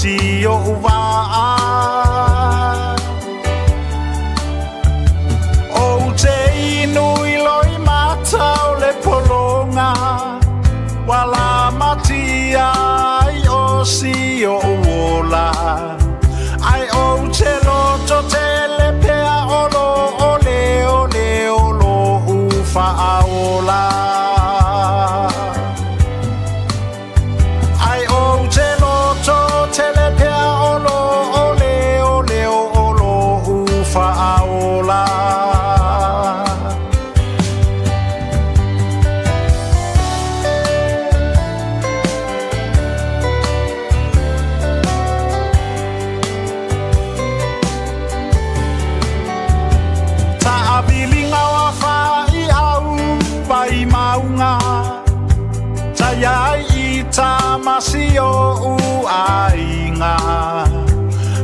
si o uvaa. O te inu i loi mata o le polonga, wala matia ai o si o uola. Ai o te loto te le pea o lo o le o le o lo ufa aola. Ai o te loto te le pea o lo o le o le o lo ufa aola. Taabiliga o afa'i au vai mauga, taiai i tamasi o uaiga.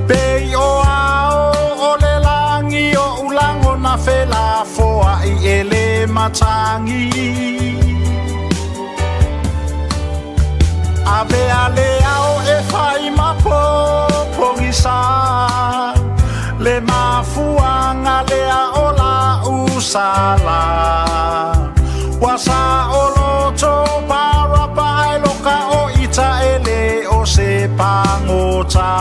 Pei o ao o le lagi o ulagona felafoa'i e lē matagi. Avea le ao e fai ma popogisā, le mafuaga lea o la'u sala. Ua sa'oloto parapa ai loka o ita e lē o se pagotā.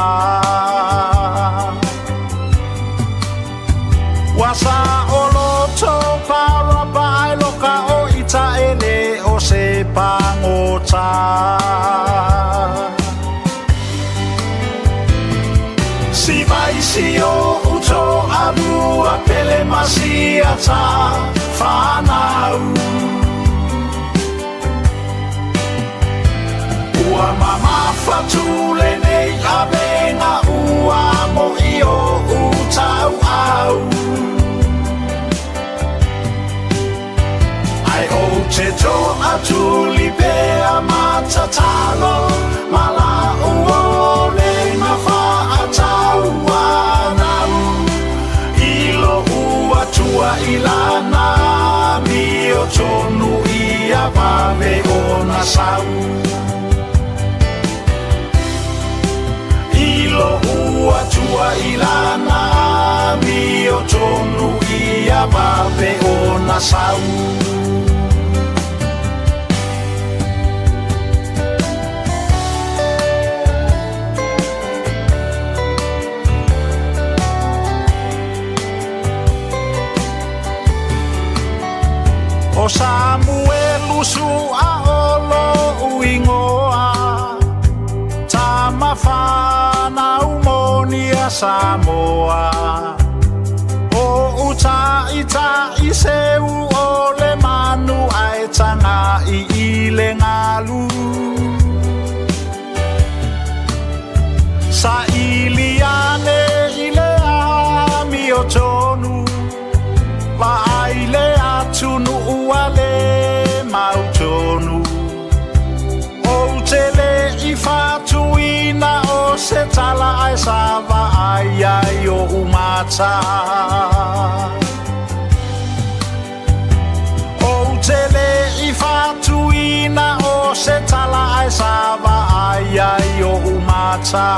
Ua sa'oloto parapa ai loka o ita e lē o se pagotā. Si vai si o uto alua pele masiata whanau. Ua mamafa le nei avenga ua mo i o utau au. Ai o te to atuli pea matatalo, mala o le na whaatau anau. Ilo ua tua ilana mi o tonu ia vave o na sau. Ilo ua tua ilana mi o tonu ia vave o na sau. O Samuelu sua o lo uingoa, tamawhana umonia Samoa. O uta ita i seu o le manu ai tanga i i le ngalu. Sa iliane i le ami o tonu, va ai le atunu ua le mautonu. O te le i fatuina o se tala ai sa va ai ai o umata. O te le i fatuina o se tala ai sa va ai ai o umata.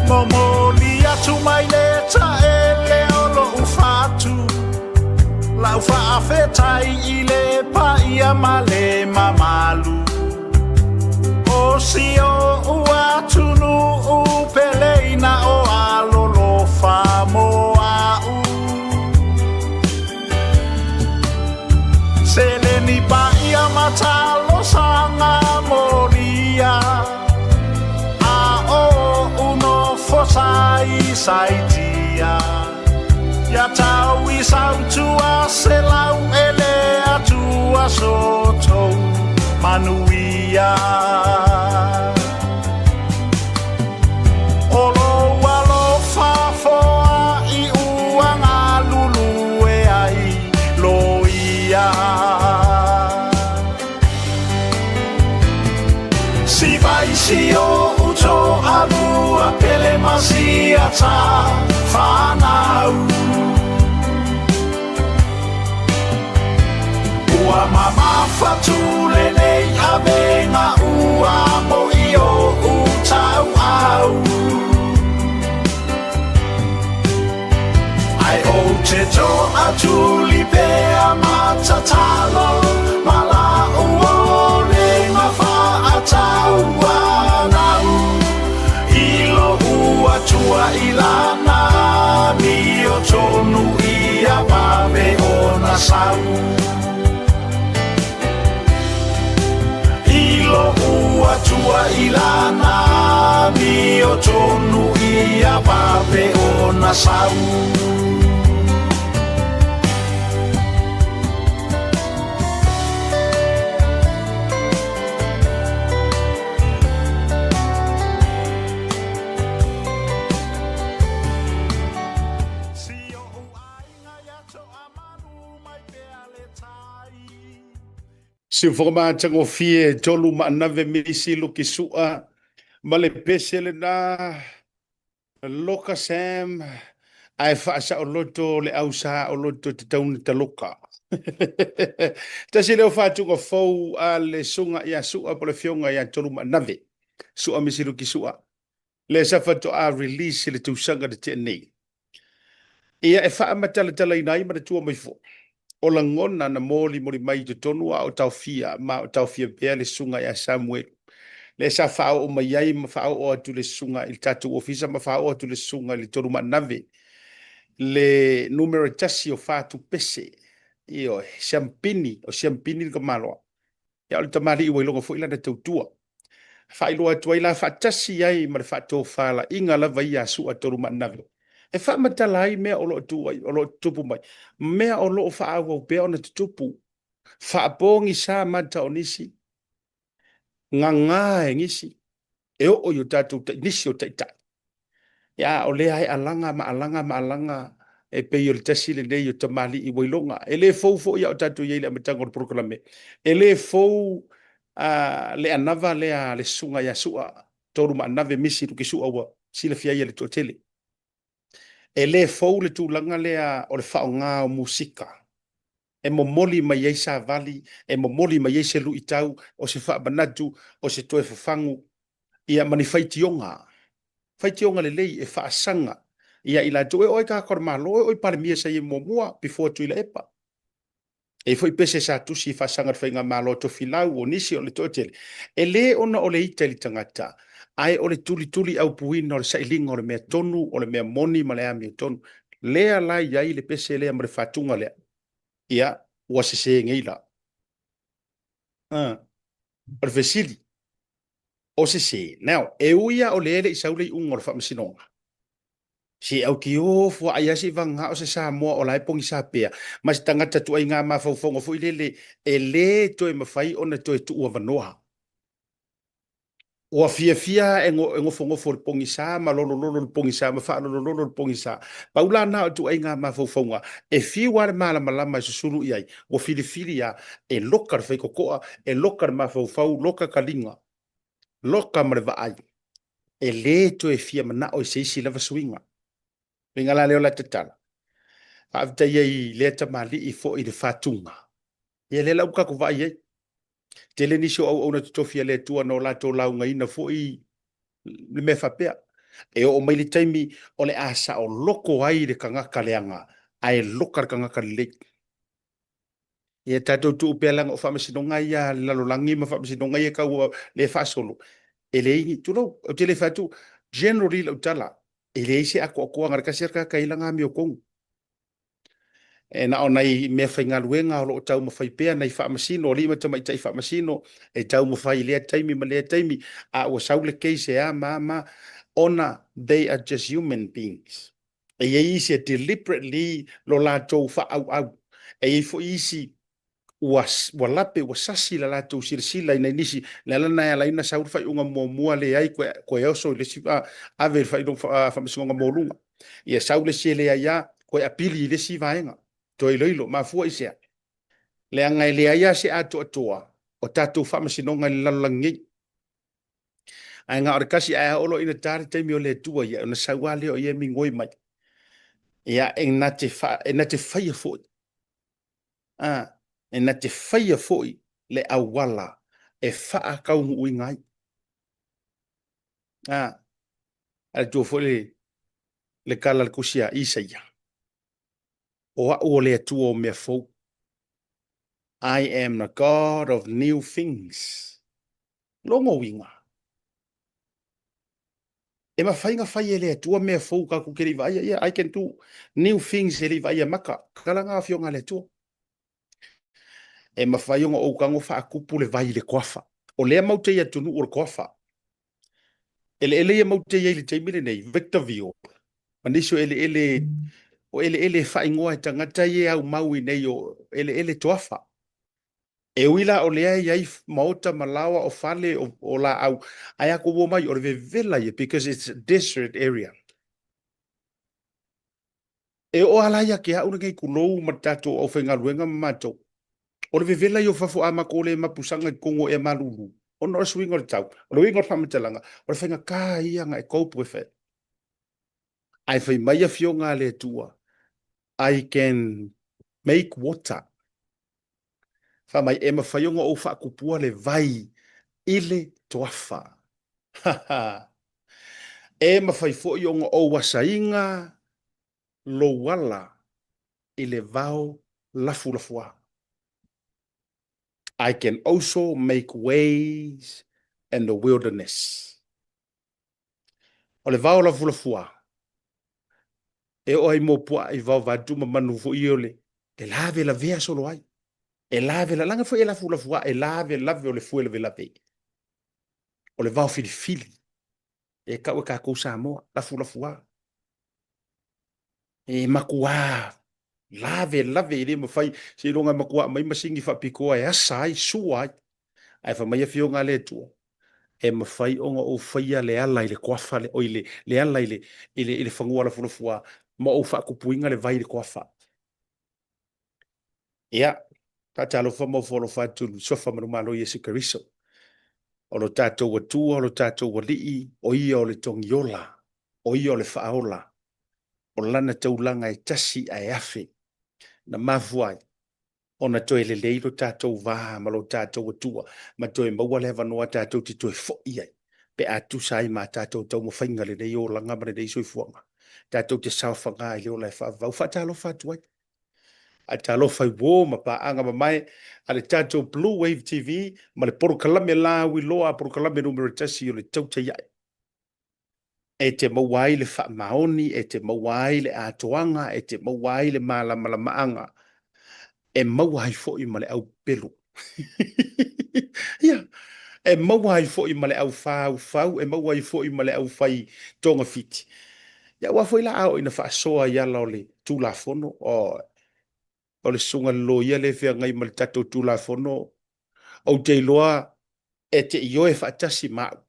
Momoli atu mai le taele o lo'u fatu, lau faafetai i le paia ma le mamalu. O si o ua peleina o alolofa mo a'u. Seleni paia matalosaga molia, a o uno fosai saitia. Ia tau i sautua se lau ele atua sotou manuia. O lou alofa foa i ua galulu e ai loia. Si vai si o uto alua pele ma siata whanau. Ua mamafa lenei avega ua mo i o utau au. Ai o te toa tuli pea matatalo ma la o le mafaatau anau. I lo ua tua i lana mio tonu ia vave ona sau. I lo ua tua i lana mio tonu ia vave ona sau. Si o aiga ia toa malu mai pea le tai. Siufoga matagofie tolu maanave misi luki sua ma le pese lena loka Sam ae faasaoloto le au saoloto te tauna taloka. Tasi leo faatuga fou a le suga ia sua po le fionga ia tolu maanave. Sua misi luki sua. Le sa faatoa release i le tausaga le tea nei. Ia e faamatalatalaina ai manatua mai foi, o lagona na molimoli mai i totonu a o taofia ma o taofia pea le susuga ia Samuelu, lea sa faaoo mai ai ma faaoo atu le susuga i le tatou ofisa ma faaoo atu le susuga i le Tolumaanave, le numera 1 o Fatupese, ioe, Siampini, o Siampini le tamaloa. Ia o le tamalii ua iloga foi lana tautua. Faailoa atu ai la faatasi ai ma le faatofalaiga lava ia a Sua Tolumaanave e faamatala ai mea o lo o tu ai, o lo o tutupu mai, mea o lo o faaauau pea ona tutupu. Faapogisa mata o nisi, gaga e nisi, e oo i o tatou nisi o taitai. Ia, o lea e alaga ma alaga ma alaga e pei o le tasi lenei o tamalii ua iloga. E le fou foi a o tatou i ai i le amataga o le polokalame. E le fou le anava lea a le susuga ia Sua, Tolumaanave Misi Lukisua ua silafia ai e le toatele. E le fou le tulaga lea o le faaaoga o musika e momoli mai ai savali, e momoli mai ai se luitau, o se faamanatu, o se toe fafagu, ia ma ni faitioga. Faitioga lelei e faasaga ia i latou. E oo i tagata o le Malo, e oo i Palemia sa i ai muamua, before Tuilaepa. E i ai foi pese sa tusi e faasaga i le faigamalo a Tofilau, o nisi o le toatele. E le ona o le ita i le tagata, ae o le tulituli aupuina o le sailiga o le mea tonu, o le mea moni ma le amiotonu. Lea la i ai le pese lea ma le fatuga lea. Ia, ua sese nei la. O le fesili, o sese. Now, e ui lava o lea e le i sau le iuga o le faamasinoga, se autio fuaai lava se i vagana o se Samoa o la e pogisa pea, ma se tagata tuaiga mafaufauga foi lele e le toe mafai ona toe tuuavanoa. Ua fiafia e nofonofo i le pogisa ma lolololo i le pogisa ma faalolololo i le pogisa. Pau la na o ituaiga mafaufauga e fiu lava le malamalama e susulu i ai, ua filifili lava e loka le faitotoa, e loka le mafaufau, loka taliga, loka ma le vaai. E le toe fia manao i se isi lava suiga. Uiga la lea o la tatala. Faafetai ai i lea tamalii foi i le fatuga. Ia lea la ua tatou vaai ai. Tele nisi o auauna totofi a le Atua na o latou laugaina foi le mea faapea. E oo mai le taimi o le a saoloko ai le tagata leaga, ae loka le tagata lelei. Ia tatou tuu pea leaga o faamasinoga ia a le lalolagi ma faamasinoga ia tau le faasolo. E leai ni, tulou, ou te le fai atu, generally lau tala, e leai se atoatoaga, le tasi lava le tagata e i ai lana amiotonu. E na o nai mea faigaluega o lo o taumafai pea nai faamasino, alii ma tamaitai faamasino e taumafai i lea taimi ma lea taimi, a ua sau le case e a ma a ma a, ona they are just human beings. E i ai isi e deliberately lo latou faaauau, e i ai foi isi ua, ua lape, ua sasi la latou silasila i nai nisi. Le ala lena e ala ai ona sau le faaiuga muamua, leai, koe, koe oso i le isi, ave i le faaiuga, faamasinoga maualuga. Ia sau le isi e leai lava, koe apili i le isi vaega, toe iloilo. Mafua i se a? Leaga e leai lava se atoatoa o tatou faamasinoga i le lalolagi nei. Ae na o le kasi ae oo loa ina ta le taimi o le Atua ia, ona sau lava lea o ia e migoi mai. Ia, e na te, fa, e na te faia foi. A, e na te faia foi le auala e faataunuuina ai. A, a le tua foi le, le tala a le tusi a Isaia. O au o le Atua o mea fou. I am the God of new things. Lona uiga, e mafai ona fai e le Atua mea fou tatou te le i vaaia. Ia, I can do new things e le i vaaia maka. Tala na afioga a le Atua. E mafai ona ou tago faatupu le vai i le toafa. O lea matou te i atunuu o le toafa. Eleele ia matou te i ai i le taimi lenei, Victorville, ma nisi o eleele, o eleele e faaigoa e tagata ia e aumau i nei o eleele toafa. E ui la o lea e i ai maota ma laoa o fale o, o laau, ae a tou o mai, o le vevela ia, because it's a desert area. E oo lava la ia te au lenei tulou ma le tatou aufaigaluega ma matou, o le vevela ia o fafo a matou le mapusaga i totonu o ea malulu, ona o le suiga o le tau. O le uiga o le faamatalaga, o le faigata ia ona e cope with it. Ae fai mai afioga a le Atua, I can make water. Fai mai, e mafai ona ou faatupua le vai i le toafa. E mafai foi ona ou asaina lou ala i le vao lafulafuā. I can also make ways in the wilderness. O le vao lafulafuā, e oo ai mo puaa i vao vaeatu ma manu foi ia o le e lavelavea solo ai. E lavela, leaga foi e lafulafuā, e lavelave o le fue lavelave. O le vao filifili e tau e tatou Samoa, lafulafuā. E matua lavelave e le mafai seiloga e matua aumai masini faapitoa e asa ai, sua ai. Ae fai mai afioga a le Atua, e mafai ona ou faia le ala i le toafa le, oi le, le ala i le, i le, i le fanua lafulafuā ma ou faatupuina le vai i le toafa. Ia, faatalofa ma ofo alofa atu i le suafa manumalo o Iesu Keriso. O lo tatou Atua, o lo tatou Alii, o ia o le togiola, o ia o le faaola, o lana taulaga e tasi ae afe, na mafua ai ona toe lelei lo tatou va ma lo tatou Atua, ma toe maua le avanoa tatou te toe foi ai, pe a tusa ai ma a tatou taumafaiga lenei olaga ma lenei soifuaga, tatou te saofaga i le ola e faavavau. Faatalofa atu ai. Faatalofa i uo ma paaga mamae a le tatou Blue Wave TV ma le polokalame lauiloa, polokalame numera tasi o le Tautai Ae. E te maua ai le faamaoni, e te maua ai le atoaga, e te maua ai le malamalamaaga, e maua ai foi ma le aupelu. Ia, e maua ai foi ma le aufaufau, e maua ai foi ma le aufai togafiti. Ia, aua foi la a oo ina faasoa i ala o le Tulafono, o, o le susuga i le loia lea e feagai ma le tatou Tulafono, ou te iloa e te ioe faatasi ma au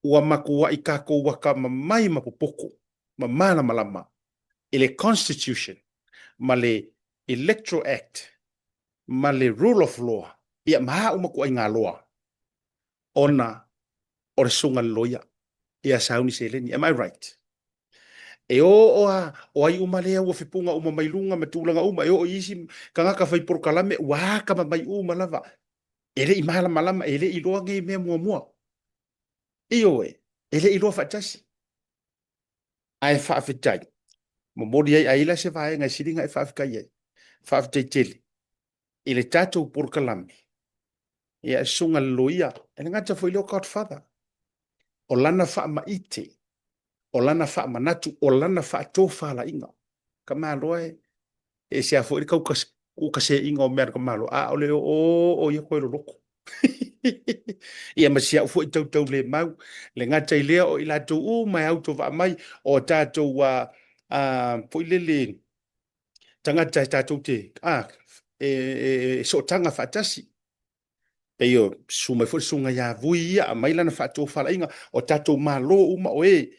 ua matuai tatou atamamai ma popoto ma malamalama i le Constitution ma le Electoral Act ma le Rule of Law, ia ma a uma ituaiga loa, ona o le susuga i le loia ia sauni seleni. Am I right? E oo a, o ai uma lea ua fepuga uma mai luga ma tulaga uma, e oo i isi tagata fai polokalame ua atamamai uma lava. E le i malamalama, e le i iloa nei mea muamua. Ioe, e le i iloa faatasi. Ae faafetai, momoli ai, ai la se vaega e sili ona e faafetai ai. Faafetai tele i le tatou polokalame, ia e susuga i le loia, e le gata foi i lea o Godfather, o lana faamaite, o lana faamanatu, o lana faatofalaiga. Tamaloa e, e ese lava foi le taukaseina o mea a le tamaloa, a o le oo ia toe loloto. Ia ma si au foi tautaulemau, le gata i lea o i latou uma e autovaa mai, o tatou foi lele tagata e tatou te e sootaga faatasi. Pei o susu mai foi le susuga ia Vui ia, aumai lana faatofalaiga, o tatou Malo uma o e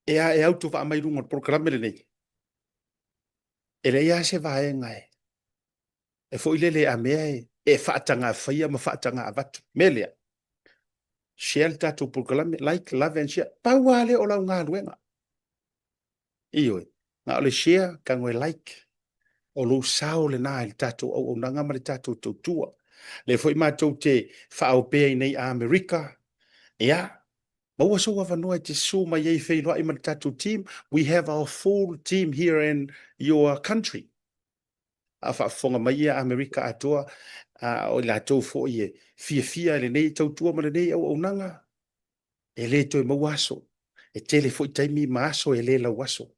e autovaa mai i luga o le polokalame lenei. E leai lava se vaega e foi lele a mea e faataga faia ma faataga avatu. Mea lea, Share le tatou polokalame, like, love and share. Pau lava lea o lau galuega. Ioe, na o le share, tago e like. O lou sao lena i le tatou auaunaga ma le tatou tautua. Lea foi matou te faaopea i nei Amerika, ia, maua sou avanoa e te susu mai ai e feiloai ma le tatou team. We have our full team here in your country. A faafofoga mai ia Amerika atoa, a o i latou foi e fiafia i lenei tautua ma lenei auaunaga, e le toe maua aso. E tele foi taimi ma aso e le lau aso.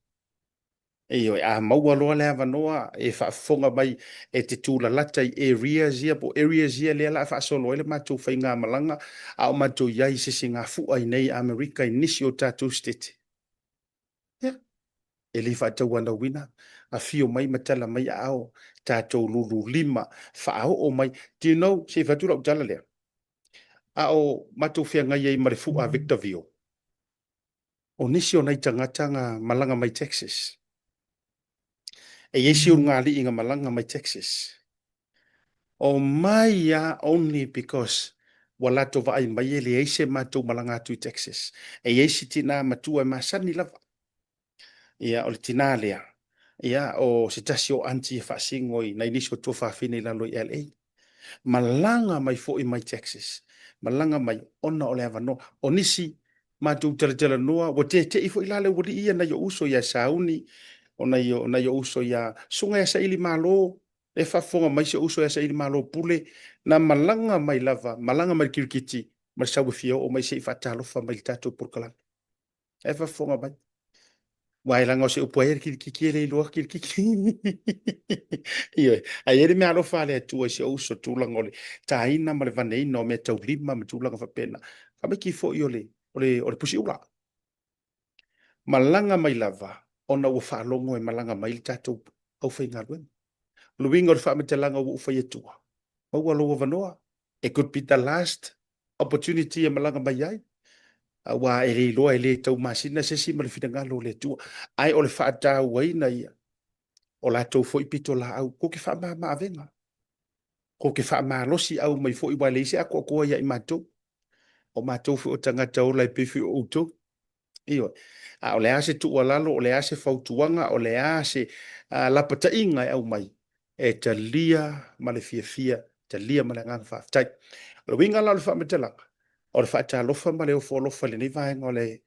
Ioe, a maua loa le avanoa e faafofoga mai e te tulalata i areas ia po o areas ia lea o le a faasolo ai le matou faigamalaga a o matou i ai i se isi gafu'a i nei Amerika i nisi o tatou Setete. Ia, e le faatauanauina, afio mai ma tala mai aao, tatou lululima, faaoo mai. Do you know, se i fai atu lau tala lea, a o matou feagai ai ma le fu'a Victor Vio, o nisi o nai tagata na malaga mai Texas. E i ai si ulugalii na malaga mai Texas. O mai a only because ua latou vaai mai e leai se matou malaga atu i Texas. E i ai si tina matua e masani lava. Ia, o le tina lea, ia, o se tasi o aunty e faasino i nai nisi o tuafafine i lalo i LA. Malaga mai foi mai Texas, malaga mai ona o le avanoa. O nisi matou talatalanoa, ua tete'i foi la le aualii ia nai ou uso ia Sauni, o nai, o nai ou uso ia Susuga ia Saili Malo, e faafofoga mai si ou uso ia Saili Malo Pule, na malaga mai lava, malaga mai le kirikiti ma le sau e fia oo mai se i faatalofa mai i le tatou polokalame. E faafofoga mai. Aua e leaga o se upu ai le kirikiki e le iloa kirikiki. Ioe, ae i ai le meaalofa a le Atua i si ou uso, tulaga o le taina ma le vaneina o mea taulima ma tulaga faapena. Tamaiti foi o le, o le, o le pusiula. Malaga mai lava ona ua faalogo e malaga mai le tatou aufaigaluega. O le uiga o le faamatalaga ua ou fai atua, maua lou avanoa, it could be the last opportunity e malaga mai ai, aua e le iloa e le taumasina se isi ma le finagalo o le Atua. Ae o le faatauaina ia o latou foi pitolaau, kou te faamama avega, kou te faamalosi au mai foi, aua e leai se atoatoa ia i matou. O matou foi o tagata ola e pei foi o outou. Ioe. A o le a se tuualalo, o le a se fautuaga, o le a se lapataiga e aumai, e talia ma le fiafia, talia ma le agaga faafetai. O le uiga la o le faamatalaga, o le faatalofa ma le ofo alofa i lenei vaega o le,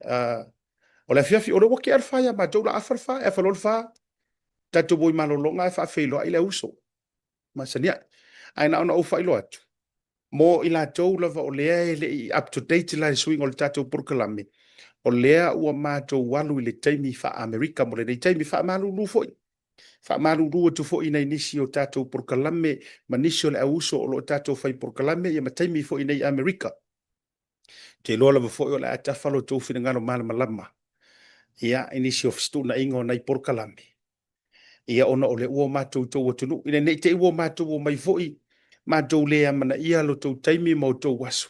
o le afiafi. O lea ua tea le fa ia matou, la afa le fa, e afa loa le fa, tatou o i malologa ae faafeiloai le auso. Masani ai. Ae na ona ou faailoa atu, mo i latou lava o lea e le i up to date la i suiga o le tatou polokalame, o lea ua matou alu i le taimi faa-Amerika mo lenei taimi, faamalulu foi. Faamalulu atu foi i nai nisi o tatou polokalame ma nisi o le auuso o lo o tatou fai polokalame ia ma taimi foi nei Amerika. Ou te iloa lava foi o le a tafa lo outou finagalo malamalama ia i nisi o fetuunaiga o nai polokalame ia ona o lea ua matou i tou atunuu, ina ne i te i ua matou omai foi matou le amanaia lo tou taimi ma outou aso,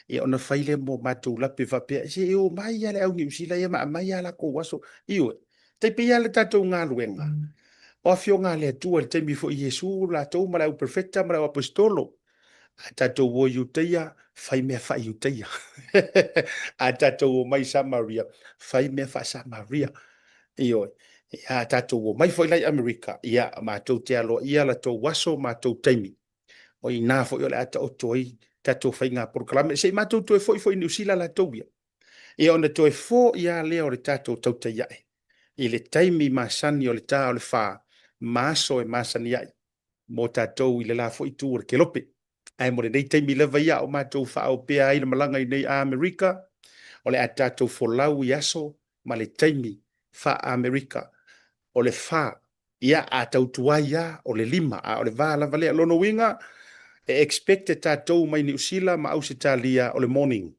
ia ona fai lea mo matou lape faapea, se e omai lava le au Niu Sila ia ma aumai lava latou aso. Ioe, tai pei lava le tatou galuega, o afioga a le Atua i le taimi foi Iesu latou ma le au perofeta ma le au aposetolo, a tatou o i Iutaia, fai mea faa-Iutaia. A tatou omai i Samaria, fai mea faa-Samaria. Ioe. A tatou omai foi la i Amerika, ia, matou te aloaia la tou aso ma tou taimi. O i ina foi o le a taoto ai tatou faiga polokalame. Se i matou toe foi foi i Niu Sila latou ia. Ia ona toe foi lava lea o le tatou tautai ae i le taimi masani o le ta o le fa ma aso e masani ai mo tatou i le la foi itu o le kelope. Ae mo lenei taimi lava ia a o matou faaopea ai le malaga i nei Amerika, o le a tatou folau i aso ma le taimi faa-Amerika. O le fa, ia, a tau tuai lava, o le lima, a o le va lava lea. Lona uiga, e expect e tatou mai Niu Sila ma Ausetalia o le morning.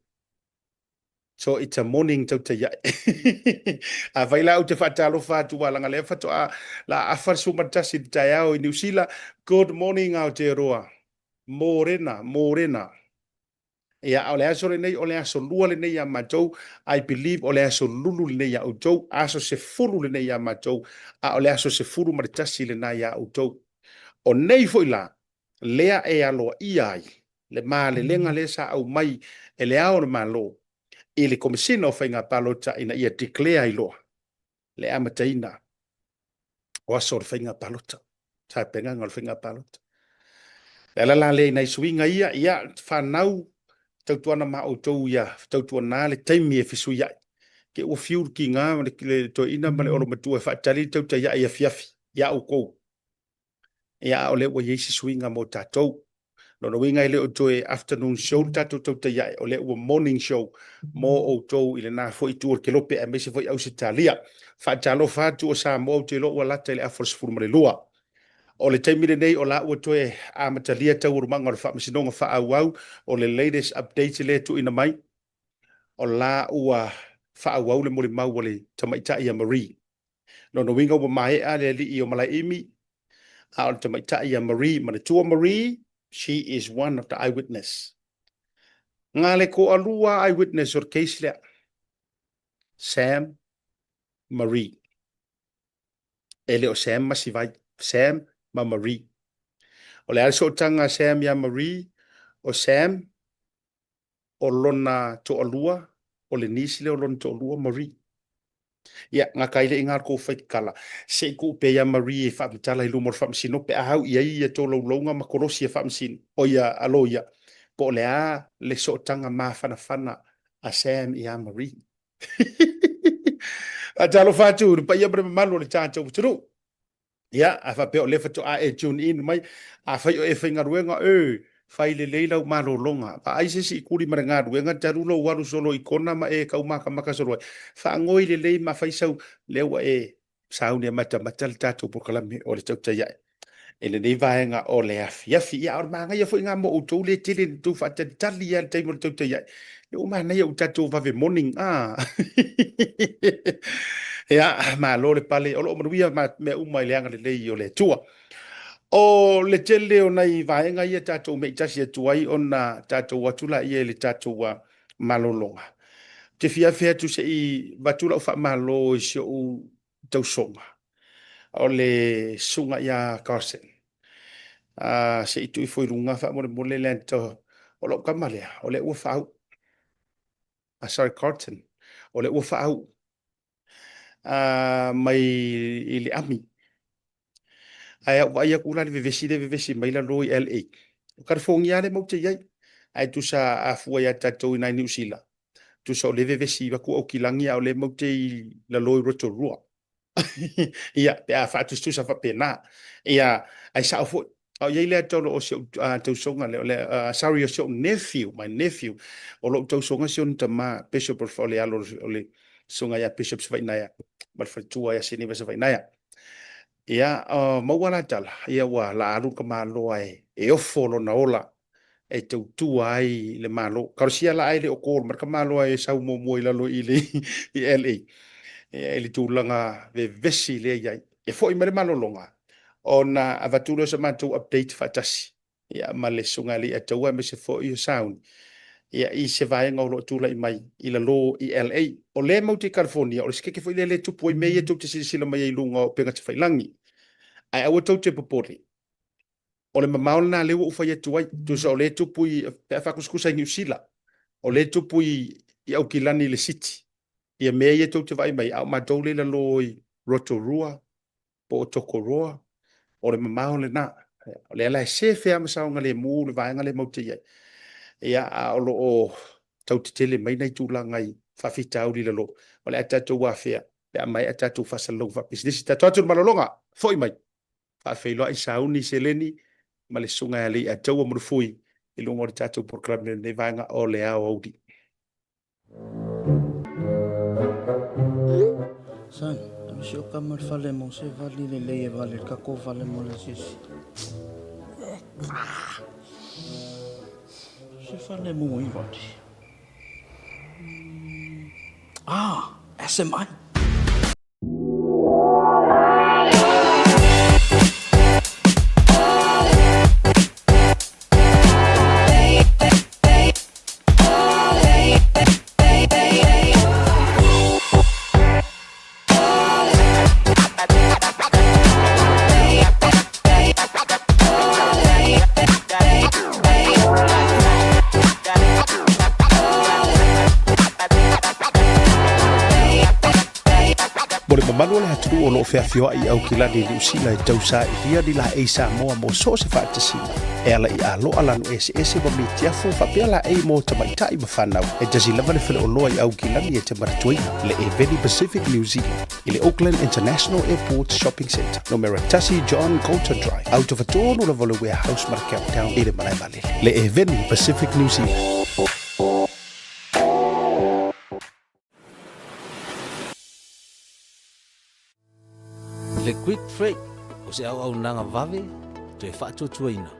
So it's a morning tautai ae. Afai la ou te faatalofa atu aua leaga lea faatoa la afa le 11 i le taeao i Niu Sila. Good morning Aotearoa. Mōrena, mōrena. Ia, a o le aso lenei, o le aso lua lenei ia matou. I believe o le aso lulu lenei ia outou. Aso 10 lenei ia matou, a o le aso 11 lena ia outou. O nei foi la, lea e aloaia ai. Le malelega lea sa aumai e le Ao o le Malo i le Komesina o Faiga Palota ina ia declare ai loa le amataina o aso o le faiga palota, tapenaga o le faiga palota. Le ala la lea i nai suiga ia, ia fanau tautuana ma outou ia tautuana le taimi e fesuiai. Te ua fiu le tiga ma le toeaina ma le olo matua e faatali le tautai i afiafi ia outou. Ia a o lea ua i ai se suiga mo tatou. Lona uiga e le o toe afternoon show le tatou tautai ae, o lea ua morning show mo outou i lena foi itu o le kelope aemaise foi Ausetalia. Faatalofa atu o Samoa, ou te iloa ua lata i le afa o le 12. O le taimi lenei o la ua toe amatalia taualumaga o le Faamasinoga Faaauau, o le latest update lea e tuuina mai, o la ua faaauau le molimau a le tamaitai ia Marie. Lona uiga ua maea le alii o Malaeimi, a o le tamaitai ia Marie, manatua Marie, she is one of the eyewitness. Nga le toalua eyewitness o le case lea, Sam Marie. E le o Sam ma Sivai, Sam ma Marie. O le a le sootaga a Sam ia Marie? O Sam, o lona toalua, o le niece lea o lona toalua, Marie. Ia, gata ai lea i ina le tou faitala, se i tuu pea ia Marie e faamatala i luma o le faamasino pe a au i ai ia tolaulauga ma kolosi a faamasino, o ia a loia, po o le a le sootaga mafanafana a Sam ia Marie. Faatalofa atu i le paia ma le mamalu o le tatou atunuu. Ia, a faapea o lea faatoa e tune in mai, afai o e faigaluega, e, fai lelei lau malologa. Vaai se isi i kuli ma le galuega talu lou alu solo i Kona ma e taumakamaka solo ai. Faagoi lelei ma fai sau, lea ua e sauni e matamata le tatou polokalame o le tautai ae i lenei vaega o le afiafi. Ia, a o le manaia foi lena mo outou lea e tele ina outou faatalitali lava i le taimi o le tautai ae. Lea ua manaia ua tatou vave morning, a. Ia, malo le pale, o lo o manuia mea uma i le agalelei o le Atua. O le tele o nai vaega ia tatou meitasi atu ai ona tatou o atu laia i le tatou malologa. Ou te fia afe atu se i avatu lau faamalo i si ou tausoga, o le susuga ia Carson. Se i tuu ifo i luga faamolemole le o lau tama lea, o lea ua faauu. Sorry, Carlton, o lea ua faauu mai i le ami. Ae a ou vaai atu la i le vevesi lea e vevesi mai lalo i LA, o California lea matou te i ai. Ae tusa a fua ia tatou i nai Niu Sila, tusa o lea e vevesi atu Aukilani a o lea matou te i lalo i Rotorua. Ia, pe a faatusatusa faapena. Ia, ae sao foi. A o i ai le ata o lo o si ou tausoga lea, o le, sorry, o si ou nephew, my nephew, o lou tausoga si ona tama, Bishop o le alo o le susuga ia Bishop Savainaea, ma le faletua ia Siniva Savainaea. Ia, maua la tala, ia ua la alu le tamaloa e ofo lona ola e tautua ai le Malo. Talosia la ai le o call mai le tamaloa e sau muamua i lalo i le i LA i le tulaga vevesi lea i ai. E foi mai le malologa ona avatu lea o se matou update faatasi ia ma le Susuga ia Leiataua aemaise foi o Sauni ia i se vaega o lo o tulai mai i lalo i LA. O lea matou te i California, o le sekeke foi lea e tupu ai mea ia tou te silasila mai ai i luga o upega tafailagi. Ae aua tou te popole, o le mamao lena lea ua ou fai atu ai. Tusa o lea e tupu i, pe a faatusatusa i Niu Sila, o lea e tupu i Aukilani i le city, ia mea ia tou te vaai mai, a o matou lea i lalo i Rotorua po o Tokoroa, o le mamao lena. O lea la e sefe lava ma saogalemu le vaega lea matou te i ai. Ia, a o lo o tau tetele mai nai tulaga i faafitauli i lalo, o le a tatou afea pe a maea tatou faasalalauga faapisinisi. Tatou atu i le malologa, foi mai. Faafeiloai Sauni Seleni ma le Susuga ia Leiataua Mulufui i luga o le tatou polokalame o lenei vaega o le aoauli. Son, ave si ou kama i le fale mo se vali lelei e vale le tatou fale mo le asiasi. Se fale mo i vali. Ah, SMI. atunuu o lo o feafioai i Aukilani i Niu Sila e tausailia ni laei Samoa mo so o se faatasiga, e ala i aloa lanu eseese ma mitiafu faapea laei mo tamaitai ma fanau. E tasi lava le faleoloa i Aukilani e te manatuaina, le Eveni Pacific New Zealand, i le Auckland International Airport Shopping Centre, numera 1 John Coulter Drive, autofatonu lava o le Warehouse ma le Countdown i le malae vaalele. Le Eveni Pacific New Zealand. Le Quick Freight o se auaunaga vave toe faatuatuaina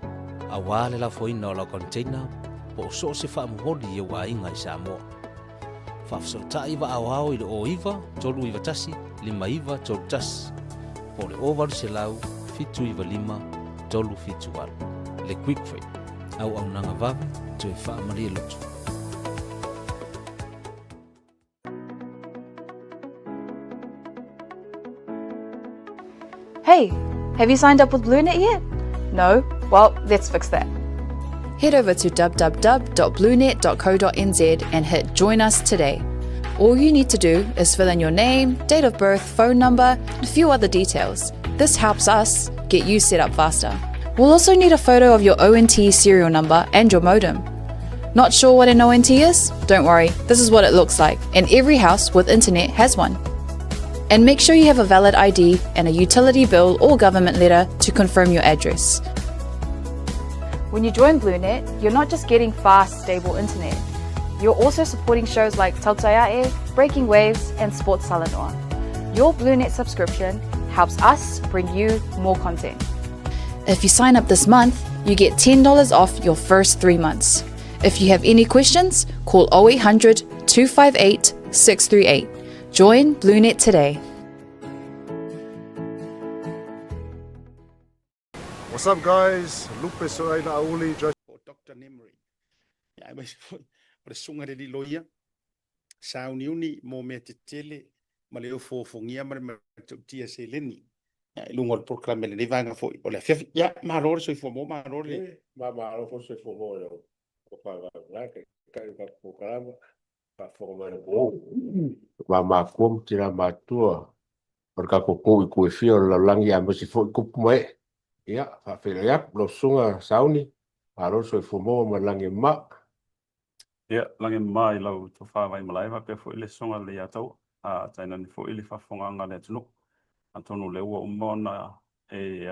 aua le lafoina o lau container po o so o se faamomoli i ou aiga i Samoa. Faafesootai vaaoao i le 09 391 5931 po o le 0800 795 378. Le Quick Freight, auaunaga vave toe faamalie loto. Hey, have you signed up with BlueNet yet? No? Well, let's fix that. Head over to www.bluenet.co.nz and hit Join Us Today. All you need to do is fill in your name, date of birth, phone number, and a few other details. This helps us get you set up faster. We'll also need a photo of your ONT serial number and your modem. Not sure what an ONT is? Don't worry, this is what it looks like, and every house with internet has one. And make sure you have a valid ID and a utility bill or government letter to confirm your address. When you join BlueNet, you're not just getting fast, stable internet. You're also supporting shows like Tautaiae, Breaking Waves, and Sports Salanoa. Your BlueNet subscription helps us bring you more content. If you sign up this month, you get $10 off your first three months. If you have any questions, call 0800 258 638. Join BlueNet today. What's up guys, Lupe Soaila Auli, Josh. Po Doctor Nemri. Ia, aemaise foi o le susuga i le alii loia, sauniuni mo mea tetele ma le ofoofogia ma le matautia seleni i luga o le polokalame i lenei vaega foi o le afiafi. Ia, malo le soifua maua, malo le... Malo foi le soifua maua i lau faavae, taitai o le tatou polokalame, faafofoga mai le atunuu. Ma makua ma tina matua o le tatou tou i itu e fia o le lalolagi aemaise foi tupu ma ee. Ia, faafeiloai atu lau susuga Sauni, malo le soifua maua ma le lagi e mama. Ia, lagi e mama i lau tofa Vaimalae faapea foi le susuga Leiataua, a tainane foi le faafofogaaga a le atunuu. Atonu o lea ua uma ona e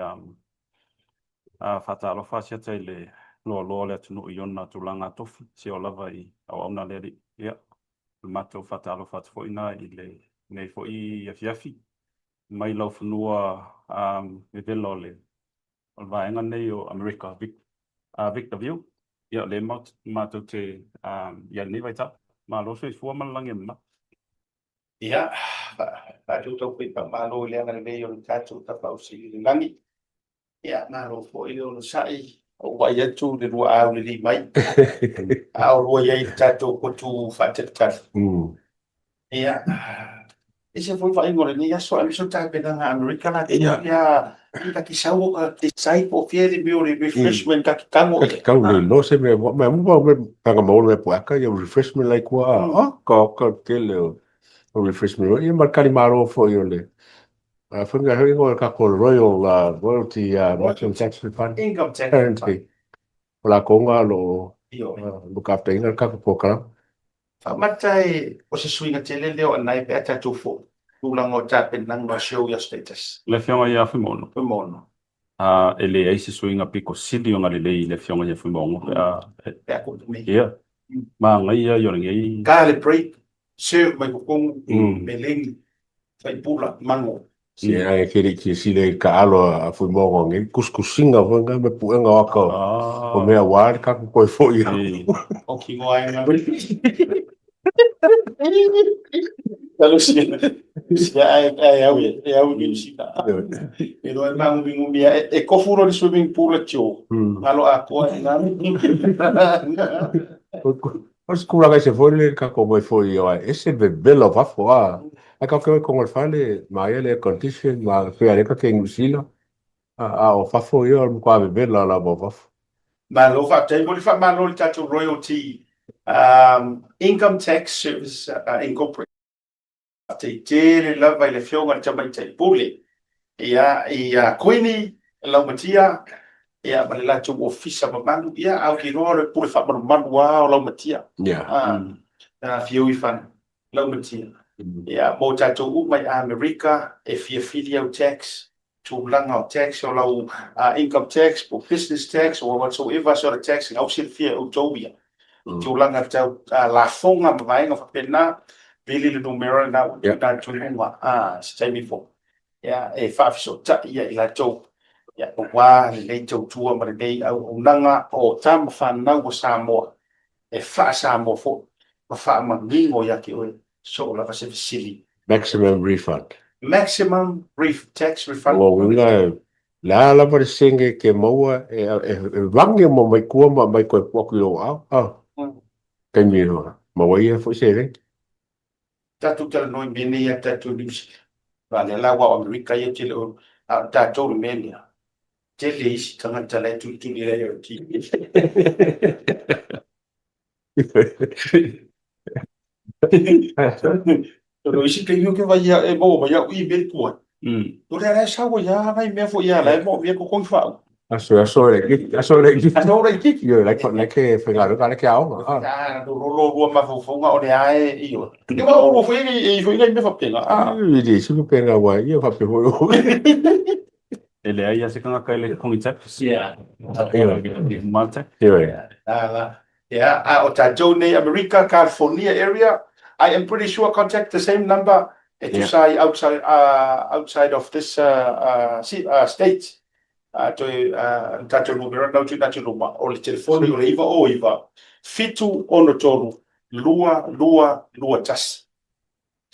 faatalofa asiata i le loaloa o le atunuu i ona tulaga tofi, seia oo lava i auauna a le Alii. Ia, o le matou faatalofa atu foi lena i lenei foi afiafi mai laufanua vevela o le o le vaega lenei o Amerika, Victorville, ia o lea matou te i ai i lenei vaitau. Malo soifua ma le lagi e mama. Ia, faatautau foi faamalo i le agalelei o le tatou Tapaau Sili i le lagi. Ia, malo foi le onosai, ua ou vaai atu i le luaau lelei mai, a o lua i ai i le tatou potu faatalitali. Ia, e ese foi vaaiga o lenei aso, aemaise o tapenaga a Amerika latou ia, i ka ki sau o ka decide po o fea le mea o le refreshment ka ki tago. Ka ki tau le no se mea, mea mu pau me tanga maua me puaka ia refreshment lai kua, oh, ka ka tele o o refreshment. Ia ma kali maro foi o le foi nga hoi o ka ko Royal Royalty Maximum Tax Refund. Income Tax Refund. O la ko nga lo look after inga ka ko ka. Faamata e o se suiga tele lea o anae pe a tatou foi tulaga o tapenaga o show your status. Le Afioga ia Fuimaono. Fuimaono. A e leai se suiga piko sili ona lelei i le Afioga ia Fuimaono pe a. Pe a koutou nei. Ia. Manaia ia o lenei. Ka le break, serve mai totonu, meleni, faipula, mango. Se ai ke le ki sile i ka alo a Fuimaono nei, kusikusiga foi nga me puega o aka o mea ua le kaku koe foi aku. O ki ngoa e nga. Lucia, Lucia, ai, ai, au, e au ni Lucia. E loa e māngumingumi a, e kofu loa le swimming pool a Joe. Ngalo atoa e ngalo. O se tulaga ese foi le kako mai foi o ese vevela o fafo a. Ai ka ke kongo le fale ma ia le air condition ma fea le ka ke New Zealand a a o fafo ia o le matua vevela lava o fafo. Malo faafetai mo le faamalo i le tatou Royalty Income Tax Service Incorporated. Faafetai tele lava i le Afioga i le Tamaitai Pule, ia, ia Kuini Laumatia, ia, ma le latou ofisa mamalu. Ia, a ou te iloa o le pule faamalumalu lava o Laumatia. Yeah. Ah, afio i fana, Laumatia. Ia, mo tatou uma i Amerika, e fia fili au tax, tulaga o tax, o lau income tax, po business tax, or whatsoever sort of tax, au silafia e outou ia. Tulaga tau lafoga ma vaega faapena, vili le numera lena ua tuuina atu i luga se taimi foi. Ia, e faafesootai ia i latou, ia, aua lenei tautua ma lenei auaunaga o tama fanau a Samoa, e faa-Samoa foi ma faamanino ia te oe soo lava se fesili. Maximum refund. Maximum ref, tax refund. O lona uiga, le a lava le senge e te maua, e, e, e vage ma mai tua ma mai toe pu atu i lou aao. Ah. Taimi e maua ai ia foi seleni. Tatou talanoa i mea nei ia tatou i Niu Sila. Aua lea la aua o Amerika ia tele o, a o tatou le mea lea. Tele isi tagata la e tulituli ai o le TV. O isi taimi ou te vaai e maua mai au email tuai. O lea la e sau ai lava nai mea foi ia la e manaomia totogi faauu. Aso, aso le laitiiti, aso le laitiiti. Aso le laitiiti. Ioe, la e ke faigaluega, la e ke aoga. Ah, lo lua mafaufauga o lea e ioe. Ia ma o foi e foi nai mea faapena. Ah, e le se faapena aua ia faapea foi o. E leai lava se tagata e le totogi tax. Yeah. Ioe. Ma tax. Ioe. La. Yeah, a o tatou nei Amerika, California area, I am pretty sure contact the same number e tusa ai outside, outside of this state. Toe le tatou numera lena ua tuuina atu i luma, o le telefoni o le 909 763 2221. 909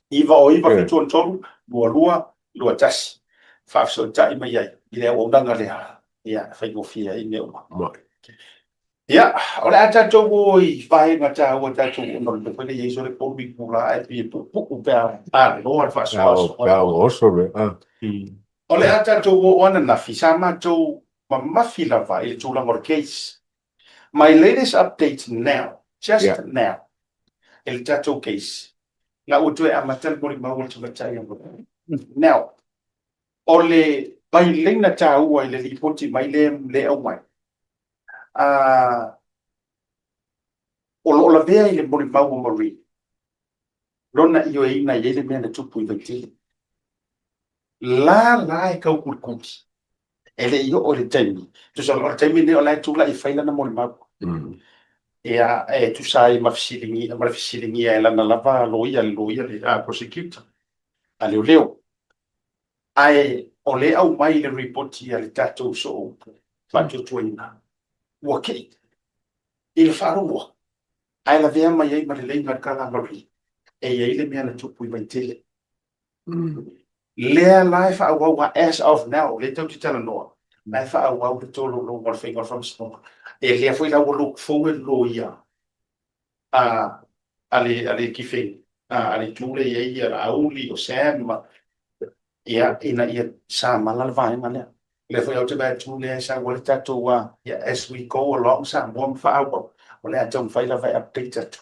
763 2221. Faafesootai mai ai i le auaunaga lea, ia, e faigofie ai mea uma. Ia, o le a tatou o i vaega taua tatou ona o le mea foi lea e i ai sole polu i pula ae pei e puupuu pe a aloa le faasoasoa. Pe a oso le. O le a tatou oo ananafi, sa matou mamafi lava i le tulaga o le case. My latest update now, just now, i le tatou case, na ua toe amata le molimau a le tamaitai a Marie. Now, o le vaileina taua i le lipoti mai lea e aumai, o lo o lavea i le molimau a Marie, lona ioeina e i ai le mea na tupu i Vaitele. La la e taukulikuli, e le i oo i le taimi, tusa o le taimi lenei o la e tulai e fai lana molimau. Ia, e tusa ai ma fesiligia, ma le fesiligia e lana lava loia, le loia, le prosecutor, a leoleo. Ae o lea e aumai le ripoti a le tatou sooupu faatuatuaina, ua kei i le faalogo atu, ae lavea mai ai ma le leiga le tala a Marie, e i ai le mea na tupu i Vaitele. Lea la e faaauau a as of now, lea tatou te talanoa, la e faaauau le tolologa o le faiga o le faamasinoga. E lea foi la ua look forward loia a a le a le Kifei, a le itu lea i ai ia Laauli, o Sam ma ia ina ia samala le vaega lea. O lea foi ou te vaai atu lea e sau ai le tatou ia as we go along Samoa ma faaauau, o le a taumafai lava e update atu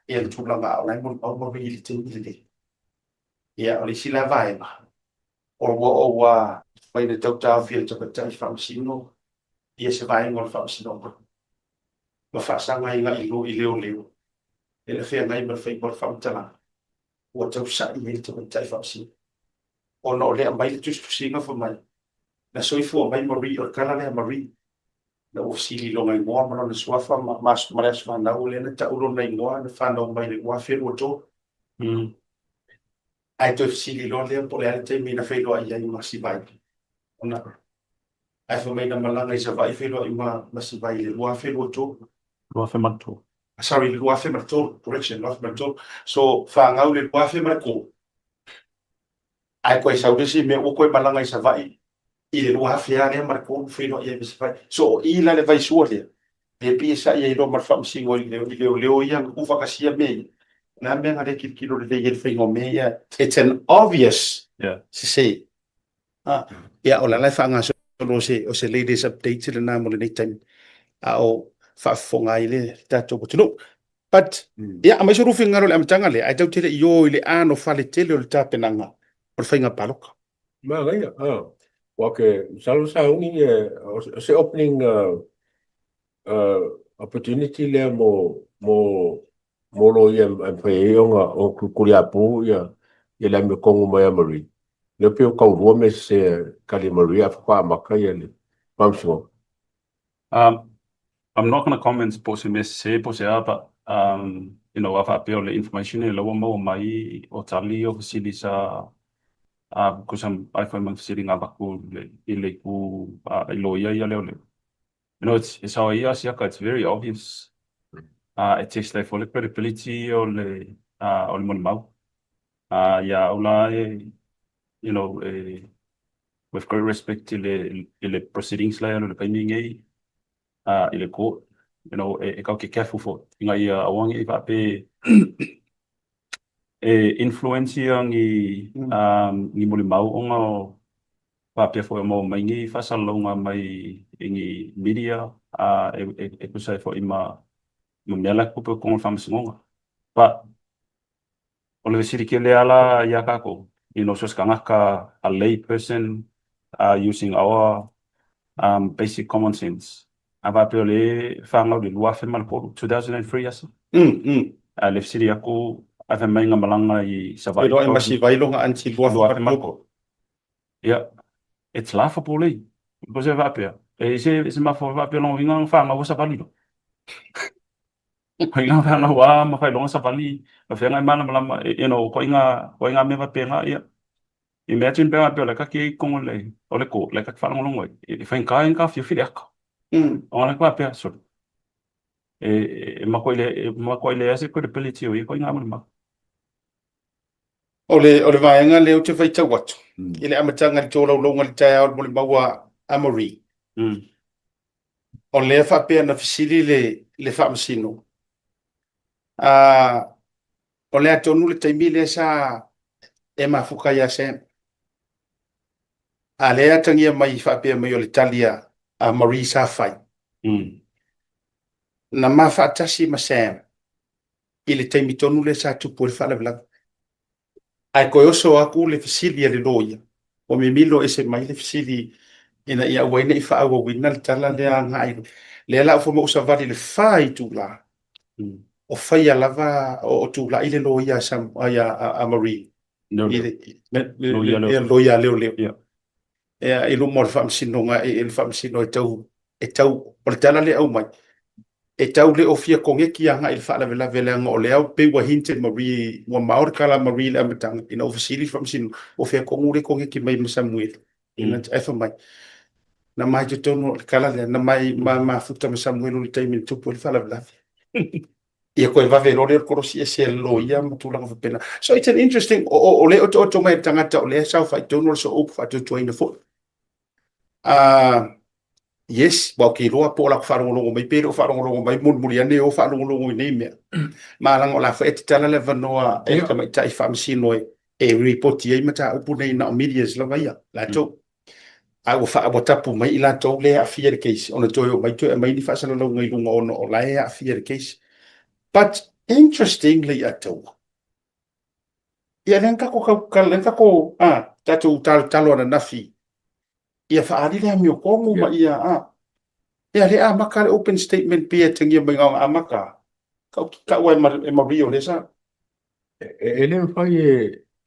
ia le tulaga a o la e molimau Marie i le taimi lenei. Ia o le isi la vaega, o ua ou fai le tau taofi e le tamaitai faamasino ia se vaega o le faamasinoga ma faasaga ai agai i leoleo e le feagai ma le faiga o le faamatalaga ua tausa'i ai le tamaitai faamasino ona o lea aumai le tusitusiga fai mai na soifua mai Marie, o le tala lea Marie na ua fesili i lona igoa ma lona suafa ma, ma, ma le aso fanau lea na tau lona igoa na fanau mai le 2023. Ae toe fesili loa lea po o le a le taimi na feiloai ai ma Sivai ona ae fai mai na malaga i Savaii feiloai ma, ma Sivai i le 2023. 2003. Sorry, le 2003, correction, 2003. So, fanau le 2003. Ae toe sau le isi mea ua toe malaga i Savaii i le 2000 lava lea ma le 3 feiloai ai ma Savaii. So o i la le vaisua lea, lea pei e sa'i ai loa ma le faamasino i leoleo ia na tuufaatasia mea ia. O le a mea na le tilotilo lelei ai i le faiga o mea ia? It's an obvious sese. Ia, o le ala e faagasolo o se, o se latest update lena mo lenei taimi, a o faafofoga ai le tatou atunuu. But, ia, aumai so lua finagalo i le amataga lea, ae tatou te le i o i le anofale tele o le tapenaga o le faiga palota. Manaia, a. Ua ke, masalo sa uni o se opening opportunity lea mo, mo, mo loia e mafai ai ona, ona tulituliapu ia, ia le amiotonu mai a Marie. Lea pei o taulua mea sese e tali e Marie a faatoa amata ia le Faamasinoga. I'm not gonna comment po o se mea sese po o se a but you know a faapea o le information lea ua maua mai o tali o fesili sa tusa ai foi ma ni fesili na avatu i le itu i loia ia leoleo. You know it's it's how ia siaka it's very obvious e test ai foi le credibility o le o le molimau. Ia au la e you know e with great respect i le i le proceedings la e alu i le taimi lenei i le court, you know, e tatou te careful foi ina ia aua ne i faapea e influence ia ni ni molimau ona o faapea foi o maua mai ni faasalalauga mai i ni media e tusa ai foi ma ma mea la e tutupu i totonu o le faamasinoga. But O le fesili tele lava la iā tatou, you know, so se tagata, a lay person using our basic common sense, a faapea o lea e fanau i le 2003, 2003 aso? A le fesili atu, ae fai mai na malaga i Savaii. Feiloai ma Sivai lona aunty 2003. Ia, it's laughable eh. Ko se faapea, e se se mafua faapea lona uiga na fanau a savali loa. Koe ngā whānau ā, ma whai longa savali, ma whenga e mālamalama, you know, koe ngā, koe ngā mea faapena, ia. Imagine pe faapea o le kaki ai kongo le, o le ko, le kaki whaalongolongo ai, e whainga ai ngā whiowhi le aka. O ngā faapea, sorry. E, e, e mako i le, e mako i le ase credibility o ia koe ngā mea mako. O le, o le vaega lea ou te faitau atu, i le amataga i le tolaulauga i le taeao o le molimau a a Marie. O lea faapea na fesili le, le faamasino, a, o le a tonu le taimi lea sa e mafuta ia Sam? A lea e atagia mai faapea mai o le tali a, a Marie sa fai. Na ma faatasi ma Sam i le taimi tonu lea sa tupu ai le faalavelave. Ae toe oso atu le fesili a le loia, ua mimilo ese mai le fesili ina ia aua ai ne i faaauauina le tala lea agai. Lea la ua fai mai ua savali i le fa itula, o faia lava o tulai le loia a Sam, ai a, a, a Marie. I le, le, loia a leoleo. Ia, i luma o le faamasinoga, i le faamasino e tau, e tau, o le tala lea e aumai, e tau le o fia koneki agai i le faalavelave leaga o lea pei ua hint e Marie, ua mao le tala a Marie i le amataga, ina ua fesili le faamasino, o fea tonu le koneki mai ma Samuelu? Ina ae fai mai, na mai totonu o le tala lea, na mai ma mafuta ma Samuelu i le taimi na tupu ai le faalavelave. Ia koe vave loa lea o le kolosi ese e le loia ma tulaga faapena. So it's an interesting, o, o, o lea e otooto mai e le tagata o lea e saofai tonu o le sooupu faatuatuaina foi. Uh, yes, ua ou te iloa po o latou faalogologo mai pe le o faalogologo mai, mulimuli ane o faalogologo i nei mea. Ma leaga o la foi e tatala le avanoa e le tamaitai faamasino e, e ripoti ai mataupu nei na o medias lava ia, latou. A ua, fa, ua tapu mai i latou lea e aafia i le case, ona toe omai toe aumai ni faasalalauga i luga ona o la e aafia i le case. But interestingly ia taua, ia lea na tatou tau, lea na tatou, ah, tatou talotalo ananafi, ia faaali le amiotonu ma ia, ah, ia lea amata le open statement pei e atagia mai na ona amata, kau, kau e Marie o lea sa. E le mafai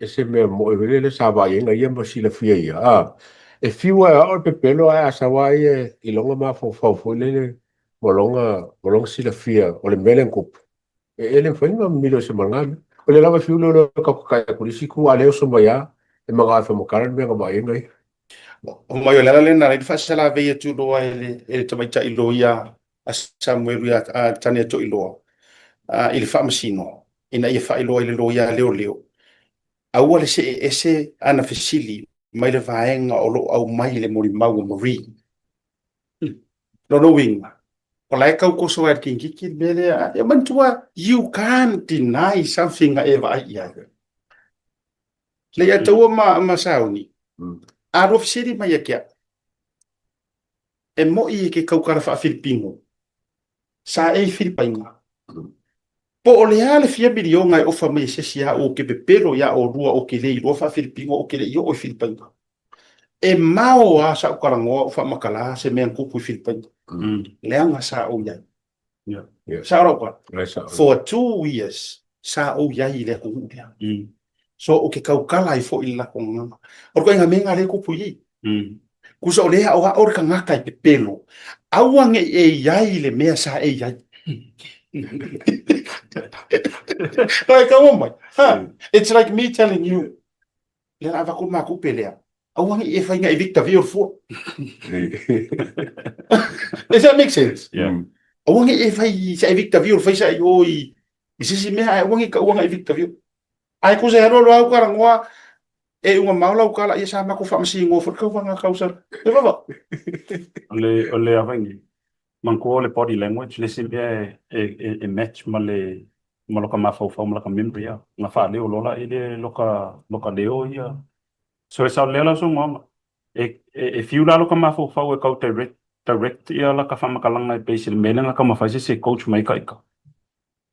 e se mea moe foi lele sa vaai ai na ia ma silafia ia, a e fiu lava e ao le pepelo ae a sau lava ia i lona mafaufau foi lele ma lona, ma lona silafia o le mea lea na tupu, e le mafai ona mimilo ese ma lena mea. O lea lava e fiu leoleo e taukakai atu i le isi itu, a o lea e oso mai lava e manao e faamatala le mea na vaai ai na ia. Omai o le ala lea na ala ai le faasalavei atu loa e le, e le tamaitai loia a Samuelu ia Tane Toiloa i le faamasino ina ia faailoa i le loia leoleo, aua le see ese ana fesili mai le vaega o lo o aumai i le molimau a Marie. Lona uiga, o la e tau toso ai e le kingiki le mea lea. Ia manatua, you can't deny something na e vaai i ai. Lei a taua ma, ma sauni, a lua fesili mai ia te au, E moʻi e ke kaukala faa-Filipino, sa e i Filipaina. Po o le a le fia miliona e ofa mai e se isi ia au ou te pepelo iā olua ou te le iloa faa-Filipino ou te le i oo i Filipaina. E mao lava sa ou talanoa ou faamatala se mea na tupu i Filipaina. Leaga sa ou i ai. Sao lau tala? For 2 years sa ou i ai i le atunuu lea. So ou te tautala ai foi i le latou gagana. O le ituaiga mea lena lea e tupu i i. Tusa o lea e aoao le tagata e pepelo, aua ne i e i ai i le mea sa e i ai. E taua mai. Ha? It's like me telling you, lea o le a avatu le ma tupe lea, aua ne i e fai na e Victor Vio le fua. Does that make sense? Yeah. Aua ne i e fai sa e Victor Vio le fai sa i o i i se isi mea, ae aua ne i taua na e Victor Vio. Ae tusa e alu alu lava au talanoa, e iuga mao lau tala, ia sa matou faamasinoa foi le tauvaga kausala. E vava. O le, o le avaingi, manatua o le body language le isi mea e, e, e match ma le, ma loka mafaufau ma laka memory a. Na faaleo loa la i le loka, loka leo ia. So e sao lelei lau saunoaga. E, e, e fiu la loka mafaufau e kau direct, direct ia laka faamatalaga e base i le mea lea na taumafai se isi e coach mai ka ika.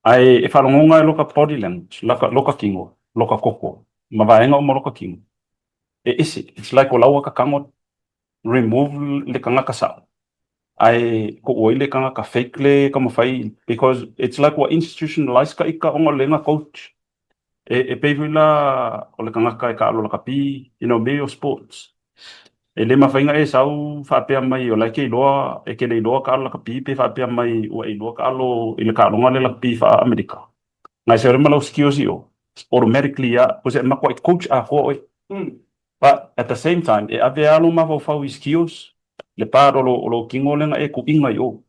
Ae e faalogoga e loka body language, laka, loka kino, loka koko, ma vaega uma o loka kino, e ese. It's like o lau akakaga remove le tagata sao, ae tuu ai le tagata fake le taumafai because it's like ua institutionalize ka ika ona o le na coach. E, e pei foi la o le tagata e taalo lakapi, you know, mea ia o sports. E le mafai ona e sau faapea mai o la e te iloa, e te le iloa taalo lakapi pe faapea mai ua e iloa taalo i le taaloga lea lakapi faa-Amerika. Na e seole ma lau skills i o, automatically lava, cause e matuai coach atoa oe. But at the same time, e ave lava lou mafaufau i skills, le part o lou, o lou tino lea na e tuuina i o.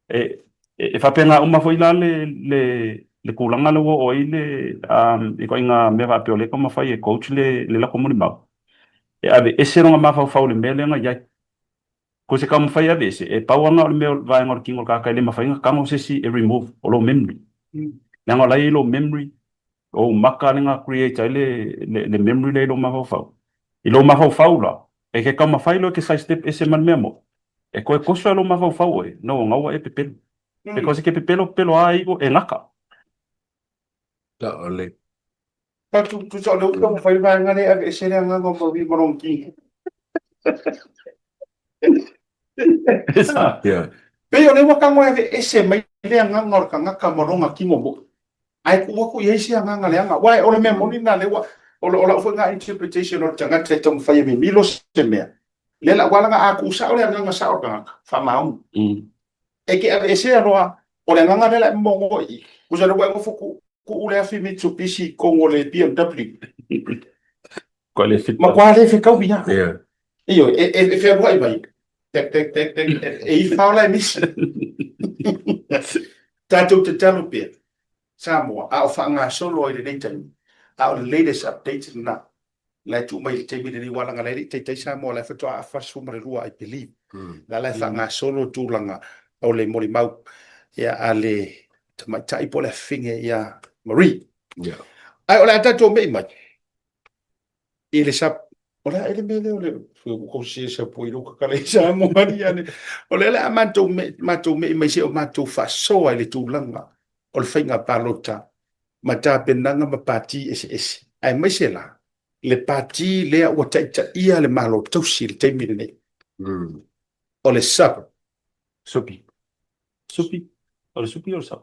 E, e faapena uma foi la le, le, le tulaga lea ua oo ai le, um, ituaiga mea faapea o lea e taumafai e coach le, le lako molimau, e aveese lona mafaufau i le mea lea na i ai. Ko se taumafai e aveese, e pau lava na o le mea o le vaega o le tino o le tagata e le mafai ona tago se isi e remove, o lou memory. Leaga o la e i ai lou memory, o ou maka lea na create ai le, le, le memory lea i lou mafaufau. I lou mafaufau la, e ke taumafai loa e ke side step ese ma le mea moni, e toe toso e lou mafaufau oe, no, o gaua e pepelo. Because e ke pepelo pepelo a igo, e gata. Sao le. Ka tu tu sao le uta mo fai vaega le ave ese le agaga o Marie ma lona kino. Yeah. Pei o lea ua tago e ave ese mai le agaga o le tagata ma lona kino moni. Ae tuu atu i ai se agaga leaga. Aua o le mea moni lena lea ua, o lau foi lena interpretation o le tagata e taumafai e mimilo se mea. Lea la, aua leaga a tuu sao le agaga sao o le tagata, faamaoni. E te aveesea loa, o le agaga lea la e momono i i. Tusa lea ua e nofo tuu, tuu le afi Mitsubishi i totonu o le BMW. Matua le fit. Matua le fetaui lava. Yeah. Ioe, e, e, e fealuai mai. Tek, tek, tek, tek, e, e ifa ola e misi. Tatou tatalo pea, Samoa, a o faagasolo ai lenei taimi, a o le latest update lena, la e tuu mai i le taimi lenei, aua leaga la e le i taitai Samoa, la e faatoa afa 12, I believe. La la e faagasolo tulaga o le molimau ia, a le tamaitai po o le afafine ia Marie. Yeah. Ae o le a tatou me'i mai i le sap, o le a e le mea lea o le ua se sapo i lou kakala i Samoa ni ane. O lea le a matou me'i, matou me'i mai se o matou faasoa i le tulaga o le faiga palota ma tapenaga ma pati eseese. Aemaise la le pati lea ua taitaia le Malo tausi i le taimi lenei. O le SUP. Supi. Supi. O le supi o le SUP?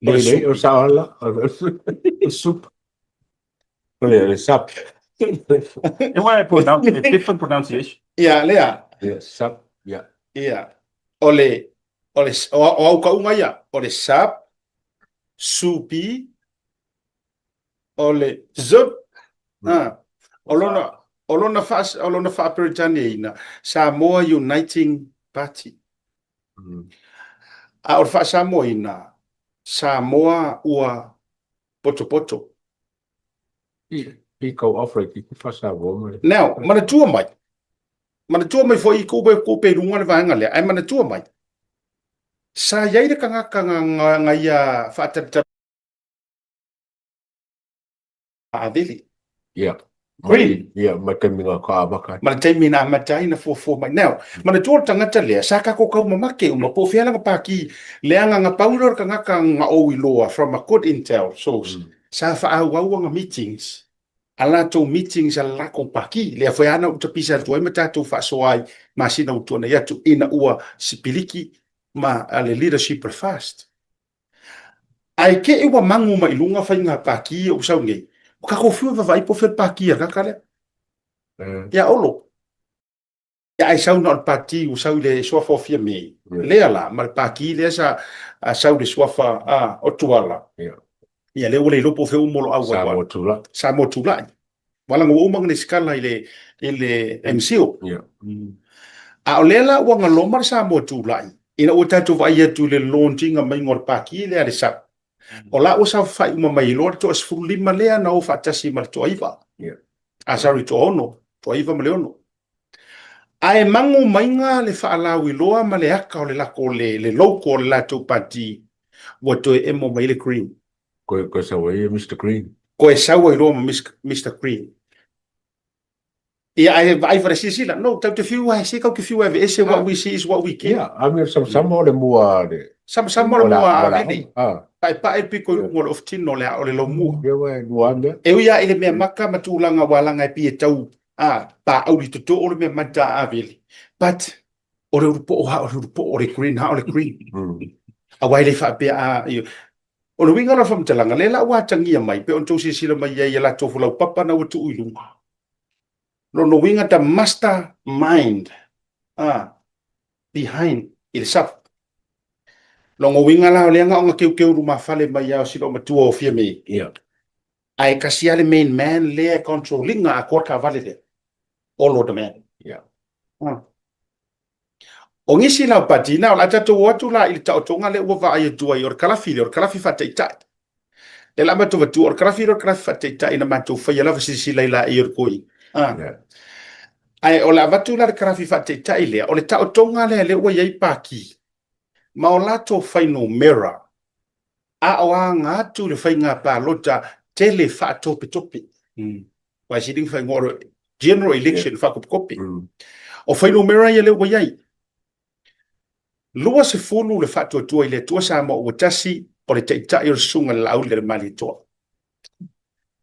Me le le o sa la o sup. O le le sap. E why I pronounce a different pronunciation. Ia, lea. Yeah, sap. Yeah. Ia. O le o le o, o au kauga ia, o le sap, supi, o le zup. Ah, o lona o lona fa o lona faa-Peretaniaina, Samoa Uniting Party. A o le faa-Samoaina, Samoa ua potopoto. I kau offer ki ku faa-Samoa ma le. Now, manatua mai, manatua mai foi i ku ku pe i luga le vaega lea, ae manatua mai, sa i ai le tagata na ia faatalitali Avele. Yeah. Green. Ia, ma le taimi na ka amata ai. Ma le taimi na amata ai na fuafua mai. Now, manatua le tagata lea, sa kako kau mamake uma, po o fea lana pākī, leaga na pau lea o le tagata na ou iloa from a good intel source, sa faaauau ana meetings, a latou meetings a le lakou pākī. Lea foi lava na ou tapisa atu ai ma tatou faasoa ai masina ua tuanai atu ina ua sipiliki ma le leadership o le FAST. Ae te i ua magu mai i luga faiga pākī o ua sau nei, ua tatou fiu e vaavaai po o fea le pākī a le tagata lea. Ia Olo. Ia ae sau na o le pākī ua sau i le suafa o Fiame, lea la, ma le pākī lea sa sau i le suafa o Tuala. Ia lea ua le iloa po o fea uma o lo au ai. Samoa Tulai. Samoa Tulai. Ua laga ua uma ona lesitala i le, i le MCIL. Yeah. A o lea la ua galoma le Samoa Tulai, ina ua tatou vaai atu i le launch-ina maiga o le pākī lea a le SUPP, o la ua saofafai uma mai loa le toa-15 lea na o faatasi ma le toa-9. Yeah. Ah, sorry, toa-6, toa-9 ma le 6. Ae magu maiga le faalauiloa ma le aka o le lako le, le logo o le latou pātī, ua toe emo mai le green. Koe, koe sau ai e Mister Green. Koe sau ai loa ma Mister Green. Ia, ae vaai fale silasila, no, tau te fiu ai, se kau te fiu ai aveese, what we see is what we get. Ia, a mea samasama o le mua a le... Samasama o le mua a Avele. Paepae le piko i luga o le ofutino o le, o le laumua. Ia, uae, lua a mea. E ui lava i le mea maka ma tulaga ua laga e pei e tau, a, paauli totoo le mea mata a Avele. But, o le ulupoo lava o le ulupoo, o le green lava o le green. Aua e le faapea a, o le uiga la o le faamatalaga, lea la ua atagia mai, pei ona outou silasila mai ai i a latou falaupapa na ua tuu i luga. Lona uiga the master mind a, behind i le SUPP. Lona uiga la o lea na ona keukeu lumafale mai lava o si loomatua o Fiame. Yeah. Ae kasi lava le main man lea e control ina atoa le taavale lea. Olo the man. Yeah. O nisi la o pati, na o le a tatou o atu la i le taotoga lea ua vaai atu ai, o le kalafi lea, o le kalafi faataitai. Lea la a matou avatua, o le kalafi lea o le kalafi faataitai na matou faia lava silasila i laei o le koi. Ah. Yeah. Ae o le avatu la le kalafi faataitai lea, o le taotoga lea lea ua i ai paki, ma o latou fuainumera, a o aga atu le faiga palota tele faatopetope. Aua e sili ona faaigoa o le general election faakopikopi. O fuainumera ia lea ua i ai. 20 le Faatuatua i le Atua Samoa ua tasi o le Taitai o le Susuga i le Laauli a le Malietoa.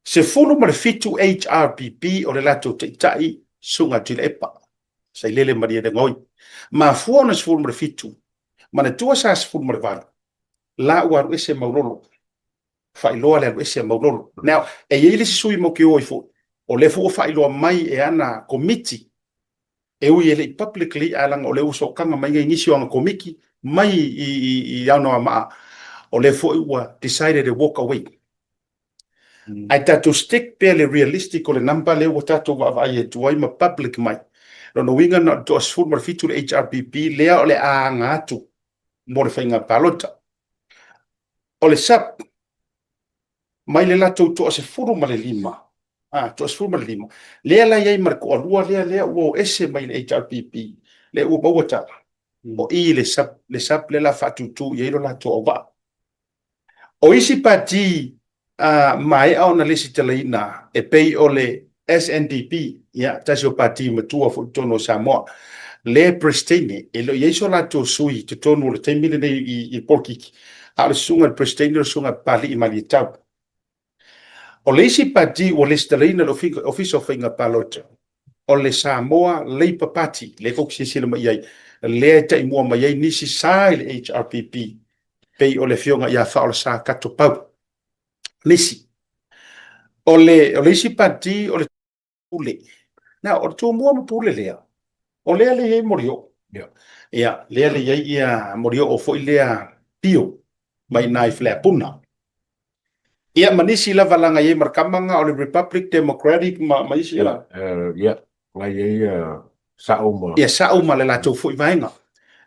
17 HRPP o le latou Taitai Susuga Tuilaepa Sailele Malielegaoi. Mafua ona 17, manatua sa 18, la ua alu ese Maulolo, faailoa le alu ese a Maulolo. Now, e i ai le isi sui matou te o ai foi, o lea foi ua faailoa mai e ana komiti, e ui e le i publicly, ae leaga o lea ua sootaga mai nei nisi o ana komiti mai i Anoamaa, o lea foi ua decided e walk away. Ae tatou stick pea le realistic o le number lea ua tatou vaavaai atu ai ma public mai. Lona uiga na o le toa-17 le HRPP lea o le a aga atu mo le faiga palota. O le SUPP, mai le latou toa-15, ah, toa-15, lea la i ai ma le toalua lea, lea ua o ese mai le HRPP, lea ua maua tala, o i le SUPP, le SUPP lea la faatūtū i ai lo latou auvaa. O isi pati a maea ona lesitalaina e pei o le SNDP, ia, tasi o pati matua foi i totonu o Samoa, le Peresetene, e le o i ai so latou sui i totonu o le taimi lenei i le polokiki, a o le susuga i le Peresetene o le susuga Papalii Malietau. O le isi pati ua lesitalaina e le Ofisa o Faiga Palota, o le Samoa Labour Party, lea tou te silasila mai i ai, lea e taimua mai ai nisi sa i le HRPP, pei o le afioga ia Faaolesa Kato Pau. Nisi. O le, o le isi pati o le Pule. Now, o le Tumua ma Pule lea, o lea le i ai Molioo. Yeah. Ia, lea le i ai ia Molioo foi lea Pio mai i na i Faleapuna. Ia, ma nisi lava laga i ai ma le kama na o le Republic Democratic ma, ma isi la. Ia, la i ai Sa'u ma... Ia, Sa'u ma le latou foi vaega.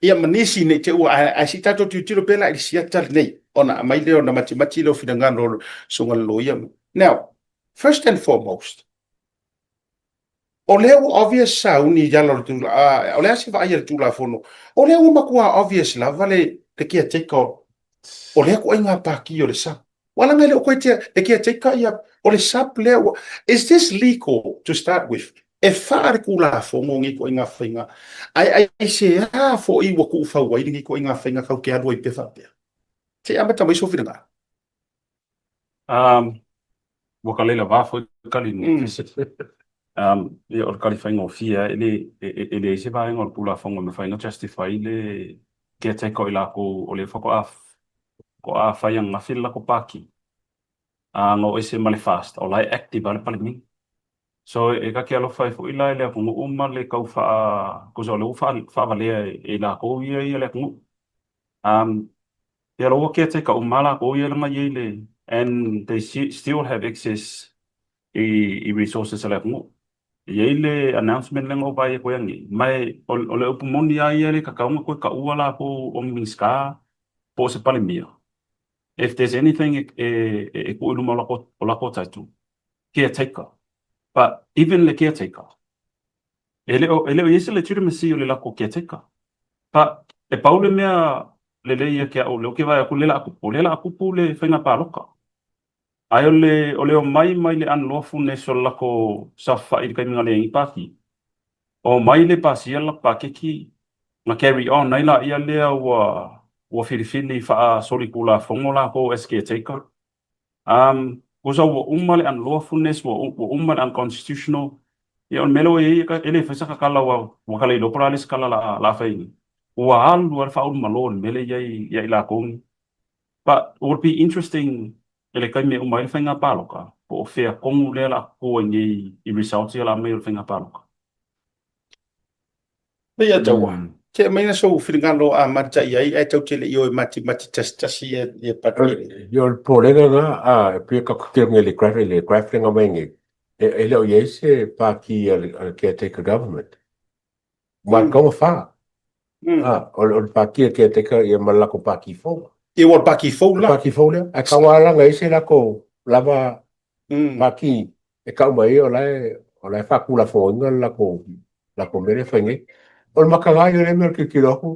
Ia, ma nisi ne i te i ua, ae, ae se i tatou tilotilo pea la i le siata lenei, ona aumai lea ona matimati lea o finagalo o le susuga i le loia. Now, first and foremost, o lea ua obvious sauni i ala o le tula, o le a se vaai a le Tulafono, o lea ua matua obvious lava le, le caretaker o, o lea ituaiga pākī o le SUPP. Ua laga e le o koe tea, le caretaker ia, o le SUP lea ua, is this legal to start with? E faa le Tulafono nei ituaiga faiga, ae aisea foi ua tuufau ai lenei ituaiga faiga tatou te alu ai pea faapea? Se i amata mai sou finagalo. Um, ua ka leila va foi kali ni. Ia, o le kali faigofie lava, e le, e, e leai se vaega o le Tulafono e mafai ona justify le caretaker o i latou o lea faatoa faatoa fai ananafi le latou pāki. A na o ese ma le FAST, o la e active lava le Palemene. So e ta te alofa ai foi la i le atunuu ma le tau faa, tusa o lea ua faavalea e i latou ia ia le atunuu. Ia la ua caretaker uma lava latou ia na i ai le, and they still have access i resources a le atunuu. E i ai le announcement lea na ou vaai atu ai ananei, ma o le upu moni lava ia e le tatau ona toe taua latou o ni Minisita po o se Palemia. If there's anything e tuu i luma o latou title, caretaker. But even le caretaker, e le o i ai se legitimacy o le latou caretaker. But e pau le mea lelei ia te au, lea ou te vaai atu lea o le a tupu, o lea o le a tupu le faiga palota. Ae o le, o le omai mai le unlawfulness o le latou saofafai i le taimi na leai ai ni pāti, omai le pasia le latou paketi na carry on ai laia lea ua, ua filifili faasolitulafono latou as caretaker. Um, tusa ua uma le unlawfulness, ua, ua uma le unconstitutional, ia o le mea lea ua i ai, e le fai sa tatala ua, ua ta le iloa po o le a le isi tala o le a, o le a fai nei. Ua alu lava le faaulumalo i le mea lea e i ai ia i latou nei. But it would be interesting i le taimi e uma ai le faiga palota, po o fea tonu lea o le a tutu ai nei i results ia o le a aumai o le faiga palota. Ia taua, se aumai sou finagalo amata i ai ae tatou te le i o e matimati tasitasi ia pati. Ia o le popolega lena, e pei e tatou te i le graph, le graph lea na aumai nei, e le o i ai se pati a le caretaker government. Ua taugofā. Ah, o le pāti a caretaker ia ma le latou pāti fou. Ia ua le pāti fou la. Pāti fou lea. Ae tau lava la na i ai se latou lava pāti e tau mai ai o la e, o la e faatulafonoina le latou, latou mea lea e fai nei. O le mataga ia o lea mea o le tilotilo atu,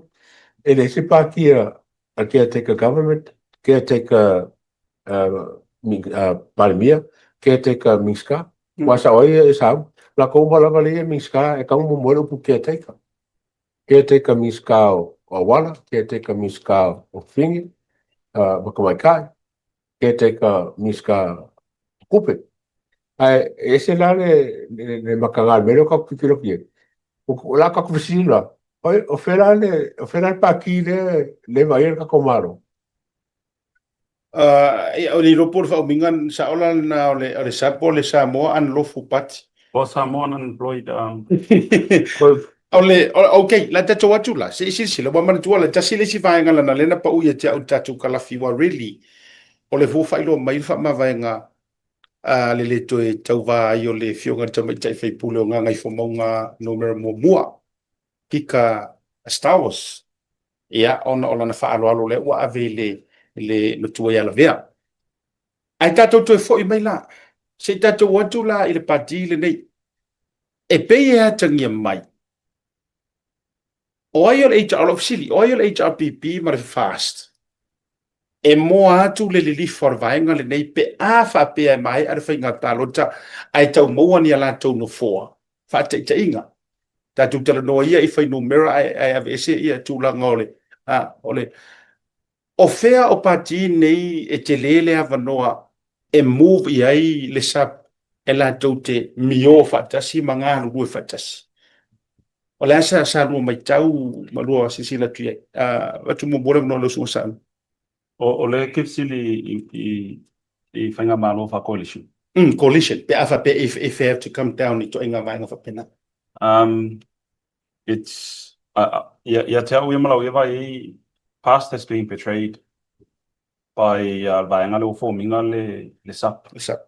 e leai se pāti a caretaker government, caretaker Palemia, caretaker Minista, aua sao ai e sau, latou uma lava lea e Minista e tau muamua ai le upu caretaker. Caretaker Minista o Auala, caretaker Minista o Fafine ma Tamaitai, caretaker Minista o Tupe. Ae ese la le, le, le mataga o le mea lea o tatou tilotilo atu i ai. O le a tatou fesili la, o fea la le, o fea la le pāti lea e vaaia le tatou Malo? Ia, o le iloa po o le faaumiga sao la lena o le, o le SUP o le Samoa Unlawful Party. O Samoan Unemployed. O le, ok, la tatou atu la, se i silasila, ua manatua la, tasi le isi vaega lana lea na pau ia te au i le tatou kalafi, ua really, o le fua faailoa mai le faamavaega a le le toe tauva ai o le Afioga i le Tamaitai Faipule o Gagaifomauga numera muamua, Kika Stowers. Ia, ona o lana faaaloalo lea ua ave i le, le matua ia Lavea. Ae tatou toe foi mai la, se i tatou o atu la i le pati lenei. E pei e atagia mai, o ai o le HR, o lau fesili, o ai o le HRPP ma le FAST e moa atu le lilifa o le vaega lenei pe a faapea e maea le faiga palota ae tau maua ni a latou nofoa faataitaiga. Tatou talanoa ia i fuainumera ae, ae aveese ia tulaga o le, a, o le, o fea o pati nei e tele le avanoa e move i ai le SUP e latou te mio faatasi ma galulue faatasi. O le a sa, sa lua maitau ma lua silasila atu i ai? Uh, atu muamua le avanoa i lau susuga Saana. O, o lea e te fesili i, i, i faigamalo faa-coalition. Coalition, pe a faapea if, if they have to come down i ituaiga vaega faapena. It's, ia, ia te au ia ma lau ia vaai ai, past has been betrayed by le vaega lea ua form-ina le, le SUP. Le SUP.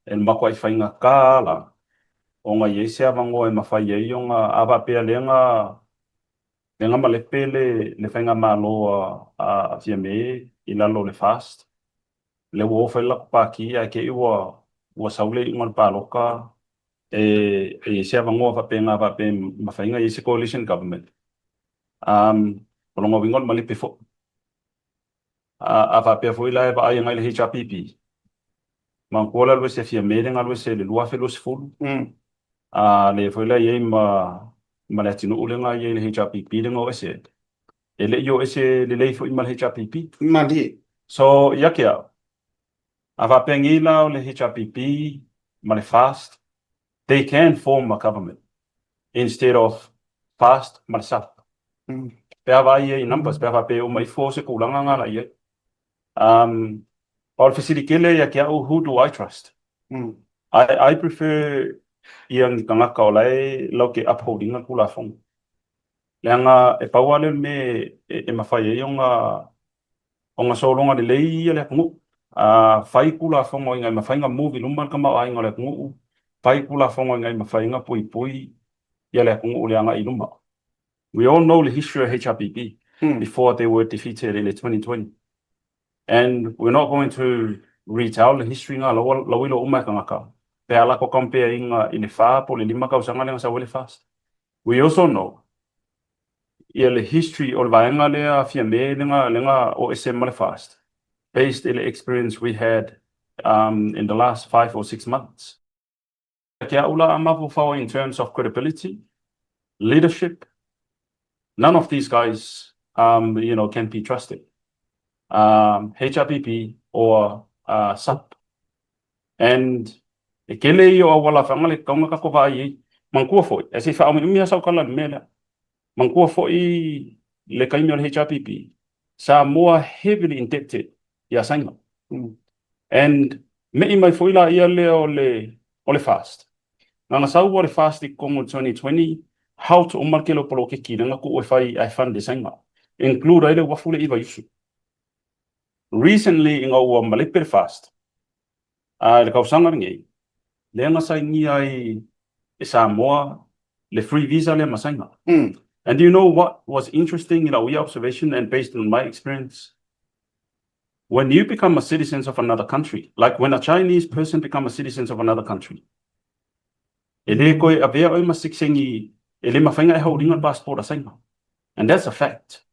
E matuai faigata la ona i ai se avanoa e mafai ai ona, a faapea lea na Lea na malepe le le faigamalo a Fiame i lalo o le FAST. Lea ua o fai le latou pāti ae te i ua ua sau le iuga o le palota e e i ai se avanoa faapena faapea e mafai ona i ai se coalition government. Um, o lona uiga o le malepe foi. A faapea foi la e vaai agai i le HRPP, manatua le alu ese a Fiame le alu ese i le 2020, a lea foi la e i ai ma ma le atunuu lea na i ai i le HRPP lea na o ese ai, e le i o ese lelei foi ma le HRPP. Malie. So, ia te au, a faapea nei la o le HRPP ma le FAST, they can form a government instead of FAST ma le SUP. Pe a vaai i ai i numbers, pe a faapea e uma ifo se tulaga na la i ai. Um, o le fesili tele ia te au, who do I trust? I prefer ia ni tagata o la e lau te uphold ina Tulafono. Leaga e pau lava lea o le mea e mafai ai ona ona sologa lelei ia le atunuu. A fai Tulafono ina ia mafai ona move i luma le tamaoaiga o le atunuu, fai Tulafono ina ia mafai ona puipui ia le atunuu i le agai i luma. We all know the history of HRPP before they were defeated in the 2020. And we're not going to retell the history nga lau lau ilo uma e tagata. Pe a lako compare inga i le fa po o le lima tausaga lea na sau ai le FAST. We also know ia le history o le vaega lea a Fiame lea na lea na o ese ma le FAST based i le experience we had in the last 5 or 6 months. Ke au la a mafaufau in terms of credibility, leadership, none of these guys can be trusted. HRPP or SUP. And e tele ia o auala whanga le kaunga ka kova ai ei. Manatua foi, e se i whaaumiumi a sau tala i le mea lea. Manatua foi le taimi o le HRPP, Samoa heavily indebted ia Saina. And mei mai foi la ia lea o le, o le FAST. Na na sau o le FAST i totonu o le 2020, halt uma le tele o poloketi lea na tuu e fai ae fund e Saina. Include ai le uafu le i Vaiusu. Recently ina ua malepe le FAST, a i le tausaga lenei, lea na sainia ai e Samoa le free visa lea ma Saina. And do you know what was interesting in our observation and based on my experience? When you become a citizen of another country, like when a Chinese person become a citizen of another country, e le koe avea oe ma sitiseni, e le mafai ona e hold ina le passport a Saina. And that's a fact.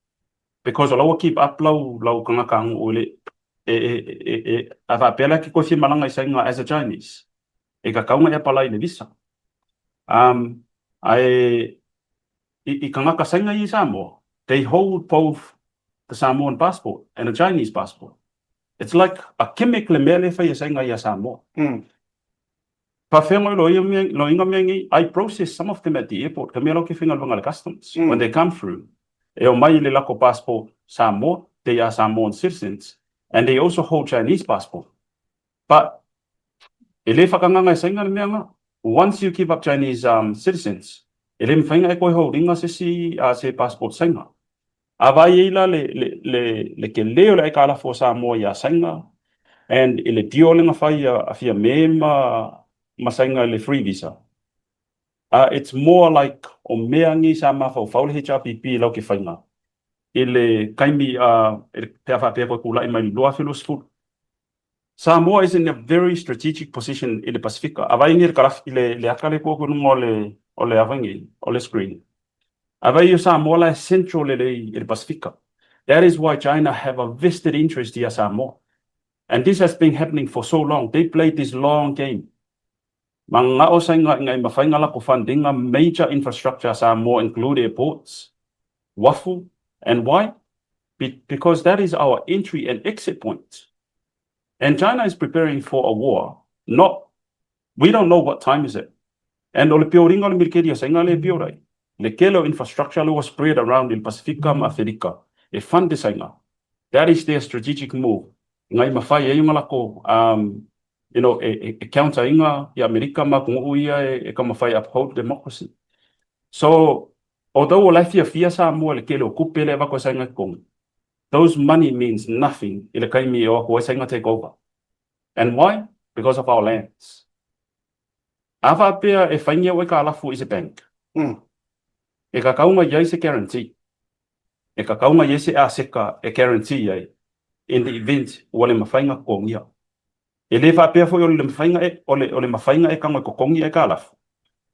Because o la ua keep up lau lau tagatanu'u i le e e e e a faapea la e te toe fia malaga i Saina as a Chinese, e tatau ona e apalai i le visa. Ae i i tagata Saina ia i Samoa, they hold both the Samoan passport and a Chinese passport. It's like a gimmick le mea lea e fai e Saina ia Samoa. Faafeagai loia mea, loiga mea nei, I process some of them at the airport, ka mea la ou te faigaluega i le customs, when they come through, e omai i le lako passport Samoa, they are Samoan citizens, and they also hold Chinese passport. But e le whakanganga e Saina le mea nga, once you give up Chinese citizens, e le mafai ona e koe holdinga se isi se passport Saina. A vaai ai la le, le, le, le tele o le aitalafu a Samoa iā Saina and i le deal lea na fai a, a Fiame ma, ma Saina i le free visa. It's more like o mea nei sa mafaufau le HRPP i lau ke faiga i le taimi pe a faapea koe kula'i mai i le 2020. Samoa is in a very strategic position i le Pasifika. A vaai nei le kalafi, le, le aka lea e tuu atu i luga o le, o le ava nei, o le screen. A vaai o Samoa la e central lelei i le Pasifika. That is why China have a vested interest ia Samoa. And this has been happening for so long. They played this long game. Mana'o Saina ina ia mafai ona latou fund ina major infrastructure a Samoa include airports, uafu, and why? Because that is our entry and exit point. And China is preparing for a war. Not, we don't know what time is it. And o le building o le military a Saina lea e build ai. Le tele o infrastructure lea ua spread around i le Pasifika ma Aferika e fund e Saina. That is their strategic move. Ina ia mafai ai ona latou e, e counter ina ia Amerika ma atunuu ia e taumafai e uphold democracy. So, although o la e fiafia Samoa i le tele o tupe lea e avatu e Saina i totonu, those money means nothing i le taimi e o atu ai Saina take over. And why? Because of our lands. A faapea e faingia ua aitalafu i se bank, e tatau ona i ai se guarantee. E tatau ona i ai se aseta e guarantee ai in the event ua le mafai ona totogia. E le faapea foi o le mafai ona e, o le, o le mafai ona e tago e totogi aitalafu,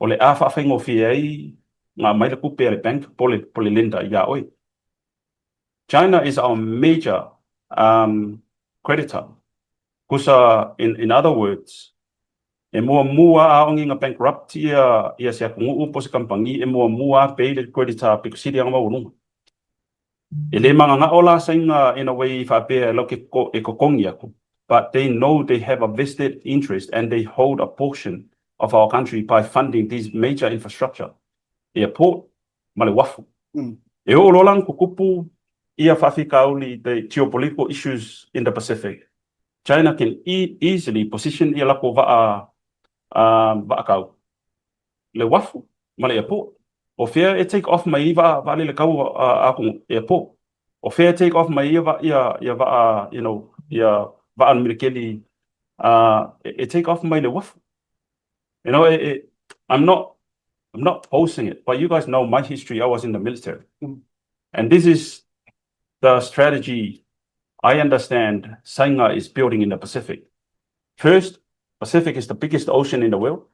o le a faafaigofie ai ona aumai le tupe a le bank po o le, po o le lender iā oe. China is our major um, creditor. Kusa, in, in other words, e muamua a aogi nga bankrupt ia, ia se atunuu po se kampangi e muamua a pay le creditor pito sili anga maualuga. E le magagao la Saina in a way faapea e lau ke e totogi atu, but they know they have a vested interest and they hold a portion of our country by funding these major infrastructure, airport ma le uafu. E oo loa la ona tutupu ia faafitauli the geopolitical issues in the Pacific, China can easily position ia latou vaa vaa kau le uafu ma le airport. O fea e take off mai ai vaa vaalele kau a atunuu? Airport. O fea e take off mai ai ia ia vaa you know ia vaa militeli e take off mai le uafu. You know, it, it, I'm not I'm not posting it, but you guys know my history. I was in the military. And this is the strategy I understand Saina is building in the Pacific. First, Pacific is the biggest ocean in the world.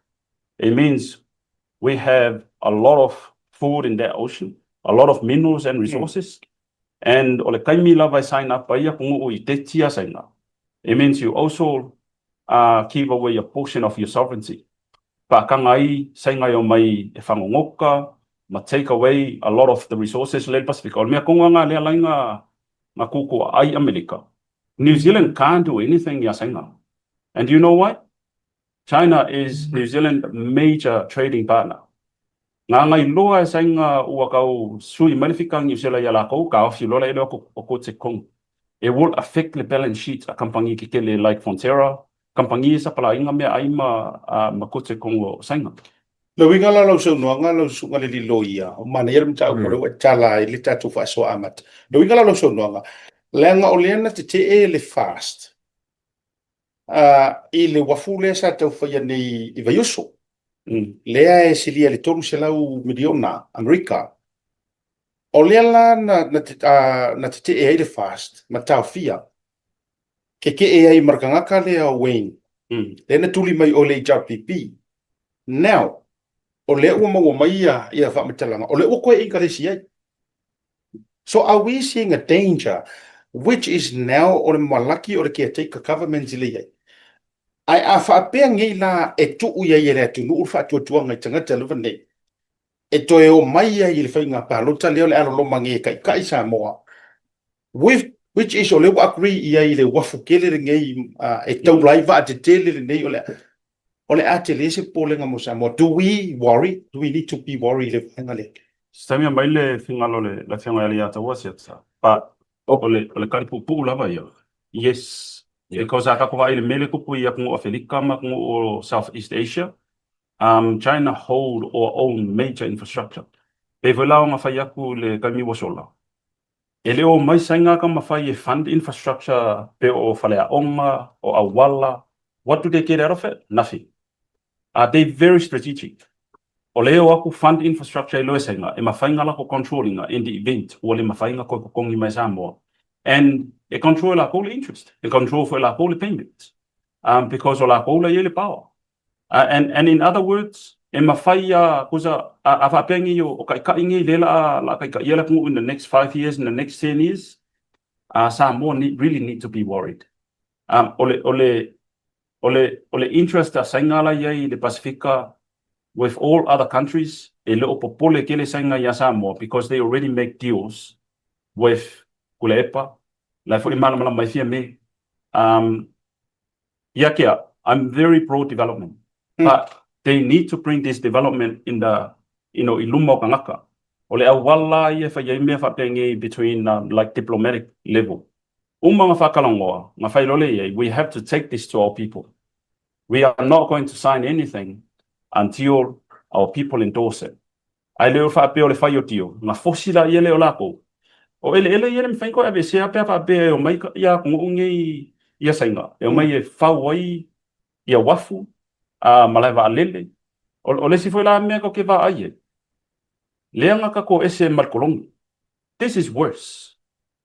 It means we have a lot of food in that ocean, a lot of minerals and resources. And o le taimi lava e sign up ai atunuu i debts a Saina. It means you also give away a portion of your sovereignty. Faataga ai Saina e omai e fagagoka ma take away a lot of the resources lea i le Pasefika. O le mea tonu lava lea la na na kūkua ai Amerika. New Zealand can't do anything iā Saina. And do you know why? China is New Zealand major trading partner. Ngagai loa e Saina ua kau sui mai le fika Niu Sela iā lakou, kaofi loa le ele o ko te kong. It will affect le balance sheet a kampangi kekele like Fonterra, kampangi e sapalaiga meaai ma ma ko te kong o Saina. Le uiga la o lau saunoaga lau susuga le alii loia, o manaia le mataupu lea ua e tala ai le tatou faasoa amata. Le uiga la o lau saunoaga, leaga o lea na tetee le fast i le uafu lea sa tau faia nei i Vaiusu, lea e silia i le 300 miliona Amerika. O lea la na, na, na tetee ai le fast ma taofia kekee ai ma le tagata lea o Wayne, lea na tuli mai o le HRPP. Now, o lea ua maua mai ia, ia faamatalaga, o lea ua toe inkaresi ai. So are we seeing a danger which is now o le malaki o le caretaker government le i ai? Ae a faapea nei la e tuu i ai e le atunuu le faatuatuaga i tagata lava nei, e toe omai ai i le faiga palota lea o le a loloma nei e taitai Samoa, with which is o lea ua agree i ai i le uafu tele lenei e taula ai vaatetele lenei o le o le a tele se popolega mo Samoa. Do we worry? Do we need to be worried i le vaega lea? Se taimi aumai le finagalo o le Afioga ia Leiataua Siata, but o le o le tali puupuu lava ia, yes. Because a tatou vaai i le mea lea e tupu i atunuu o Afelika ma atunuu o South East Asia, um, China hold or own major infrastructure. Pei foi la ona fai atu i le taimi ua sola, E le o mai Saina ka mafai e fund infrastructure pe o faleaoga, o auala, what do they get out of it? Nothing. Are they very strategic? O le o aku fund infrastructure i loe Saina e mafai nga lako control inga in the event ua le mafai nga koe totogi mai Samoa and e control e lakou le interest, e control foi e lakou le payment um, because o lakou la i ai le power. And, and in other words, e mafai a, kusa, a, a faapea nei o, o kaʻikaʻi nei lea la, la kaʻikaʻia le atunuu in the next 5 years, in the next 10 years, Samoa need, really need to be worried. Um, o le, o le, o le, o le interest a Saina la i ai i le Pasifika with all other countries, e le o popole tele Saina iā Samoa because they already make deals with Tuilaepa, la e foi malamalama mai fia me. Um, Ia kea, I'm very pro development, but they need to bring this development in the, you know, i luma o tagata. O le auala ia e fai ai mea faapenei between like diplomatic level. Uma na faatalanoa, na fai loa lea i ai, we have to take this to our people. We are not going to sign anything until our people endorse it. Ae le o faapea o le fai o deal, na fosi laia lea o lakou. O eleele ia e le mafai ona toe aveesea pe a faapea e omai ia atunuu nei ia Saina, e omai e fau ai ia uafu malae vaalele. O le isi foi la mea tatou te vaai ai, lea na tatou ese ma le koloni. This is worse.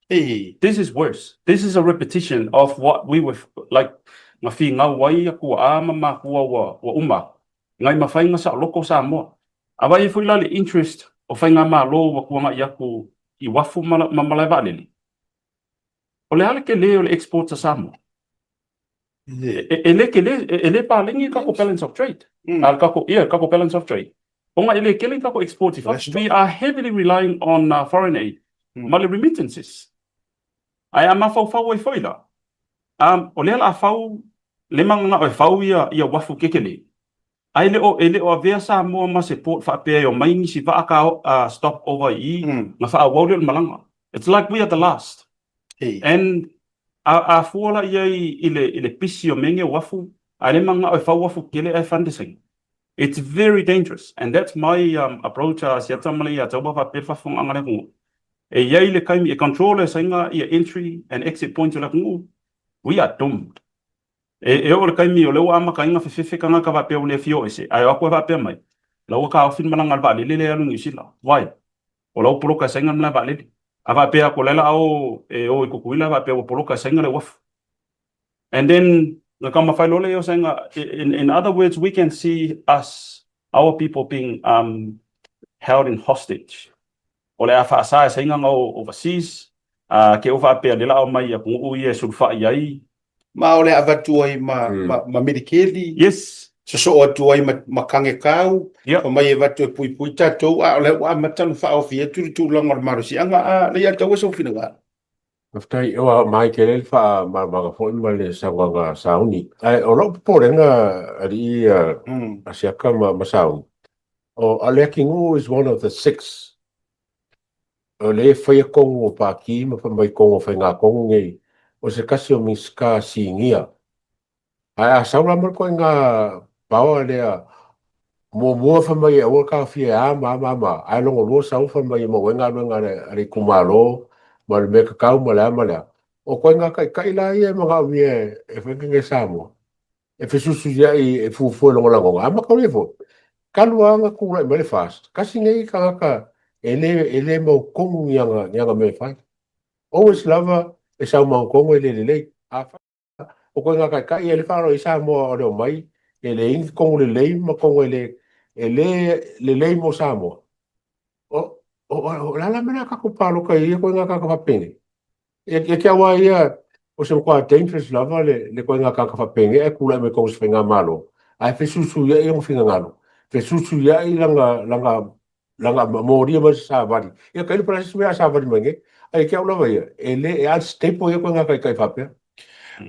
This is worse. This is a repetition of what we were like na finau ai ia tuaa ma makua ua ua uma atu. Ngai mafai na saoloko Samoa. A vaai ai foi la le interest o faigamalo ua tuanai atu i uafu ma ma malae vaalele. O le a le tele o le exports a Samoa? E le tele, e le paleni le tatou balance of trade. A le tatou, ia, le tatou balance of trade. Ona e le tele ni tatou exports i fafo. We are heavily relying on foreign aid ma le remittances. Ae a mafaufau ai foi la, o lea o le a fau, le mananao e fau ia uafu kekele, ae le o, e le o avea Samoa ma se port faapea e omai nisi vaa ka stop over i i, na faaauau lea o le malaga. It's like we are the last. And a fua la i ai i le, i le pisi o mea nei o uafu, ae le mananao e fau uafu kekele ae fund e Saina. It's very dangerous and that's my approach a Asiata ma le ia Taua faapea le faafofogaaga a le atunuu. E i ai le taimi e control e Saina ia entry and exit points o le atunuu, we are doomed. E oo i le taimi o lea ua amataina fefefe tagata faapea ua le afio ese, ae o atu e faapea mai, la ua taofi le malaga a le vaalele lea e alu i Niu Sila. Why? O la ua poloka e Saina le malae vaalele. A faapea atu o la e la o e o i Tutuila e faapea ua poloka e Saina le uafu. And then na taumafai loa lea o Saina, in other words, we can see us, our people being um, held in hostage. O le a faasa e Saina na o overseas, uh, ke o faapea le la o mai atunuu ia e sulufai ai. Ma o le a avatu ai ma, mm. ma, ma Medikeli. Yes. Sosoo atu ai ma, ma Kangekau. Yep. Fa mai e vatu e puipui tatou, a o le ua amata ona faaofi atu le tulaga o le malosiaga, a le ia taua sou finagalo. Faafetai, ua mai tele le faamalamalamaga foi ma le saunoaga sauni. Ae o lou popolega alii Asiata ma Sauni, o Leatinuu is one of the six o lea e faia tonu o Pati ma fai mai tonu o faigatonu nei, o se tasi o Minisita sinia. Ae a sau la ma le ituaiga power lea, muamua fai mai e aua le taofia e a ma a ma a ma a, ae lona lua sau fai mai e maua ai galuega a le itumalo ma le mea tatau ma le a ma le a. O ituaiga taitai la ia e manaomia e fai ni Samoa, e fesuisuiai e fuafua i lona lagona. A mataulia foi, talu lava ona tulai mai le FAST, tasi nei tagata e le e le mautonu ni ana mea e fai. Always lava e sau mautonu e le lelei. Afai O koe ngā taitai e le whaaro i Samoa o le omai, e le ingi kongu lelei ma kongu e le, e le lelei mo Samoa. O, o, o, la la mena kako pāloka i ia koe ngā kaka whapene. E, e kia wā ia, o se mkoa dangerous lava le, le koe ngā kaka whapene e kula e me kongu se whainga malo. Ai fesusu ia i ongo whingangalo. Fesusu ia i langa, langa Langa molia mai se savali. Ia ka ilu se mea a savali mai nei. Ai ke au lava ia, e le e unstable ia koe ngā kaikai faapea.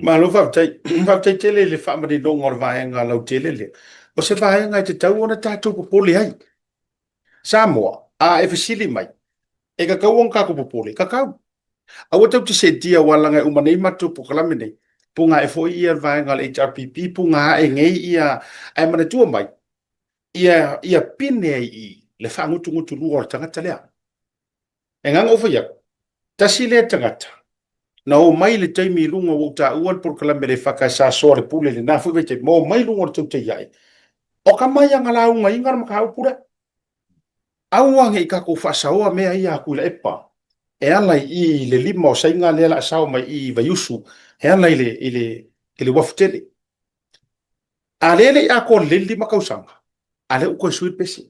Malo faafetai. Faafetai tele i le faamaninoga o le vaega lautele lea. O se vaega e tatau ona tatou popole ai. Samoa, a e fesili mai, e kakau ona tatou popole? Kakau. Aua tou te seetia aua leaga e uma nei matou polokalame nei, punga ae foi ia le vaega o le HRPP, punga ae nei ia, ae manatua mai, ia, ia pine ai i le faagutugutulua o le tagata lea. E nganga ou fai atu, tasi lea tagata, na omai i le taimi i luga ua ou taua le polokalame le whaka e sa soa le pule le nā fui vaitaimi, ma omai i luga o le tautei ae. O ka mai anga lauga inga le mataupu lea. Aua ne i tatou faasaoa mea ia a Tuilaepa e ala i i le lima o Saina lea o le a sao mai i i Vaiusu e ala i le, i le, i le uafu tele. A lea e le i atoa lelei le 5 tausaga, a lea ua toe sui le pese.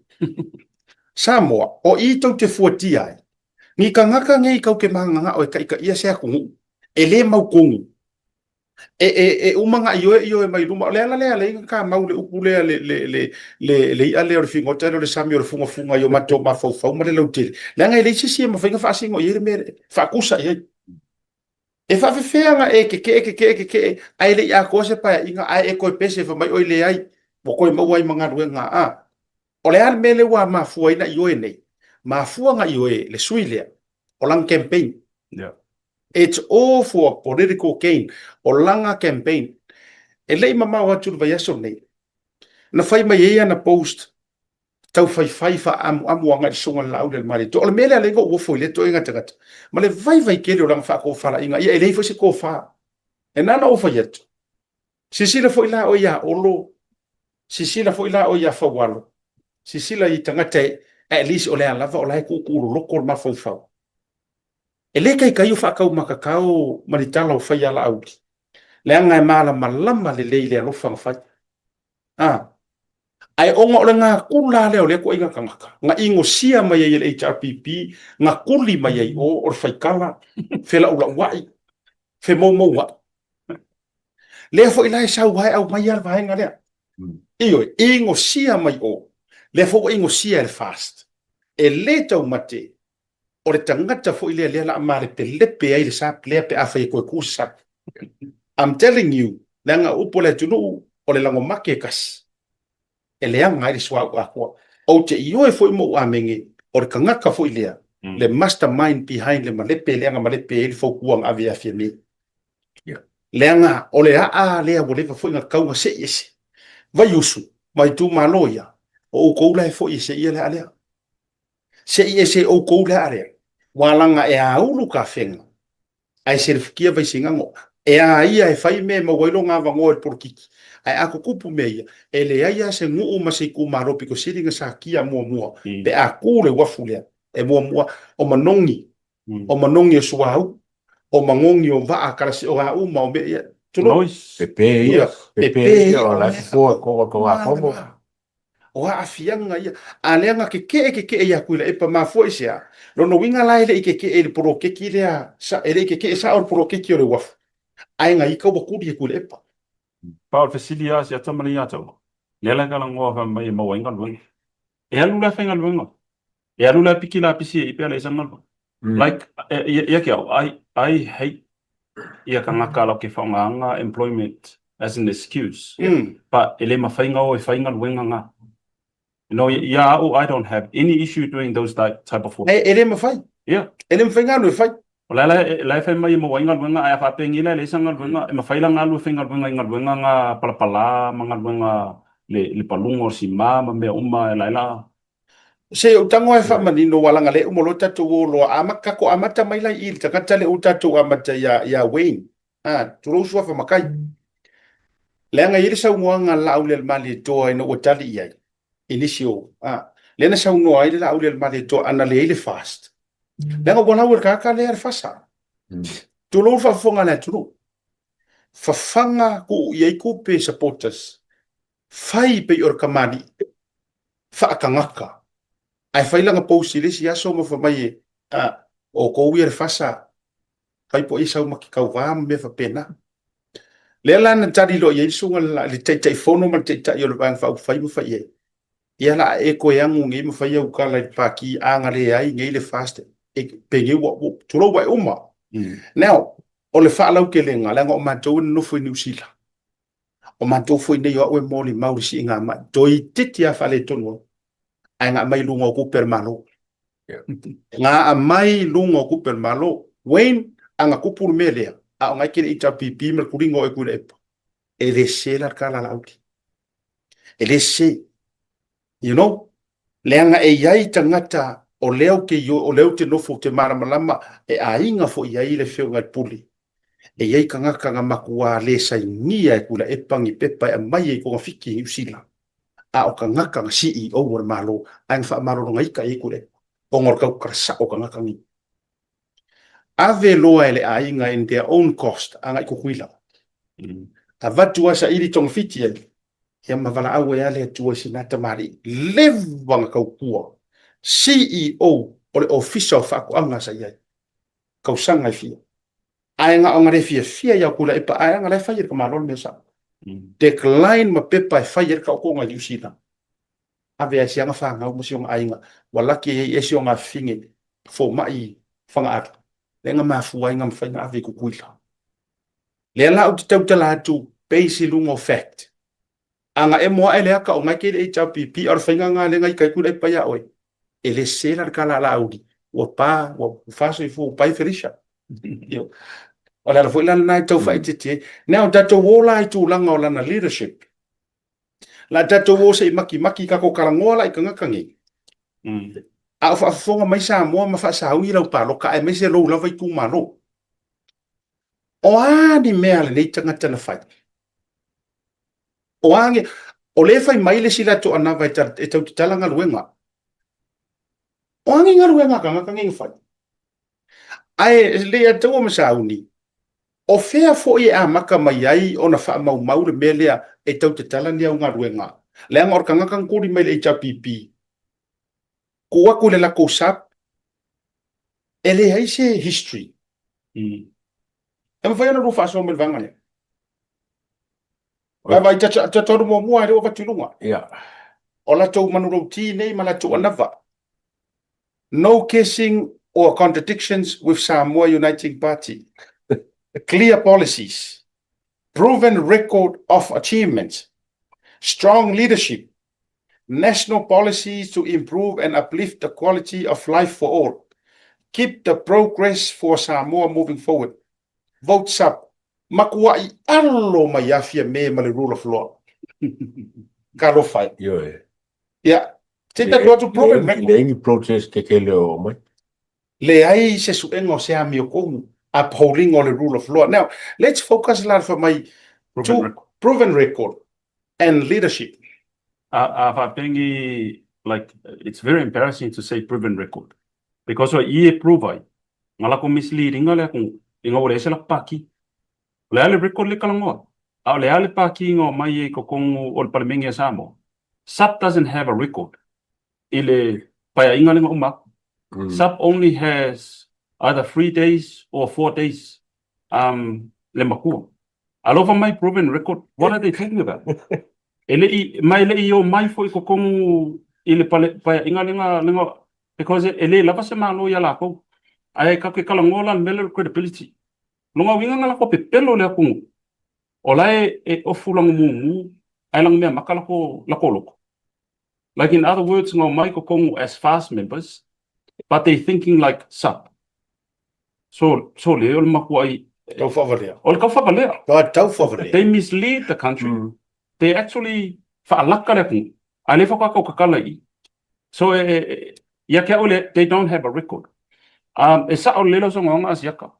Samoa, o i tou te fuatia ai, ni tagata nei tou te mananao e taitaia se atunuu, e le mautonu, e, e, e uma na ioe ioe mai luma. O le ala lea lea na tamau le upu lea le, le, le, le, le i'a lea o le figota lea o le sami o le fugafuga i o matou mafaufau ma le lautele. Leaga e leai se isi e mafai ona faasino i ai le mea, faakusa i ai. E faafefea ona e keke'e keke'e keke'e ae le i atoa se paeaiga ae e toe pese fai mai oi leai ua toe maua ai ma galuega a. O le a le mea lea ua mafua ai na ioe nei? Mafua na ioe le sui lea o lana campaign. Yeah. It's all for political gain. O lana campaign. E le i mamao atu le vaiaso lenei. Na fai mai ai ana post taufaifai faaamuamu agai i le susuga i le Laaulialemalietoa. O le mea lea lea na ou ofo i lea toega tagata, ma le vaivai tele o lana faatofalaiga, ia e leai foi se tofa. E na ona ou fai atu, silasila foi la oe ia Olo, silasila foi la oe ia Faualo, silasila i tagata e, at least o lea lava o la e tuutuu loloto le mafaufau. E le taitai o faataumatatao ma ni tala o fai a Laauli, leaga e malamalama lelei i le alofa na fai. A, Ae ona o le gakula lea o lea ituaiga tagata, na inosia mai ai e le HRPP, na kuli mai ai o, o le faikala, felaulauai. Femoumoua'i. Lea foi la e sau lava e aumai lava le vaega lea. Ioe, inosia mai o, lea foi ua inosia e le FAST. E le taumate, o le tagata foi lea lea la a malepelepe ai le SAP lea pe afai e toe tu se SAP. I'm telling you, leaga o upu a le atunuu, o le lagomake e tasi, e leaga ai le suauu atoa. Ou te ioe foi ma ou amene, o le tagata foi lea, le mastermind behind le malepe lea na malepe ai le fautuaga ave ia Fiame. Leaga o le aa lea ua leva foi ona tatau ona sei ese. Vaiusu ma itumalo ia, o outou la e foi e seia le aa lea. Sei ese e outou le aa lea, ua laga e aulu tafega, ae selefutia Vaisigano. E a ia e fai mea e maua ai lona avanoa i le polokiki, ae a tutupu mea ia, e leai lava se nuu ma se itumalo pito sili ona satia muamua pe a tu le uafu lea. E muamua o manogi, o manogi o suauu, o manogi o vaa kalasi, o a uma o mea ia, tulou. Pepe ia, pepe ia, o la e fofo e koko Togatogo. O aafiaga ia. A lea na keke'e keke'e ia Tuilaepa, mafua i se a? Lona uiga la e le i keke'e i le poloketi lea, e le i keke'e sa'o le poloketi o le uafu, ae na ita ua tuli e Tuilaepa. Pa o le fesili lava si ata ma le ia te au, lea la e talanoa fai mai e maua ai galuega. E alu la e faigaluega. E alu la e piki lapisi e i pe a leai sana galuega. Like, ia ke au, I, I hate ia tagata lau ke faaaogaina employment as an excuse. But e le mafai ona o e fai galuega na. You know, ia au, I don't have any issue doing those type of work. E le mafai. Yeah. E le mafai ona alu e fai. O la la e fai mai e maua ai galuega, ae a faapeni la e leai sana galuega, e mafai la ona alu e faigaluega i galuega na palapala ma galuega le paluga o le sima ma mea uma e la e la. Se ou tago lava e faamanino aua leaga lea e uma loa tatou o loa amata tatou amata mai la i i le tagata lea ua tatou amata ia ia Wayne a tulou suafa matai leaga e i ai le saunoaga a le Laaulialemalietoa ina ua tali i ai i nisi o a lea na saunoa ai le Laaulialemalietoa ana leai le FAST leaga ua lau e le tagata lea le FASA tulou le faafofoga a le atunuu fafaga tuu i ai tupe supporters fai pei o le kamali'i faatagata, ae fai lana post i le isi aso ma fai mai e, a, o outou ia le fasa, fai po o ai sau ma ke tauva ma mea faapena. Lea la na tali loa i ai le susuga i le, le Taitaifono ma le Taitai o le Vaega Faaupufai ma fai i ai, ia la a e toe agu nei ma fai au tala i le Pati a na leai nei le FAST, e, penei ua, ua, tulou ua e uma. Now, o le faalautelega, leaga o matou e nonofo i Niu Sila, O matou foi nei o au e molimau i le siiga mai, toeitiiti lava faaletonu ai, ae na aumai i luga o tupe a le Malo. Na aumai i luga o tupe a le Malo. Wayne, a na tupu le mea lea, a o na e te le HRPP ma le tuliga o oe Tuilaepa, e le sese la le tala a Laauli. E le sese. You know? Leaga e i ai tagata o lea ou te, o lea ou te nofo ou te malamalama e aiga foi i ai le Afioga i le Pule. E i ai tagata na matua le sainia e Tuilaepa ni pepa e aumai ai togafiti i Niu Sila, a o tagata na CEO o le Malo, ae na faamalologa ita i ai Tuilaepa, ona o le tautala sao o tagata nei. Ave loa e le aiga in their own cost agai Tutuila. Avatu lava saili togafiti ai, ia ma valaau ai lava le Atua i sina tamalii leva na tautua CEO o le Ofisa o Faatoaga sa i ai tausaga e fia. Ae na ona le fiafia ia Tuilaepa ae ana la e fai e le tamaloa le mea sao. Decline ma pepa e fai ai le taotoga i Niu Sila. Ave ai si ana fanau ma si ona aiga ua laki ai e si ona afafine fomai i Fagaalu. Lea na mafua ai na mafai ona ave i Tutuila. Lea la ou te tautala atu base i luga o fact. A na emo ae le aka o na e ke le HRPP, a o le faiga na lea na ita ai Tuilaepa ia oe. E le sese la le tala a Laauli, ua pa, ua fa soifua, ua pai Felicia. O le ala foi la lena e tau faaeteete ai. Now, tatou o la i tulaga o lana leadership. La tatou o se i makimaki tatou talanoa la i tagata nei. A o faafofoga mai Samoa ma faasaui lau paloka aemaise lou lava itumalo. O a ni mea a lenei tagata na fai? O a ni... O lea e fai mai le isi latou anava e, e tau tatala galuega. O a ni galuega a tagata nei na fai? Ae le ia taua ma sauni, o fea foi e amata mai ai ona faamaumau le mea lea e tau tatala ni au galuega? Leaga o le tagata na tuli mai le HRPP, tuu atu i le latou SAP, e leai se history. E mafai ona lua faasoa mai le vaega lea. Vai vai tatolu muamua lea ua avatu i luga. Ia. O latou manulauti nei ma latou anava. No kissing or contradictions with Samoa Uniting Party. Clear policies. Proven record of achievements. Strong leadership. National policies to improve and uplift the quality of life for all. Keep the progress for Samoa moving forward. Vote SUP. Makuaʻi alo mai a Fiame ma le rule of law. Talofa e. Ioe. Ia, se i tatou atu proven record. Leai ni protest kekele o mai. Leai se suega o se amiotonu upholding o le rule of law. Now, let's focus la fai mai Proven record. proven record and leadership. A faapea like it's very embarrassing to say proven record because o i e prove ai nga lako misleading le atunuu ina ua leai se lako pākī. O le a le record le talanoa? A o le a le pākī na omai ai i totonu o le Palemene a Samoa? SUPP doesn't have a record i le paeaiga lea na uma atu. SUPP only has either 3 days or 4 days le matua. Alofa mai proven record, what are they talking about? E le i, ma e le i omai foi i totonu i le paeaiga lea na, because e le lava se Malo ia latou. Ae tatou te talanoa la i le mea lea o le credibility. Lona uiga na latou pepelo le atunuu, o la e ofu lana mumu ae lana mea maka latou loto. Like in other words, na omai i totonu as FAST members, but they thinking like SUPP. So, so le o le matuai Tau faavalea. O le tau faavalea. Tau faavalea. They mislead the country. They actually faalaka le atunuu. A le faatoa tau tatala i i. So, e, ia te au le, they don't have a record. E sao lelei lau saunoaga Asiata.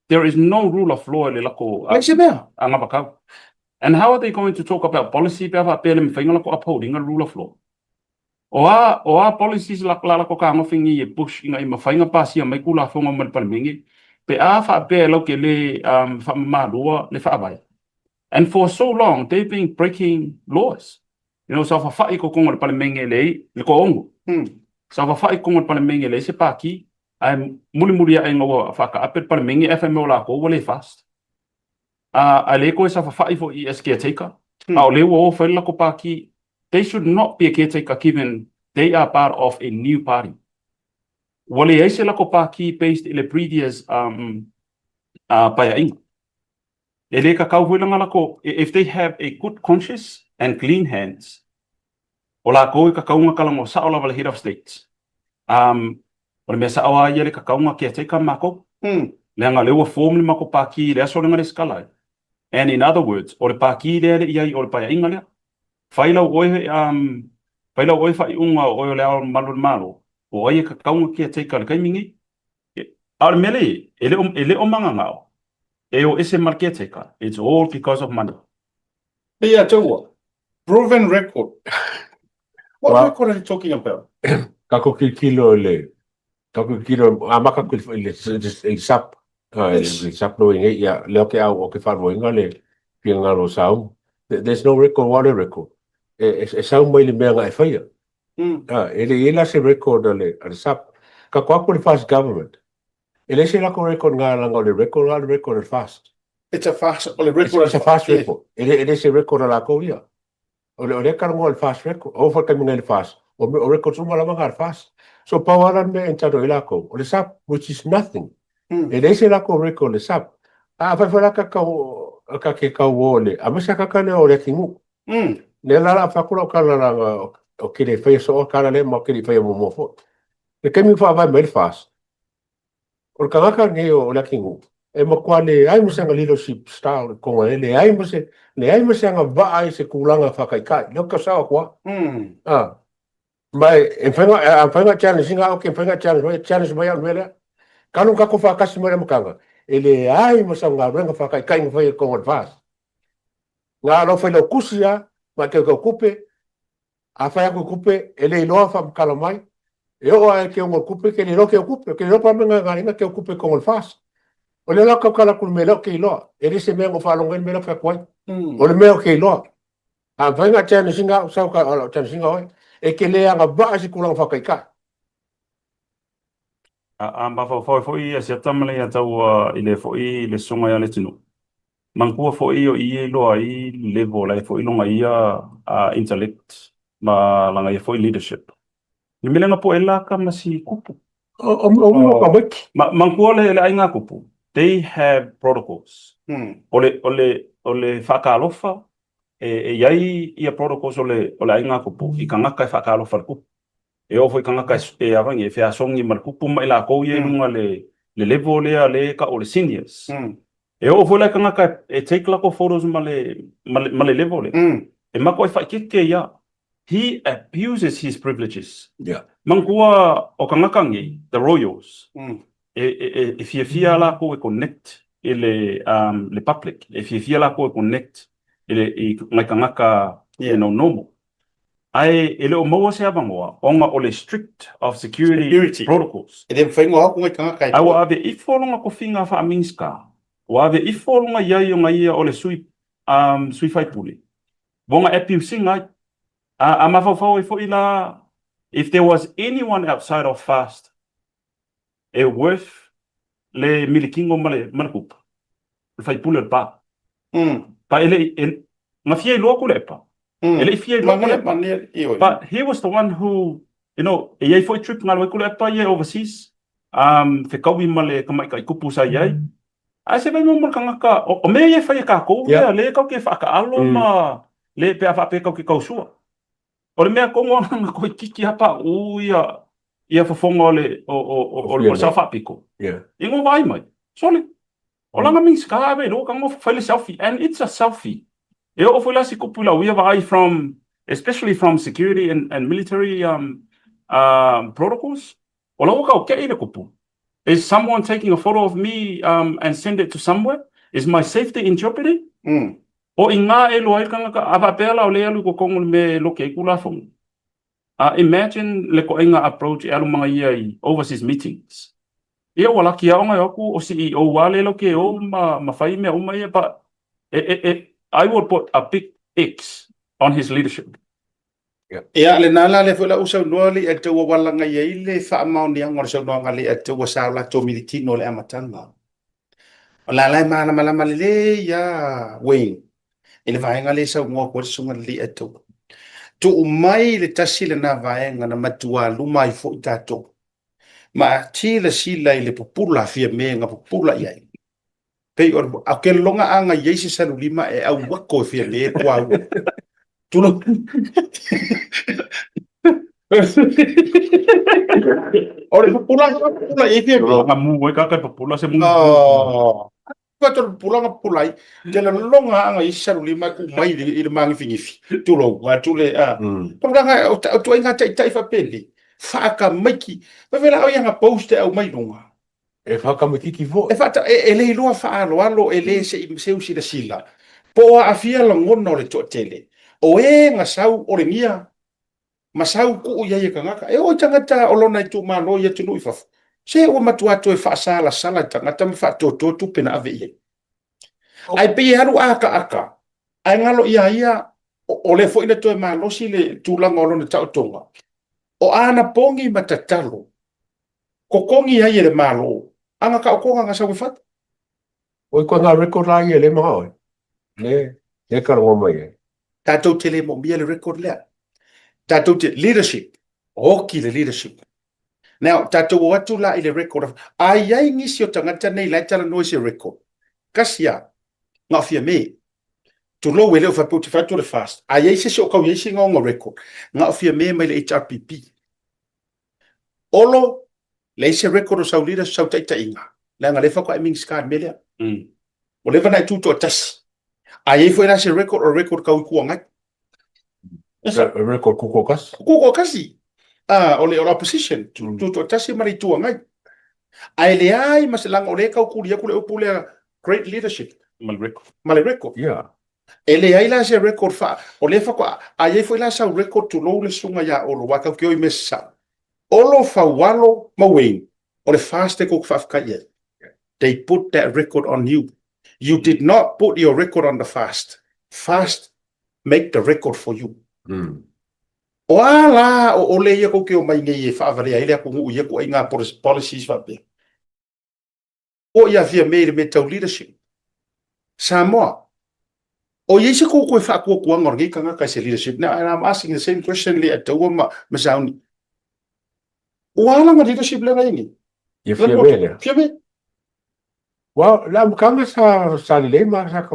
There is no rule of law i le lako Ai se mea. agavakau. And how are they going to talk about policy pe a faapea le mafai ona lako upholding le rule of law? O a policies la lako fetagofi nei e push ina ia mafai ona pasia mai Tulafono ma le Palemene pe a faapea e lau te le faamamaluina le Faavae. And for so long they've been breaking laws. Saofafai i totonu o le Palemene leai le toaono. Saofafai i totonu o le Palemene leai se pākī. Ae mulimuli ae ina ua faataape le Palemene ae fai mai o latou ua le FAST. A le toe saofafai foi as caretaker. A o lea ua o fai le latou pākī. They should not be a caretaker given they are part of a new party. Ua leai se latou pākī based i le previous paeaiga. E le kakau foi langa lako, if they have a good conscience and clean hands, o lakou e kakau ona talanoa sao lava le head of state. O le mea sao lava ia le kakau ona caretaker ma makou. Leaga o lea ua form le matou pākī i le aso lea na resitala ai. And in other words, o le pākī lea e le i ai o le paeaiga lea. Fai lau oe, fai lau oe faaiuga o oe o le Ao Mamalu o le Malo, o ai e kakau ona caretaker i le taimi nei. A o le mea lea e le o mananao e o ese ma le caretaker. It's all because of money. Ia taua, proven record. What Well- record are you talking about? Tatou tilotilo i le tatou tilotilo amata atu i le SUPP i le SUPP lea ua i ai nei ia lea ou te au ou te faaluaina le finagalo o Saum. There's no record ua le record e sau mai le mea na e faia. E le i ai la se record a le SUPP. Tatou atu i le FAST government e leai se latou record na leaga o le record na o le record a le FAST. It's a FAST o le record. It's a FAST record. E le se record a latou ia. O le talanoa o le FAST record, o foi taimi nei le FAST, o records uma lava na le FAST. So pau lava la le mea e entitle ai latou, o le SUPP, which is nothing. E leai se latou record o le SUPP. A fai foi la ka tau, ka ke tau o le, aemaise a kaka lea o le atunuu. Lea la o le a fai atu lau tala leaga ou te le faia soo tala lea ma ou te le i faia muamua foi. Le taimi ua faavae mai le FAST, O le tagata lenei o Leatinuu, e matua leai ma se aga leadership style i totonu ai, leai ma se, leai ma se agavaa i se tulaga faataitai. Lea ou te tau sao atu lava. Ah, ma e mafai ona, a mafai ona challenge ina au, ke mafai ona challenge mai, challenge mai au i le mea lea. Talu ona tatou faatasi mai le amataga, e leai ma sau galuega faataitai na faia i totonu o le FAST. Na o lau failautusi lava, ma e teuteu tupe, A fai atu i tupe, e le iloa faamatala mai, e oo lava i le teuga o le tupe, ke le iloa teu tupe, ke le iloa po o le a le mea na ala ai ona teu tupe i totonu o le FAST. O lea la ou te tautala atu i le mea lea ou te iloa, e le se mea na ou faalogo ai le mea lea ou te fai atu ai. O le mea ou te iloa. A mafai ona challenge ina au, sau o lau challenge ina oe, e te le agavaa i se tulaga faataitai. A mafaufau ai foi Asiata ma Leiataua i le foi le susuga ia Leatinuu, manatua foi o i e iloa ai le level la e foi lona ia intellect ma lana ia foi leadership. Le mea lea na po'e la ka ma si kupu. Manatua le aiga kupu, they have protocols. O le, o le, o le faatalofa e i ai ia protocols o le, o le aiga kupu i tagata e faatalofa i le kupu. E oo foi i tagata e avagi e feasogi ma le kupu ma i latou ia i luga le le level lea lea e tau o le seniors. E oo foi la i tagata e take latou photos ma le ma le level lea, e matuai faaeteete ia. He abuses his privileges. Manatua o tagata nei, the royals, e fiafia latou e connect i le le public, e fiafia latou e connect i le i nai tagata you know normal. Ae e le o maua se avanoa ona o le strict of security, security. protocols. E le mafai ona o atu nai tagata e Ae ua ave ifo lona tofiga faa-Minisita, ua ave ifo lona i ai ona ia o le sui, um, sui faipule, ua na abuse ina ai. A, a mafaufau ai foi la, if there was anyone outside of FAST e worth le milikino ma le, ma le kupu, le faipule o le pa. Pa e le i, e, na fia iloa Tuilaepa. E le i fia iloa Tuilaepa. But he was the one who, you know, e i ai foi trip na alu ai Tuilaepa ia overseas, um, fekaui ma le tamaitai kupu sa i ai. Ae se vaimauga mo le tagata, o, o mea ia e fai e kākou lea, lea tatou te faataalo ma le pe a faapea tatou te tausua. O le mea tonu lava na toeitiiti lava pauu ia ia fofoga o le o o o o le sao faapito. I ngo vaai mai. Sole. O lana Minisita ave i luga tago fai le selfie and it's a selfie. E oo foi la si kupu i lau ia vaai from especially from security and and military um um protocols. O la ua taute'i le kupu. Is someone taking a photo of me um and send it to somewhere? Is my safety in jeopardy? O i ngā e loa ai le tangata, a faapea la o lea e alu i totonu o le mea e loke ai Tulafono. A imagine le toaiga approach e alu ma ia i overseas meetings. Ia ua laki lava ona e o atu o CEO lava lea e loke o ma ma fai mea uma ia but e e e I would put a big X on his leadership. Ia, lena la lea foi la ua saunoa le Atua ua lagai ai le faamaoniaga o le saunoaga a le Atua ua sa o latou militino i le amataga. O la la e malamalama lelei lava Wayne i le vaega lea e saunoa atu ai le susuga i le Atua. Tuu mai le tasi lena vaega na matua luma ai foi tatou ma silasila i le pupula Fiame na pupula i ai. Pei o le a ke longa anga i ai se salulima e au ako e fia me kua ua. Tulo. O le pupula, pupula i fia me. Nga mu ai kaka pupula se mu. Oh. Ka tolu pupula nga pupula ai. Te le longa anga i se salulima ku mai i le mangifingifi. Tulo, wa tule a. Pupula nga o tuai nga taitai whapeli. Whaakamaiki. Wawela au ia nga post e au mai lunga. E whakamititi foi. E, whaata, e, e le iloa whaaloalo, e le se i seu silasila. Po o aafia lagona o le toatele. O e nga sau o le nia, ma sau kuu i ai e tagata. E oo i tagata o lona itumalo i atunuu i fafo. Se ua matua toe faasalasala i tagata ma faatoatoa tupe na ave i ai. Ae pei e alu akaaka, ae galo ia ia, o lea foi na toe malosi le tulaga o lona taotoga. O ana pogi ma tatalo, Totogi ai e le Malo ana taotoga na sau e fai. Oi koe nga record la ia le maha oe. Le, le ka rongo mai ai. Tatou te le moomia le record lea. Tatou te, leadership, oki le leadership. Now, tatou o atu la i le record of, a i ai nisi o tagata nei la e talanoa i se record. Kasi a, na o Fiame. Tulou e le o faapea ou te fai atu o le fast. A i ai se isi o kau i ai sina ona record, na o Fiame mai le HRPP. Olo, leai se record o sau leader, sau taitaiga, leaga lea faatoa e Minisita i le mea lea. Ua leva ona e tutoatasi. A i ai foi la se record, o le record kau Itu Agai. Record tutoatasi. Tutoatasi. Ah, o le, o le opposition, tutoatasi ma le Itu Agai. Ae leai ma se, leaga o lea e tau tuli atu le upu lea, great leadership. Ma le record. Ma le record. Yeah. E leai la se record fa, o lea faatoa, a i ai foi la sau record tulou le susuga ia Olo, aua tatou te o i mea sasao. Olo, Faualo ma Wayne, o le FAST e tou te faafetai i ai. They put that record on you. You did not put your record on the FAST. FAST make the record for you. O a la o ole ia kou te omai nei e faavalea ai le atunuu i ia ituaiga policies faapea? O ia Fiame i le mea tau leadership. Samoa, o i ai se kou toe faatuatuaga o lenei tagata i se leadership? Now, and I'm asking the same question le Ataua ma, ma Sauni. Ua a lana leadership lea na i ai nei? Ia Fiame lea. Fiame. Well, le amataga sa, sa lelei ma sa,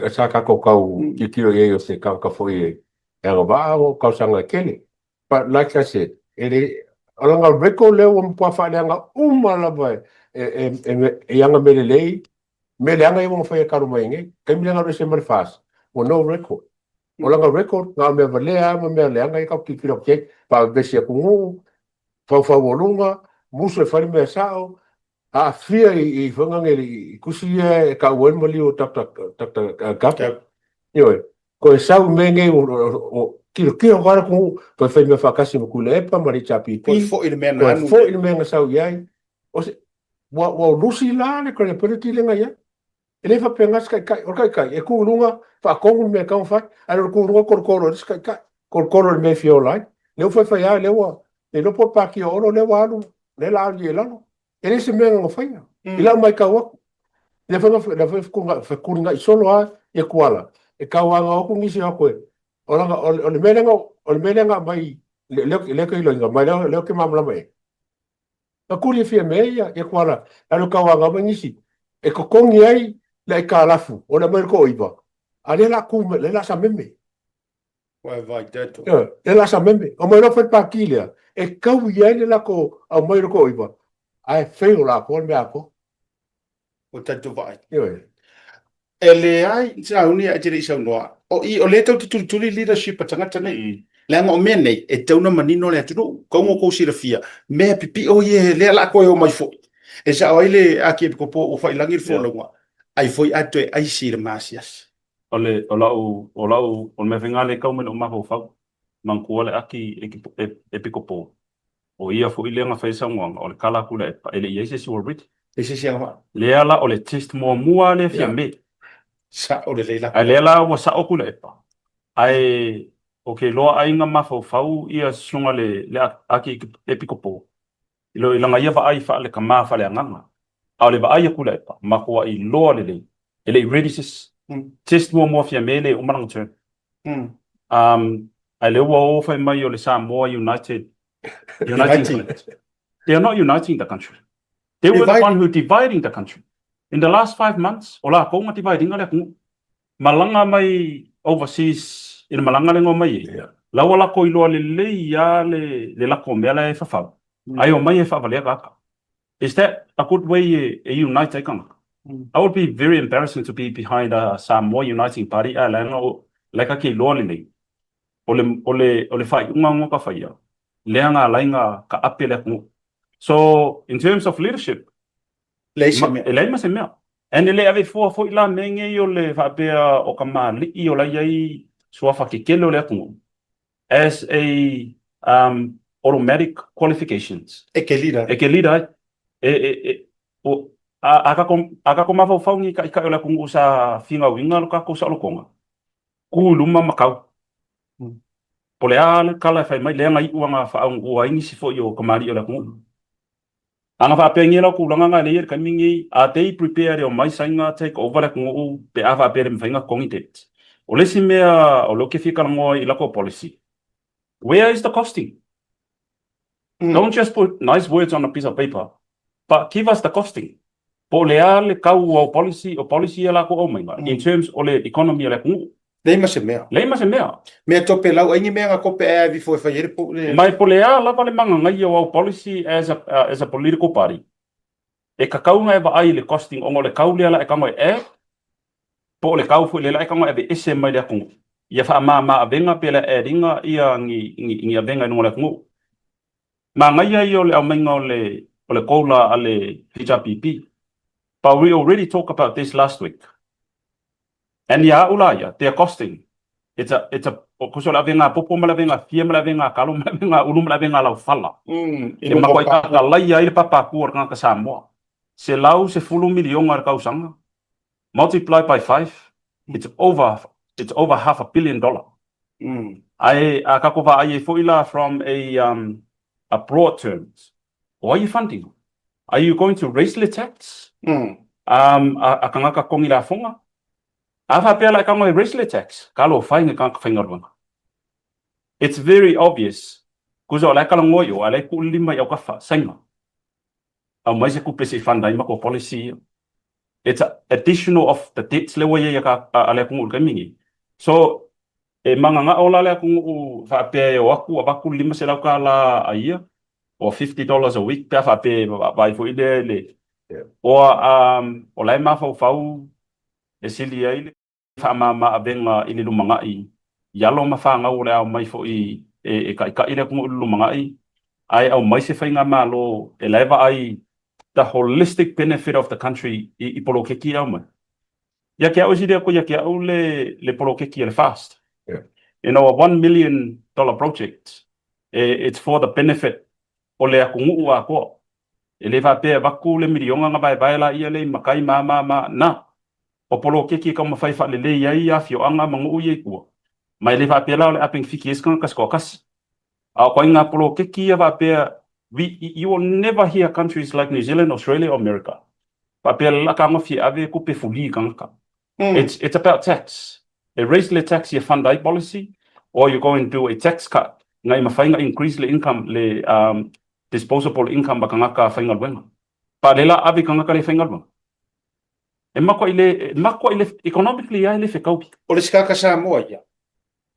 sa tatou tau tilotilo i ai o se tagata foi e agavaa o tausaga e tele. But like I said, e le, o lana record lea ua matua faaleaga uma lava e, e, e, e, e ana mea lelei, mea leaga ia ua na faia talu mai nei. Taimi lea na alu ese ma le FAS, ua no record. O lana record, na o mea valea lava ma mea leaga ia tatou tilotilo atu i ai. Faavevesi atunuu, faufau o luga, musu e fai le mea sao, aafia i faiga i tusi ia e taua ai le maliu o Doctor Gapo. Ioe, toe sau i mea nei o tilotilo atu lava le atunuu, toe fai mea faatasi ma Tuilaepa ma le HRPP, Toe foi le mea na toe anu. foi le mea na sau i ai. O se, ua, ua lusi la le credibility lea na i ai. E le faapena se taitai. O le taitai, e tu i luga, faatonu le mea e tatau ona fai, ae le o le tu i luga tolotolo ai le isi taitai, tolotolo i le mea e fia ola ai. Lea ua faifai lava, lea ua, le iloa po o le pākia o Olo lea ua alu, lea o le a alu i lalo. E le se mea na faia, i lau matau atu. Lea foi na fetulinai solo lava ia Tuala, e tauanau atu nisi o atu e, o le mea lea o le mea lea na aumai, lea ou te iloaina, ma lea ou te malamalama i ai. Na tuli e Fiame ia Tuala, e alu e tauanau mai nisi, e totogi ai le aitalafu o le aumai o le toaiva, a o lea o le a tu, lea o le a sameme. Ioe, lea o le a sameme. Omai loa fai le pati lea, e taui ai le latou aumai o le toaiva, ae fail atoa le mea atoa. Ua tatou vaai. Ioe. E leai, Sauni e te le i saunoa, o i, o lea tou te tulituli leadership a tagata nei. Leaga o mea nei, e tatau ona manino le atunuu. Kau ua tou silafia, mea pipio ia lea o le a toe omai foi. E sao ai le Akiepikopo ua faiilagi le folauga, ai foi a toe aisi i le maasiasi. O le, o lau, o lau, o le mea faiga lea e tau mai lou mafaufau, manatua le Aki Epikopo, o ia foi lea na fai saunoaga, o le kala atu le e le i ai se isi ua ready. E se isi agavaa. Lea la o le test muamua lea Fiame. Sao lelei la. Ae lea la ua sao Tuilaepa. Ae o ke loa ai na mafaufau ia susuga le le Aki Epikopo i lo i lana ia vaai faale-tama faale-agaga. A o le vaai a Tuilaepa, matuai loa lelei, e le i ready se isi. Test muamua Fiame le uma lana term. Um, ae lea ua o fai mai o le Samoa United, Uniting. They are not uniting the country. They were the one who dividing the country. In the last 5 months, o lakou na divide ina le atunuu. Malaga mai overseas i le malaga lea na omai ai, la ua lakou iloa lelei lava le lako o mea la e fafau, ae omai e faavalea tagata. Is that a good way e unite ai tagata? I would be very embarrassing to be behind a Samoa Uniting Party ae leaga o la e kake iloa lelei o le o le o le faaiuga na ka faia lea na alai na ka ape le atunuu. So in terms of leadership, Leai se mea. E leai ma se mea. And e le ave fua foi la mea nei o le faapea o kamali'i o la e i ai suafa kekele o le atunuu as a um, automatic qualifications. E ke leader. E ke leader ai. E, e, e, o, a, a kako, a kako mafaufau ni taʻitaʻi o le atunuu sa finauina lo tatou saolotoga, ku i luma ma kau. Po o le a le tala e fai mai, lea na iu ana faaaugua ai nisi foi o kamali'i o le atunuu. Ana faapea lau tulaga na lea i le taimi lenei, are they prepared e omai Saina take over le atunuu pe a faapea e le mafai ona totogi debt? O le isi mea o lea ou te fia talanoa i latou policy, where is the costing? Don't just put nice words on a piece of paper, but give us the costing. Po o le a le kau o policy, o policy ia latou aumaiga in terms o le economy o le atunuu. Leai ma se mea. Leai ma se mea. Mea tope lau ai ni mea na kope ae avi fo e fai ai le pou le. Mai po le a lava le magagaia o au policy as a, as a political party, e kakau na e vaai i le costing ona o le kau lea la e tago e add, po o le kau foi lea la e tago e aveese mai le atunuu, ia faamama avega pe le add ina ia ni, ni, ni avega i luga o le atunuu. Magaia ia o le aumaiga o le, o le COLA a le HRPP. But we already talk about this last week. And ia au la ia, their costing, it's a, it's a, kosa o le avega popo ma le avega fia ma le avega kalo ma le avega ulu ma le avega laufala. E makuai atalai ai le papaku o le tagata Samoa. 110 miliona i le tausaga, multiply by 5, it's over, it's over half a billion dollar. Ae a tatou vaai ai foi la from a um a broad terms, o ai e fund ina? Are you going to raise le tax um a tagata totogi lafoga? A faapea la e tago e raise le tax, talofa e i tagata faigaluega. It's very obvious, tusa o la e talanoa i o, ae la e tuu le lima i autafa, Saina. Aumai se tupe se i fund ai matou policy ia. It's a additional of the debts lea ua i ai a le atunuu i le taimi lenei. So, e mananao la le atunuu faapea e o atu avatu le $500 a ia or $50 a week pe a faapea e vaai foi lea i le or o la e mafaufau e sili ai le faamama avega i le lumanai i alo ma fanau o le a omai foi e taitai le atunuu i le lumanai, ae aumai se faigamalo e la e vaai the holistic benefit of the country i poloketi e aumai. Ia te au e sili atu ia te au le poloketi a le FAST. You know, a $1 million project, it's for the benefit o le atunuu atoa. E le faapea e avatu le miliona ona vaevae laia lea i matai ma a ma a ma a. Na o poloketi e taumafai faalelei ai afioaga ma nuu ia i tua, ma e le faapea la o le a penefiti ai se tagata se toatasi. A o ituaiga poloketi ia faapea, we, you will never hear countries like New Zealand, Australia or America faapea le lakaga e ave tupe fuli i tagata. It's, it's about tax. E raise le tax ia fund ai policy or you go and do a tax cut ina ia mafai ona increase le income, le disposable income a tagata faigaluega. Pa le la ave i tagata le faigaluega. E matuai le, e matuai le, economically lava e le fetaui. O le sikaka Samoa ia,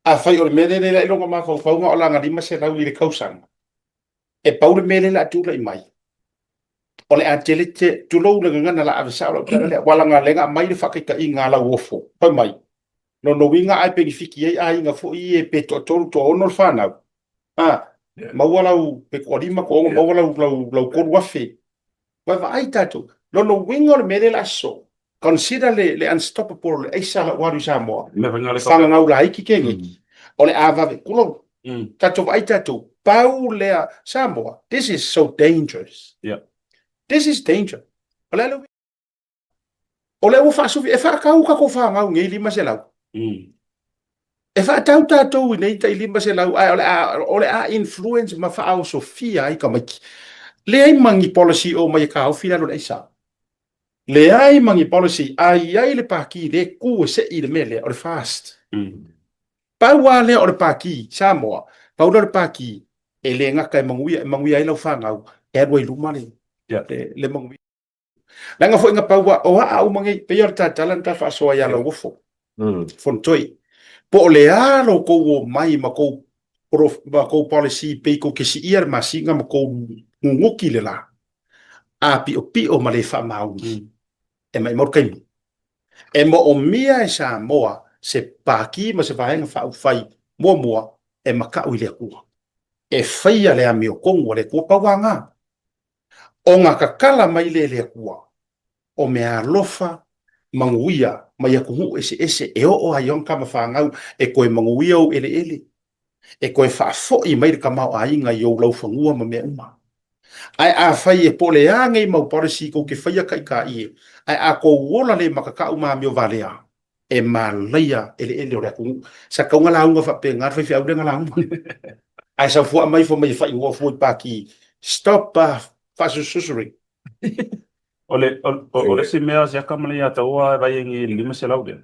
afai o le mea lea le i lona mafaufauga o lana 500 i le tausaga, e pau le mea lea o le a tulai mai, o le a tele te, tulou le gagana la ave sao lau tala lea, aua leaga lea na aumai le faataitaiga a Lauofo, fai mai, lona uiga a e penefiti ai aiga foi ia pe toatolu toaono le fanau, a, maua lau, pe toalima toaono maua lau, lau, lau 3000. Vaavaai tatou. Lona uiga o le mea lea o le a sosoo, consider le, le unstoppable o le aisa la ua alu i Samoa, fagagau laiti keneki, o le a vave, tulou, tatou vaai tatou, pau lea, Samoa, this is so dangerous. This is danger. O le a le uiga? O lea ua faasufi, e faatau tatou fanau nei 500. E faatau tatou i nei tai 500, ae o le a, o le a influence ma faaosofia ai tamaiti. Leai ma ni policy o mai e taofi lalo le aisa. Leai ma ni policy, a i ai le paki le ku e sei le mea lea, o le fast. Pau lava lea o le paki, Samoa, pau lea o le paki, e le gata e manuia, e manuia ai lau fanau, e alu ai luma le, le, le manuia. Leaga foi na pau o aa uma nei, pei o le tatala na ta faasoa ia Lauofo, Fonotoi. Po o le a lo kou o mai ma kou, ma kou policy pei kou ke siia le masina ma kou nunuki le la. A pio pio ma le faamaoni. E maimau le taimi. E moomia e Samoa se paki ma se vaega faaupufai muamua e makaʻu i le Atua. E faia le amiotonu a le Atua pau lava na. Ona tatala mai lea e le Atua o meaalofa manuia mai atunuu eseese e oo ai ona tama fanau e toe manuia ou eleele, e toe faafoi mai le tamaoaiga i ou laufanua ma mea uma. Ae afai e po o le a nei mau policy tou te faia taitaie, ae a tou ola le matatau ma amio valea, e malaia eleele o le atunuu. Sa tatau ona lauga faapena le faifeau lea na lauga. Ae sau fua mai fai mai e faaigoa fua i paki. Stop faasusususuri. O le, o, o le isi mea siaka ma le ia taua e vai i le 500 lea.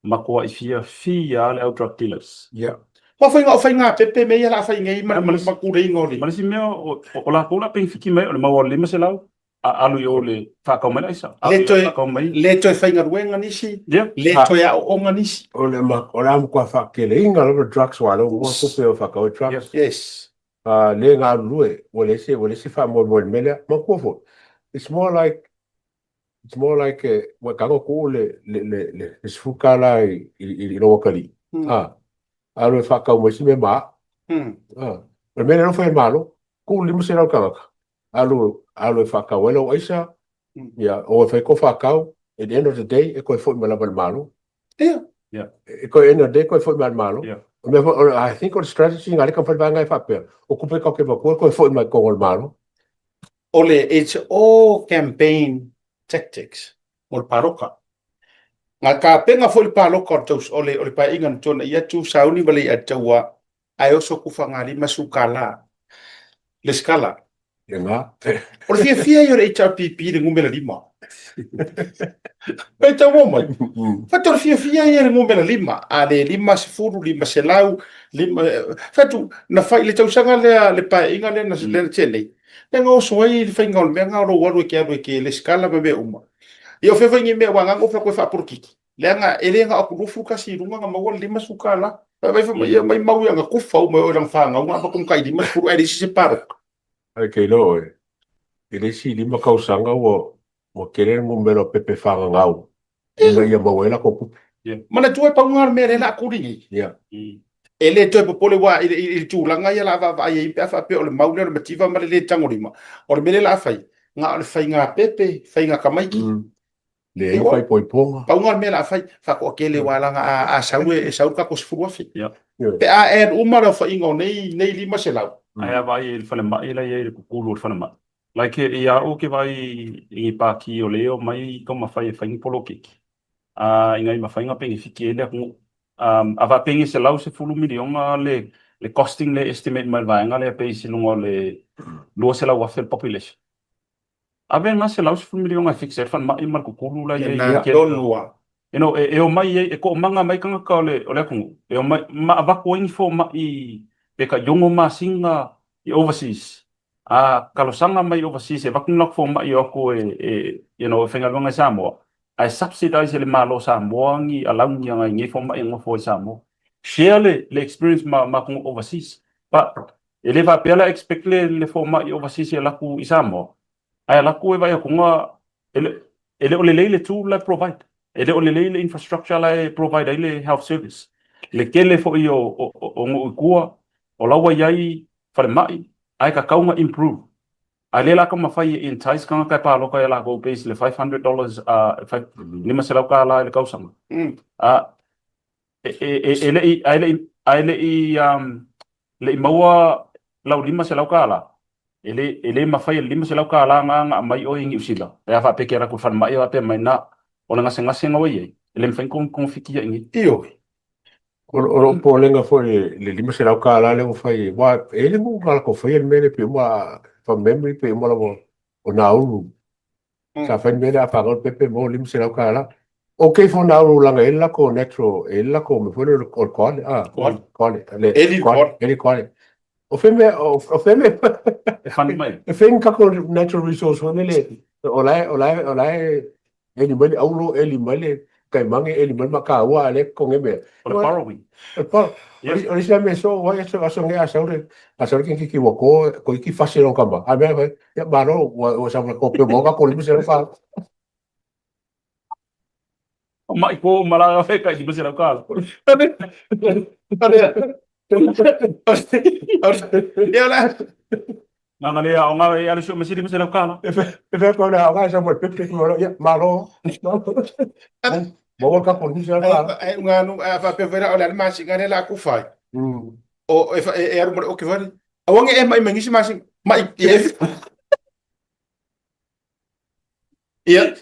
Matuai fiafia lava le au drug dealers. Yeah. Ua fai o faiga pepe me ia la fai nei ma ma kuleiga o le. Ma le isi mea o, o latou la penefiti mai o le maua o le 500 a alu i o le faatau mai le aisa. Le toe, le toe faigaluega nisi, le toe aooga nisi. O le ma, o le a matua faateleina lava drugs aua lea ua maua tupe o faatau ai drugs. Yes. Le galulue, ua leai se, ua leai se faamoemoe i le mea lea. Manatua foi, it's more like, it's more like ua e tago tuu le, le, le, le, le $10 i, i, i lou atalii, alu e faatau mai se mea ma au. O le mea lea e fai e le Malo, tuu le 500 i le tagata, alu alu e faatau ai lau aisa, ia, o e fai kou faatau, at the end of the day, e toe foi mai lava i le Malo. Ia. Yeah. E toe end of the day, toe foi mai i le Malo. Yeah. O mea foi, I think o le strategy na lea taumafai le vaega e faapea, o tupe tatou te avatua, e toe foi mai i totonu o le Malo. O le, it's all campaign tactics mo le paloka. Na tapena foi le palota o le taus, o le, o le paeaiga na tuanai atu, sauni ma Leiataua, ae oso kufagalima $10 lesitala. Lena. O le fiafia ia o le HRPP i le numera 5. Pe tau mai. Fatu o le fiafia ia i le numera 5. A le 50, 500, 5, fatu, na fai le tausaga lea, le paeaiga lea na, lea na tea nei. Lea na oso ai le faiga o le mea na o lou alu e te alu e te lesitala ma mea uma. Ia o fea foi ni mea ua na ofe koe faapolokiki. Leaga e le na o atu 21 i luga na maua le 50 tala. Fai mai fai mai, ia mai mau ia na kufa uma e oe lana fanauga a matou matai 50 ae leai se palota. Ae ke iloa oe, i le isi 5 tausaga ua ua tele le numera o pepe fagagau ina ia maua ai latou tupe. Manatua e pau lena o le mea lea o le a tuli nei. Ia. E le toe popole aua i le, i le tulaga ia o le a vaavaai ai pe a faapea o le mau lea o le mativa ma le le tagolima. O le mea lea o le a fai, na o le faiga pepe, faiga tamaiti. Leai ni faaipoipoga. Pau lena o le mea o le a fai, faatoatele aua leaga a, a sau e, e sau le tatou 10,000. Pe a add uma le aofaiga o nei, nei 500. Ae a vaai i le falemai la e i ai le kukulu o le falemai. Like ia au ke vaai i ni pākī o le o mai taumafai e fai ni poloketi a ina ia mafai ona penefiti ai le atunuu. A faapea ni 110 miliona le le costing le estimate mai le vaega lea base i luga o le 200,000 le population. Ave lena 110 miliona e fix ai le falemai ma le kukulu la e i ai. Lena tonu lava. You know, e, e omai ai, e toomaga mai tagata o le, o le atunuu, e omai, ma avatu ai ni fomai pe tai 6 masina i overseas. A talosaga mai overseas e avatu ni latou fomai e o atu e, e, you know, e faigaluega i Samoa, ae subsidize e le Malo o Samoa ni alauni a nai nei fomai e nofo ai i Samoa. Share le, le experience ma, ma atunuu overseas. But, e le faapea la expect le, le fomai overseas e alu atu i Samoa, ae alu atu e vaai atu e le, e le o lelei le tool la e provide. E le o lelei le infrastructure la e provide ai le health service. Le tele foi o, o, o nuu i tua, o la ua i ai falemai, ae tatau ona improve. Ae lea la taumafai e entice tagata e palota ia latou base le $500, $500 i le tausaga. E, e, e, e le i, ae le i, ae le i, le i maua lau $500, e le, e le mafai e le $500 na ona aumai oe i Niu Sila, pe a faapea e te alu atu i le falemai e faapea mai, na o le gasegase na ua i ai, e le mafai ona togafitia i inei. Ioe. O lou popolega foi i le $500 lea ua fai, aua e i ai le nuu na latou faia le mea lea pei uma, from memory pei uma lava o Nauru sa fai le mea lea a fanau le pepe maua le $500. Ok for Nauru leaga e i ai le latou natural, e i ai le latou mea foi lea o le koale, a, koale, le Eli koale. Eli koale. O fea mea, o fea mea, E fund mai. E fea ni tatou natural resource foi lele, o la e, o la e, o la e Eli mai le auro, eli mai le taimane, eli mai le mataua, a o lea e totogi ai mea. O le borrowing. O le borrow. O le isi la mea soo, ai aso, aso nei a sau le, a sau le tamaitiiti ua to, toeitiiti fasi lona tama. A mea fai, ia malo, ua, ua sau ma to peo maua tatou $500. O mai ko ma la fe kai $500. Ia la. Nana le aoga e alu sio ma sili ma se lau kala. E fe ko le aoga e sa mo pepe ko ia malo. Maua ka ko ni se kala. E unga nu a fa pe vera o le masina le la ku fai. O e e alu mo o ke fari. Awange e mai mangisi masina mai e Ia,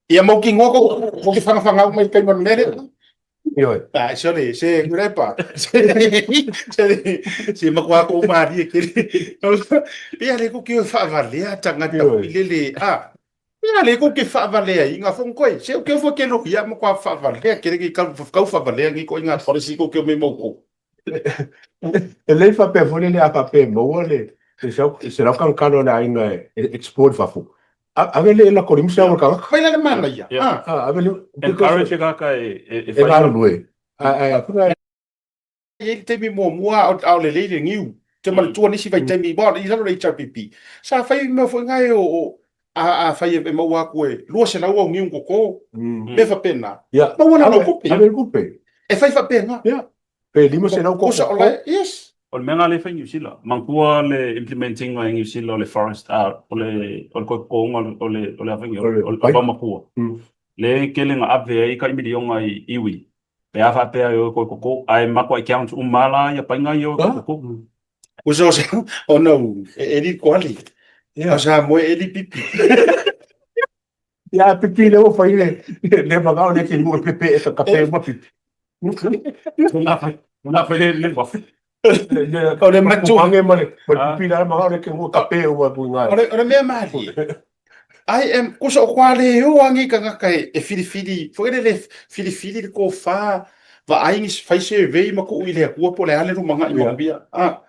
ia mau ki ngoko, ko ke whangawhangau mai kai manu nere. Ioe. Ah, sorry, se kurepa. Se, se, se makua ko umari e kere. Ia le ko ke whaavalea tangata Ioe. i lele. Ah, ia le ko ke whaavalea i ngā whongkoi. Se o ke fo ke lohi ia makua whaavalea kere ki kau, kau whaavalea ngi ko i ngā policy ko ke o me mau ko. E lelei faapea foi lele a faapea e maua le 100 kanakana o le aiga e export i fafo. Ave le lako 500 o le tagata. Fai la le manaia. Ah, ave le Encourage e tagata e e galulue. Ae a fai i ai le taimi muamua a o lelei le niu. Te manatua nisi vaitaimi, aua i lalo o le HRPP, sa fai mea foi na e o, a, a fai e maua atu e 200 au niu koko, mea faapena. Maua na lau tupe. Ave le tupe. E fai faapena. Ia. Pe 500 koko. Kusa o la, yes. O le mea lena lea e fai i Niu Sila. Manatua le implement ina i Niu Sila o le forest, a, o le, o le koekokoga o le, o le a fai nei, o le vaomatua. Lea e tele na ave ai tai miliona i iwi. Pe a faapea e o e koekoko, ae matuai count uma lava la ia paina ia o e koekoko. Uso ona u e eli koali. Yeah. O sa moe eli pipi. Ia, a pipi le ua fai le, le manao le ke nuu e pepe e ka kape ma pipi. Na fai le le wafu. O le matua. Mange ma le pipi la manao le ke nuu e kape uma ku inga. O le mea malie. I am, kusa o kwa le o angi kangaka e filifili, foi le le filifili le kofa, vaai ni fai survey ma ku i le akua po le ale lumanga i manuia. Ah.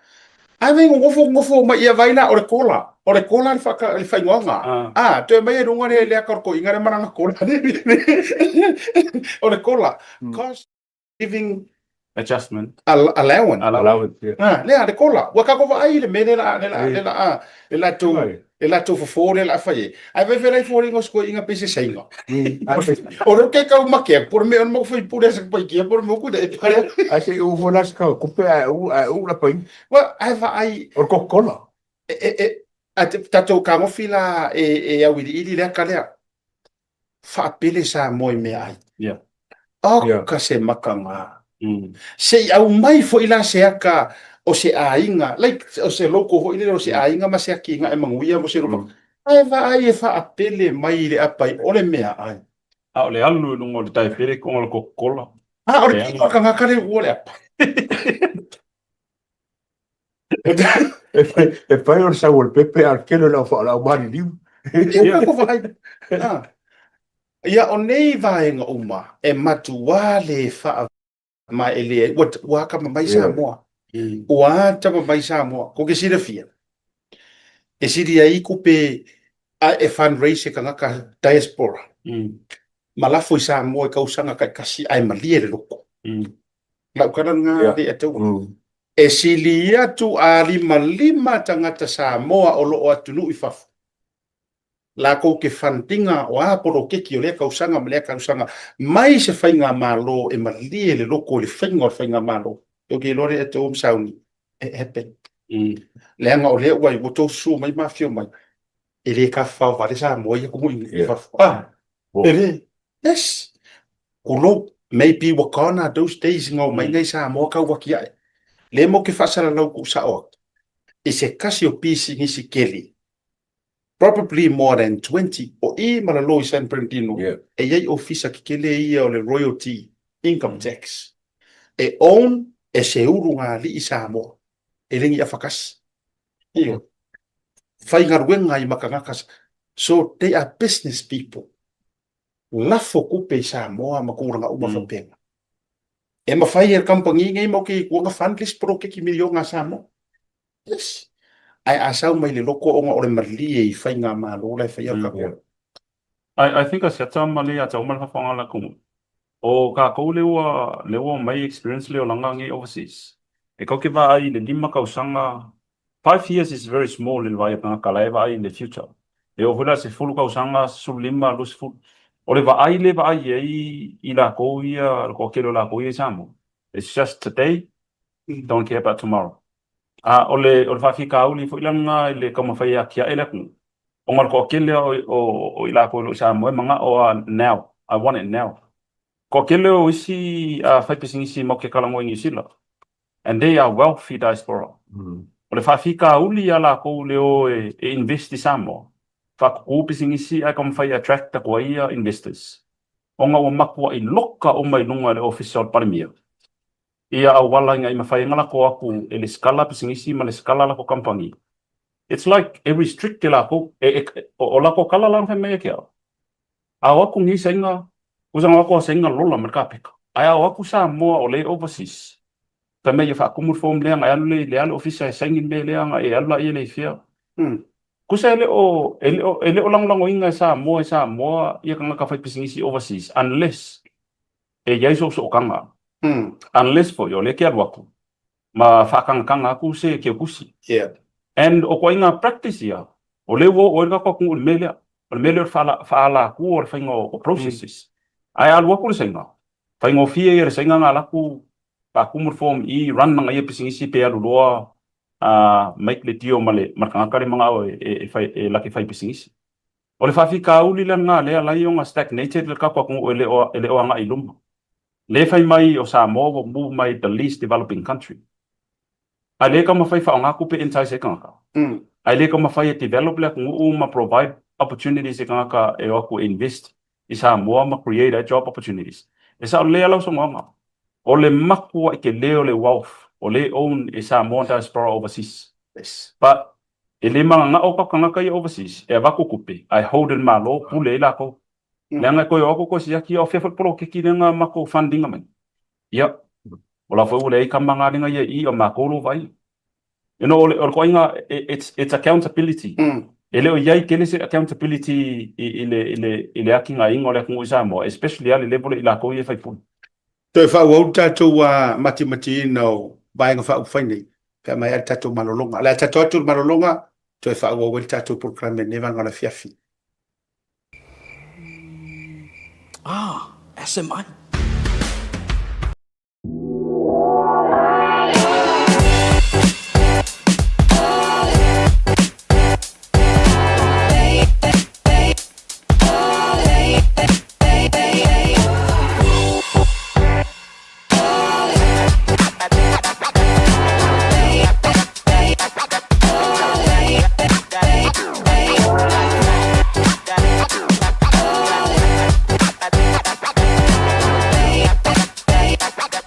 Ae vai gogofo gogofo mai ia vai la o le kola. O le kola le whaka, le whaingoanga. Ah, toe mai e runga le, le aka o le koinga le maranga kola. O le kola. Cost living Adjustment. Allowance. Allowance, yeah. Ah, lea le kola. Ua kako vaai le mele la, le la, le la, ah, le latou, le latou fofo le la fai e. Ae vai felai foliga o se koiinga pei se saina. O le ke kau make aku, po o le mea o le mau faipule a se paikia, po o le mea ku e pare. Ae se i uu foi la se kau kupe ae uu, ae uu la pai. Well, ae vaai. O le Coca-Cola. E, e, e, a te, tatou kagofi la e, e auiliili le aka lea. Faapele Samoa i meaai. Yeah. Oh, Yeah. ka se makaga. Mm. Se i aumai foi la se aka o se aiga, like o se local foi lele o se aiga ma se akiga e manuia mo se luma. Ae vaai e faapele mai i le apai o le meaai. A o le alu i luga o le diabetic ona o le Coca-Cola. A o le kino o le tagata le ua le apa. E fai, e fai o le sau o le pepe a o le tele o le au wha- au maliliu. Ia ka vaai. Ah. Ia o nei vaega uma e matua le wha ma e le ua, ua atamamai Samoa. Ua atamamai Samoa. Ko ke silafia. E sili ai kupe a e fundraise e kangaka diaspora. Ma lafo i Samoa i kausaga taitasi ae malie le loko. Lau tala lena Yeah. le ataua. E sili atu a limalima tagata Samoa o loo atunuu i fafo lakou ke fundinga o a poloketi o lea kausaga ma lea kausaga mai se faigamalo e malie le loko i le faiga o le faigamalo. Ou te iloa le ataua ma sauni e happen. Leaga o lea ua ua tou susu mai ma afio mai e le tafafao vale Samoa ia kumu i Yeah. fafo. Ah, e le. Yes. Kulou, maybe ua gone are those days nga o mai ngai Samoa kau aki ae. Le mo ke faasalalau ku sao atu. I se kasi o pisinisi keli, probably more than 20 o i ma lalo i San Bernardino, Yeah. e iai ofisa kekele ia o le royalty income tax. E own e se ulu nga alii Samoa. E le ni afakasi. Ioe. Faigaluega ai ma tagata. So they are business people. Lafo kupe i Samoa ma tulaga uma faapena. E mafai e le kamupani nei mau ke tua ona fund le isi poloketi miliona a Samoa. Yes. Ae a sau mai le loko ona o le malie i faigamalo la e faia le tatou. I think a siata ma le ia te uma le fafofoga la kumu. O kākou le ua le ua mai experience le olaga nei overseas. E kau ke vaai i le lima kausaga 5 years is very small i le vaai a tagata la e vaai i le future. E oo foi la 10 kausaga, 15, 20. O le vaai le vaai ai i lakou ia, le toatele o lakou ia i Samoa. It's just today, don't care about tomorrow. A o le o le faafitauli foi la lena i le taumafai e atiae le atunuu, ona o le toatele o o o i latou o lo o i Samoa e manao lava now, I want it now. Toatele o isi faipisinisi matou te talanoa i Niu Sila and they are wealthy diaspora. O le faafitauli ia latou le o e invest i Samoa, faatutu pisinisi ae taumafai e attract atu ai ia investors ona ua matuai loka uma i luga e le Ofisa o le Palemia ia auala ina ia mafai ai ona latou atu e lesitala pisinisi ma lesitala latou kamupani. It's like e restrict e latou, e, e, o, o latou tala la na fai mai ia te au. A o atu nei saina, kusa na o atu a saina lola ma le kapeka. Ae a o atu Samoa o lea e overseas, fai mai ia faatumu le form lea ona e alu lea i le a le ofisa e saini le mea lea ona e alu laia lea i fea. Kusa e le o, e le o, e le o lagolagoina e Samoa i Samoa ia tagata faipisinisi overseas unless e i ai sou sootaga. Unless foi o lea e te alu atu ma faatagataga atu se keukusi. Yeah. And o ituaiga practice ia, o lea ua oo ai le tatou atunuu i le mea lea. O le mea lea o le faala, faaalatua o le faiga o processes. Ae a alu atu le Saina, faigofie ia le Saina ona alu atu faatumu le form i, run ana ia pisinisi pe alu loa make le deal ma le, ma le tagata lea e manao e, e, e, fai, e laki fai pisinisi. O le faafitauli la lena lea alai ona stagnated le tatou atunuu e le o, e le o agai i luma. Lea fai mai o Samoa ua move mai the least developing country. Ae le taumafai e faaaoga tupe e entice ai tagata. Ae le taumafai e develop le atunuu ma provide opportunities i tagata e o atu e invest i Samoa ma create ai job opportunities. E sao lelei lava lau saunoaga, o le matuai tele o le wealth o lea e own e Samoan diaspora overseas. But e le mananao tatou tagata ia overseas e avatu tupe ae hold e le Malo pule ai latou. Leaga e toe o atu toe siaki a o fea foi le poloketi lea na matou fund ina mai. Ia, o la foi ua leai tama na ia i i, o matou lo vaai. You know, o le, o le toaiga, it's, it's accountability. E le o i ai tele se accountability i, i le, i le, i le atinaeina o le atunuu i Samoa, especially lava le level i latou ia e faipule. Toe faaauau le tatou matimatiina o Vaega Faaupufai nei, pe a maea le tatou malologa. O le a tatou atu i le malologa, toe faaauau ai le tatou polokalame i lenei vaega o le afiafi. Ah, SMI.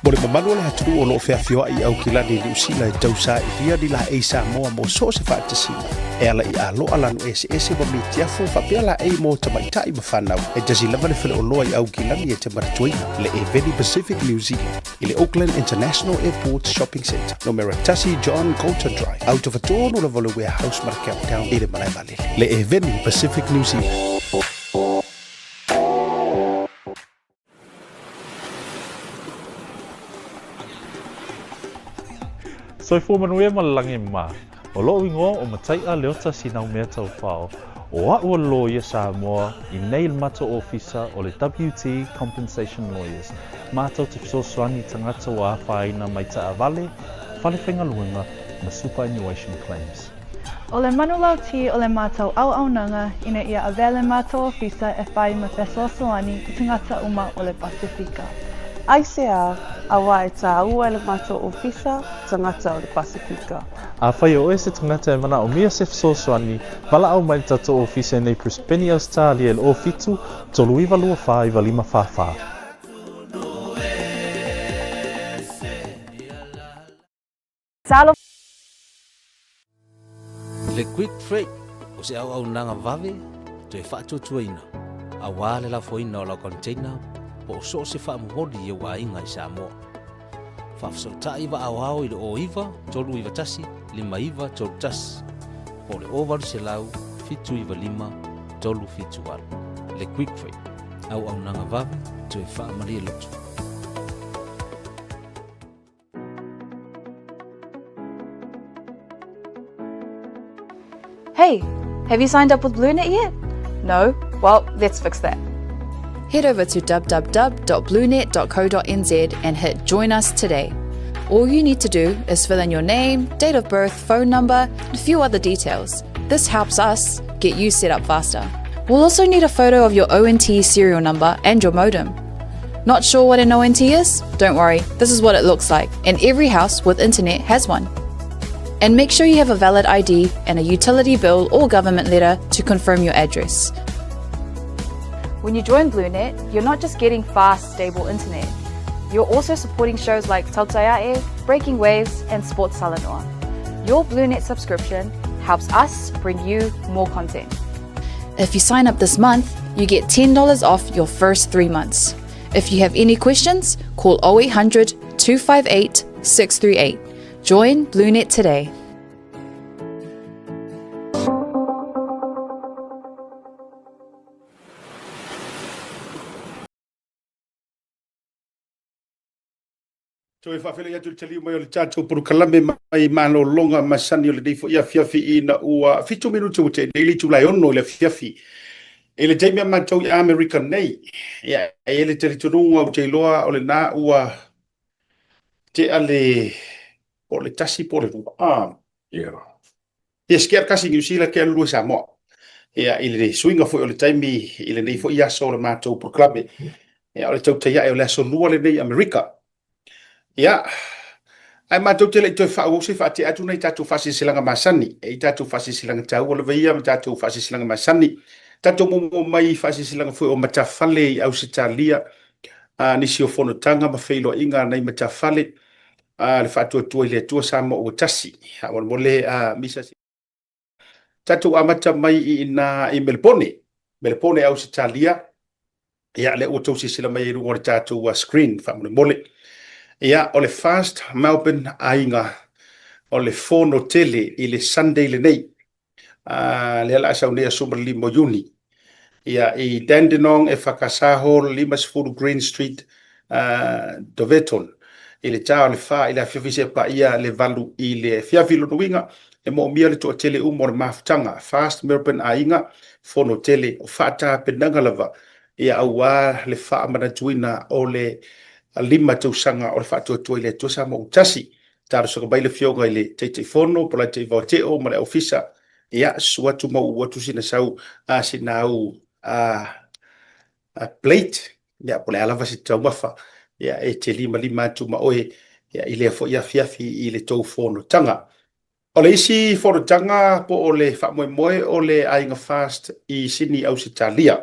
Mo le mamalu o le atunuu o lo o feafioai i Aukilani i Niu Sila e tausailia ni laei Samoa mo so o se faatasiga e ala i aloa lanu eseese ma mitiafu faapea laei mo tamaitai ma fanau. E tasi lava le faleoloa i Aukilani e te manatuaina, le Eveni Pacific New Zealand. i le Auckland International Airport Shopping Centre, numera 1 John Coulter Drive, autafatonu lava o le Warehouse ma le Countdown i le malae vaalele. Le Eveni Pacific New Zealand. Soifua manuia ma le lagi mā. O loʻu igoa o Mataiʻa Leota Sinaumea Taufao. O aʻu o le loia Samoa i nei le matou ofisa o le WT Compensation Lawyers. Matou te fesoasoani i tagata ua afaina mai taavale, fale faigaluega ma superannuation claims. O le manulauti o le matou auaunaga ina ia avea le matou ofisa e whai ma fesoasoani i tagata uma o le Pasifika. Aisea, auā e tāua e le matou ofisa tagata o le Pasifika. Afai o oe se tagata e manaomia se fesoasoani, valaau mai le tatou ofisa i nei Brisbane, Ausetalia i le 07 39 24 9544. Le Quick Freight o se auaunaga vave toe faatuatuaina aua le lafoina o lau container po o so o se faamomoli i ou aiga i Samoa. Faafesootai vaaoao i le 09 391 5931 po o le 0800 795 378. Le Quick Freight, auaunaga vave toe faamalie loto. Hey, have you signed up with BlueNet yet? No? Well, let's fix that. Head over to www.bluenet.co.nz and hit Join Us Today. All you need to do is fill in your name, date of birth, phone number, and a few other details. This helps us get you set up faster. We'll also need a photo of your ONT serial number and your modem. Not sure what an ONT is? Don't worry, this is what it looks like, and every house with internet has one. And make sure you have a valid ID and a utility bill or government letter to confirm your address. When you join BlueNet, you're not just getting fast, stable internet. You're also supporting shows like Tautaiae, Breaking Waves, and Sports Talanoa. Your BlueNet subscription helps us bring you more content. If you sign up this month, you get $10 off your first three months. If you have any questions, call 0800 258 638. Join BlueNet today. Toe faafeiloai atu i le taliu mai o le tatou polokalame mai malologa masani o lenei foi afiafi ina ua fitu minute ua tea nei le itula e ono i le afiafi. I le taimi a matou i Amerika nei, ia, e i ai le talitonuga ou te iloa o lena ua tea le po o le tasi po o le lua. Ah. Yeah. Yes, ke kasi New Zealand ke lua Samoa. Ia, i le suiga foi o le taimi i lenei foi aso o le matou polokalame. Ia, o le tautai ae o le aso lua lenei i Amerika. Ia, ae matou te le i toe faaauau se i faatea atu nai tatou faasilasilaga masani. E i tatou faasilasilaga taua lava ia ma tatou faasilasilaga masani. Tatou muamua mai i faasilasilaga foi o matafale i Ausetalia, nisi o fonotaga ma feiloaiga a nai matafale, le Faatuatua i le Atua Samoa ua Tasi. Faamolemole misa. Tatou amata mai i ina i Melepone, Melepone Ausetalia. Ia, lea ua outou silasila mai i luga o le tatou screen faamolemole. Ia, o le Fast Melbourne Aiga, o le fono tele i le Sunday lenei. Lea o le a sau nei aso 15 o Iuni. Ia, i Dandenong e FKS Hall 50 Green Street, Doveton, i le ta o le 4 i le afiafi seia paia le 8 i le afiafi. Lona uiga, e moomia le toatele uma o le mafutaga, Fast Melbourne Aiga, fono tele, o faatapenaga lava, ia aua le faamanatuina o le 5 tausaga o le Faatuatua i le Atua Samoa ua Tasi. Talosaga mai le Afioga i le Taitaifono, Polata Vaoteo ma le Ofisa, ia, susu atu ma uu atu sina sau, sina au plate, ia, po o le a lava se taumafa, ia, e te limalima atu ma oe, ia, i lea foi afiafi i le tou fonotaga. O le isi fonotaga po o le faamoemoe o le Aiga Fast i Sini Ausetalia.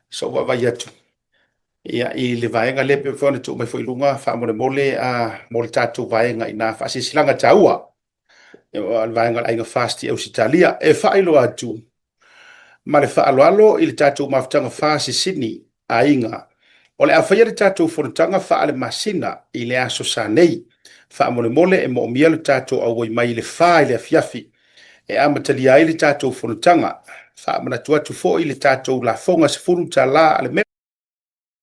So'u vaavaai atu ia, i le vaega lea pei foi ona tuu mai foi i luga faamolemole mo le tatou vaega i nā faasilasilaga taua. O le vaega o le Aiga Fast i Ausetalia. E faailoa atu ma le faaaloalo i le tatou mafutaga FAST i Sini aiga. O le a faia le tatou fonotaga faale-masina i le aso Sa nei. Faamolemole e moomia le tatou auai mai i le fa i le afiafi e amatalia ai le tatou fonotaga. Faamanatu atu foi le tatou lafoga $10 a le mea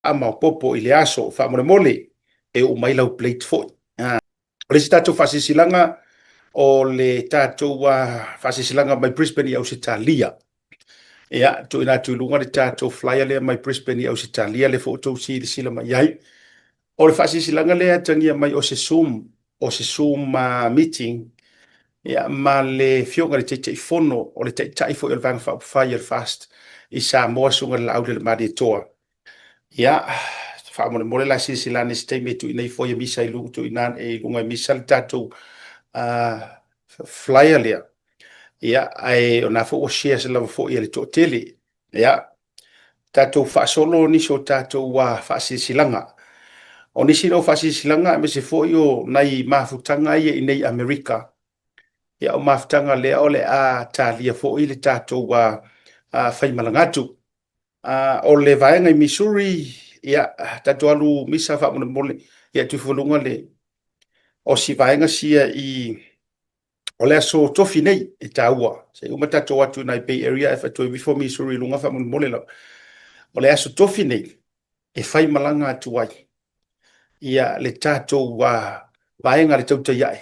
faamaopoopo i le aso. Faamolemole e uu mai lau plate foi. O le isi tatou faasilasilaga o le tatou faasilasilaga mai Brisbane i Ausetalia. Ia, tuuina atu i luga le tatou flyer lea mai Brisbane i Ausetalia, lea foi ua outou silasila mai ai. O le faasilasilaga lea e atagia mai o se Zoom, o se Zoom meeting ia, ma le Afioga i le Taitaifono, o le Taitai foi o le Vaega Faaupufai a le FAST i Samoa, Susuga i le Laaulialemalietoa. Ia, faamolemole la silasila ane i se taimi e tuuina ifo ai e misa i luga, tuuina i luga e misa le tatou flyer lea. Ia, ae o na foi ua share lava foi e le toatele. Ia, tatou faasolo nisi o tatou faasilasilaga. O nisi o faasilasilaga aemaise foi o nai mafutaga ia i nei Amerika. Ia, o mafutaga lea o le a talia foi le tatou faimalaga atu. O le vaega i Missouri, ia, tatou alu misa faamolemole, ia tuu ifo i luga le, o si vaega sia i, o le aso Tofi nei e taua, se i uma tatou atu i nai Bay Area ae toe ifo Missouri i luga faamolemole lava. O le aso Tofi nei e fai malaga atu ai ia le tatou vaega le tautai ae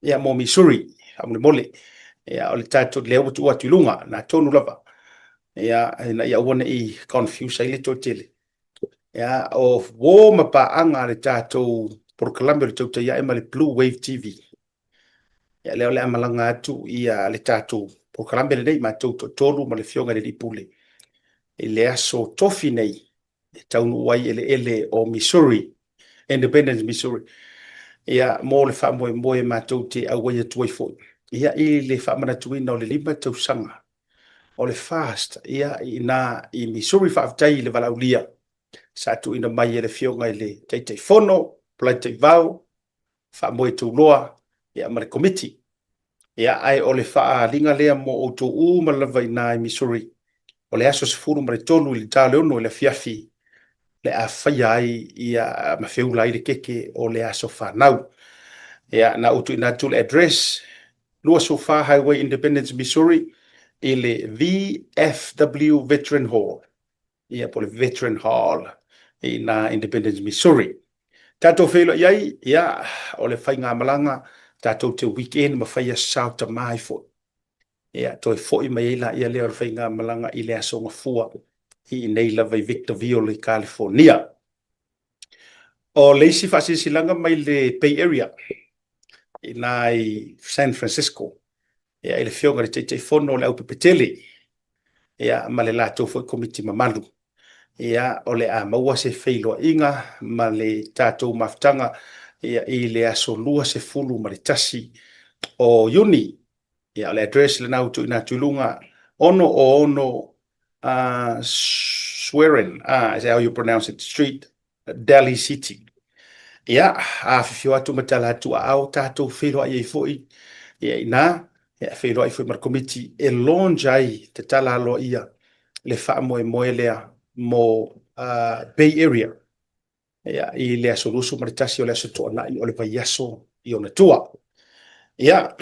ia mo Missouri faamolemole. Ia o le tatou lea ua tuu atu i luga na tonu lava. Ia ina ia aua ne i confuse ai le toatele. Ia o uo ma paaga a le tatou polokalame o le tautai ae ma le Blue Wave TV. Ia lea o le a malaga atu ia le tatou polokalame lenei matou toatolu ma le Afioga i le Alii Pule i le aso Tofi nei e taunuu ai eleele o Missouri, Independence, Missouri. Ia, mo le faamoemoe matou te auai atu ai foi. Ia, i le faamanatuina o le 5 tausaga o le FAST, ia, i ina i Missouri, faafetai i le valaaulia sa tuuina mai e le Afioga i le Taitaifono, Polataivao, Faamoe Tuloa, ia, ma le Komiti. Ia, ae o le faaaliga lea mo outou uma lava i ina i Missouri, o le aso 13 i le ta o le 6 i le afiafi, le a faia ai ia ma feula ai le keke o le aso fanau. Ia, na ou tuuina atu le address, 24 Highway Independence, Missouri, i le VFW Veteran Hall. Ia, po o le Veteran Hall i ina Independence, Missouri. Tatou feiloai ai, ia, o le faigamalaga, tatou te weekend ma faia sao tama ai foi. Ia, toe foi mai ai laia lea o le faigamalaga i le Aso Gafua i inei lava i Victorville i Kalifornia. O le isi faasilasilaga mai le Bay Area, i ina i San Francisco, ia, i le Afioga i le Taitaifono o le Aupepetele, ia, ma le latou foi komiti mamalu. Ia, o le a maua se feiloaiga ma le tatou mafutaga ia, i le aso 21 o Iuni. Ia, o le address lena ua tuuina atu i luga, 6 6 Swearen, is how you pronounce it, Street, Delhi City. Ia, afifio atu ma tala atu aao, tatou feiloai ai foi, ia ina, ia, feiloai foi ma le komiti e launch ai tatala aloaia le faamoemoe lea mo Bay Area. Ia, i le aso 21 o le aso Toonai o le vaiaso i ona tua. Ia,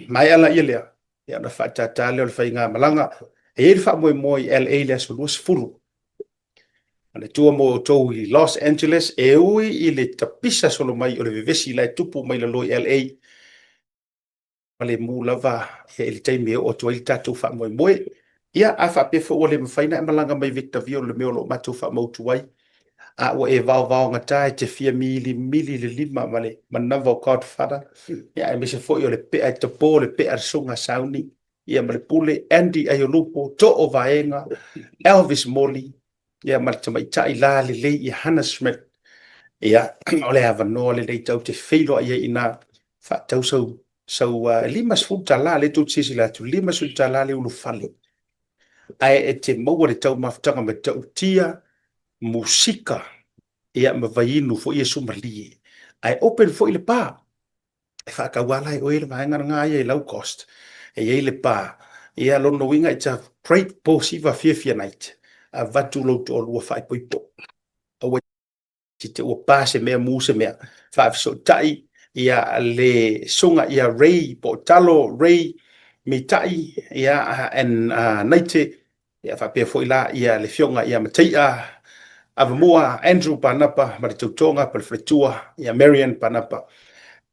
maea laia lea, ia ona faatātā lea o le faigamalaga. E i ai le faamoemoe i LA i le aso 20. Ona tua mo outou i Los Angeles, e ui i le tapisa solo mai o le vevesi la e tupu mai lalo i LA, ma le mu lava i le taimi e oo atu ai le tatou faamoemoe. Ia, a faapea foi ua le mafai ona e malaga mai Victorville le mea o lo o matou faamautu ai, a ua e vaovaogata e te fia milimili i le lima ma le manava o Godfather, ia, aemaise foi o le pea e tapo le pea a le Susuga a Sauni, ia ma le pule Andy Aiolupo, Too Vaega, Elvis Moli, ia ma le tamaitai la lelei ia Hannah Schmidt. Ia, o le avanoa lenei tatou te feiloai ai ina faatau sau sau uh, $50 le tou te silasila atu, $50 le ulufale. Ae e te maua le taumafataga matautia, musika, ia ma vaiinu foi e sumalie. Ae open foi le pa. E faatauala e oe le vaega lena ia i lau cost. E i ai le pa. Ia lona uiga it's a great po siva fiafia night. Avatu lou toalua faaipoipo. Aua te te ua pa se mea mu se mea. Faafesootai ia le susuga ia Ray po o Talo Ray Mitai ia and Naite Ia faapea foi la ia le Afioga ia Mataia Avamua Andrew Panapa ma le tautoga pa le faletua ia Marian Panapa.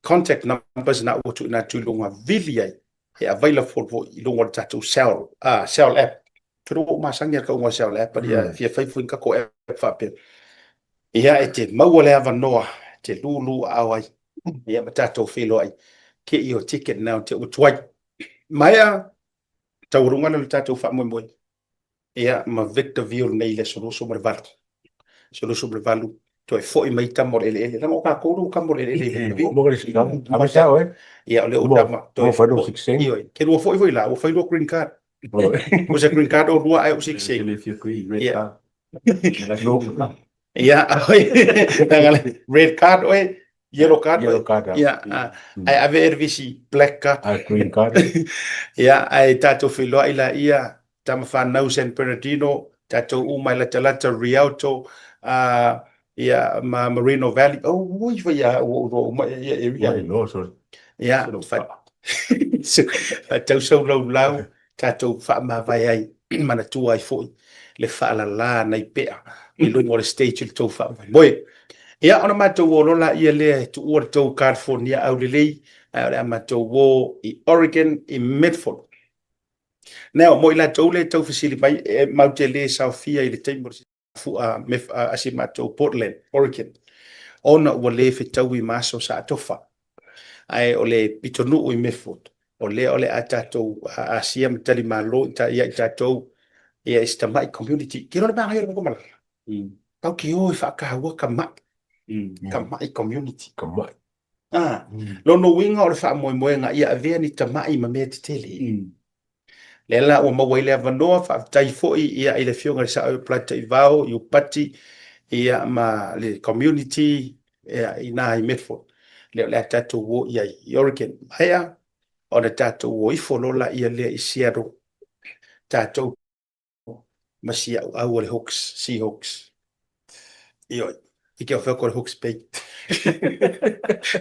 Contact numbers na ua tuuina atu i luga vili ai e available foi i luga o le tatou cell, cell app. Te ua masani a le kauga o cell app, ia fia fai foi ni tatou app faapea. Ia e te maua le avanoa te lūlū aao ai ia ma tatou feiloai. Get your ticket now te ua tuai. Maea taualuga lea o le tatou faamoemoe ia ma Victorville nei i le aso 28. Aso 28, toe foi mai tama o le eleele. Leaga o tatou lea ua tama o le eleele i Victorville. Ia o lea ua tama toe foi. Ioe, ke lua foi foi la, ua fai lua green card. O se green card o lua ae o 16. Ia. Ia, red card oe, yellow card oe. Yellow card, Ia, ae ave e le visi black card. A green card. Ia, ae tatou feiloai laia, tama fanau San Bernardino, tatou uma i latalata Rialto, ia, ma Moreno Valley. Oh, ui, fai a, ua ou uma ia area. Ua iloa, sorry. Ia, faatau sau laulau, tatou faamavae ai, manatua ai foi le faalala nai pea i luga o le stage i le tou faamoemoe. Ia, ona matou o loa laia lea e tuua le tou California aulelei, ae o le a matou o i Oregon i Medford. Now, mo i latou lea e tau fesili mai, e matou te le saofia i le taimi o le fua a si matou Portland, Oregon, ona ua le fetaui ma aso sa atofa. Ae o le pitonuu i Medford, o lea o le a tatou asia ma talimalo ia i tatou ia i si tamai community. Ke loa le manaia o le malala. Tau ke o e faataua ka mai. Ka mai community. Ka mai. Ah, lona uiga o le faamoemoega ia avea ni tamai ma mea tetele. Lea la ua maua ai le avanoa, faafetai foi ia i le Afioga i le Sao Polataivao, Iupati, ia ma le community ia, i nā i Medford. Lea o le a tatou o i ai i Oregon. Maea ona tatou o ifo loa laia lea i Seattle. Tatou ma si au au o le Hawks, Seahawks. Ioe, i ke o ko le Hawks Bay.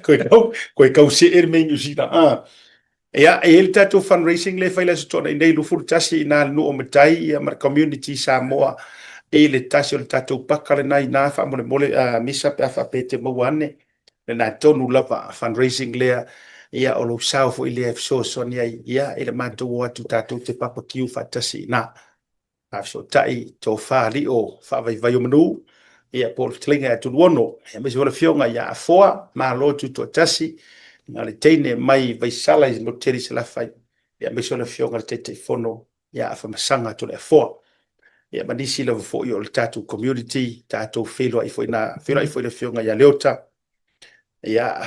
Koe kau, koe kau se e le mea i New Zealand. Ah. Ia, e i ai le tatou fundraising lea e fai le Aso Toonai nei, 21 i nā le nuu o Matai ia ma le community Samoa i le tasi o le tatou paka lena i nā faamolemole uh, misa pe a faapea e te maua ane lena tonu lava fundraising lea ia o lou sao foi lea e fesoasoani ai ia i le matou o atu tatou te barbecue faatasi i nā. Faafesootai, tofa lio faavaivai o manu, ia po o le fetalaiga ia Tuluono, aemaise foi le afioga ia Afoa, Malo Tutoatasi, ma le teine mai Vaisala i Motutele i Salafai, ia aemaise o le afioga i le Taitaifono ia Afamasaga Toleafoa. Ia ma nisi lava foi o le tatou community, tatou feiloai foi na, feiloai foi le afioga ia Leota, ia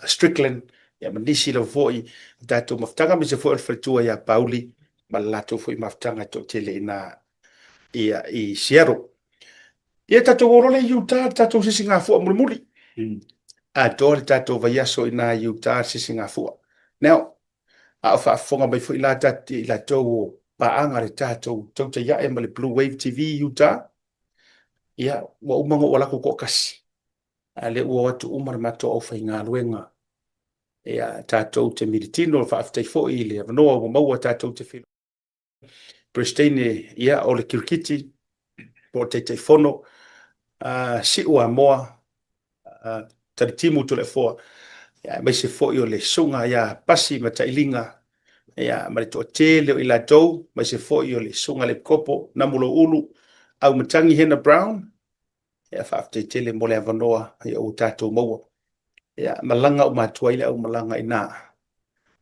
Strickland, Ia, ma nisi lava foi o tatou mafutaga, aemaise foi o le faletua ia Pauli ma le latou foi mafutaga e toatele i ina ia, i Seattle. Ia, tatou o loa lea i Utah, le tatou sisigafua mulimuli. Atoa le tatou vaiaso i ina i Utah le sisigafua. Now, a o faafofoga mai foi la i latou o paaga le tatou Tautai Ae ma le Blue Wave TV i Utah, ia, ua uma ona ou alu atu toatasi. A lea ua o atu uma le matou aufaigaluega. Ia, tatou te militino, faafetai foi i le avanoa ua maua tatou te feiloai. Peresetene, ia, o le kirikiti, po o le Taitaifono, uh, Siu Amoa, uh, Talitimu Toleafoa, ia, aemaise foi o le susuga ia Pasi Matailiga, ia, ma le toatele o i latou, aemaise foi o le susuga i le Epikopo, Namulouulu, Aumatagi Hena Brown, Ia, faafetai tele mo le avanoa ia ua tatou maua. Ia, malaga uma atu ai le aumalaga i ina.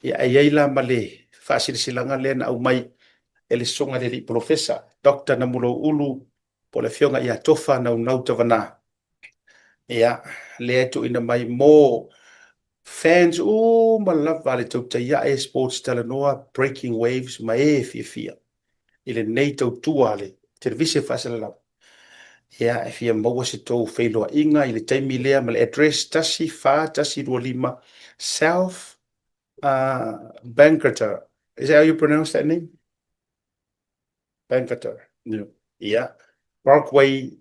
Ia, e i ai la ma le faasilasilaga lea na aumai e le Susuga i le Alii Polofesa, Doctor Namulouulu, po o le Afioga ia Tofa Naunau Tavana. Ia, lea e tuuina mai mo fans uma lava a le Tautai Ae Sports Talanoa, Breaking Waves ma e fiafia i lenei tautua a le televise faasalalau. Ia, e fia maua se tou feiloaiga i le taimi lea ma le address 14125 South uh, Bangerter. Is that how you pronounce that name? Bangerter. Yeah. Yeah. Parkway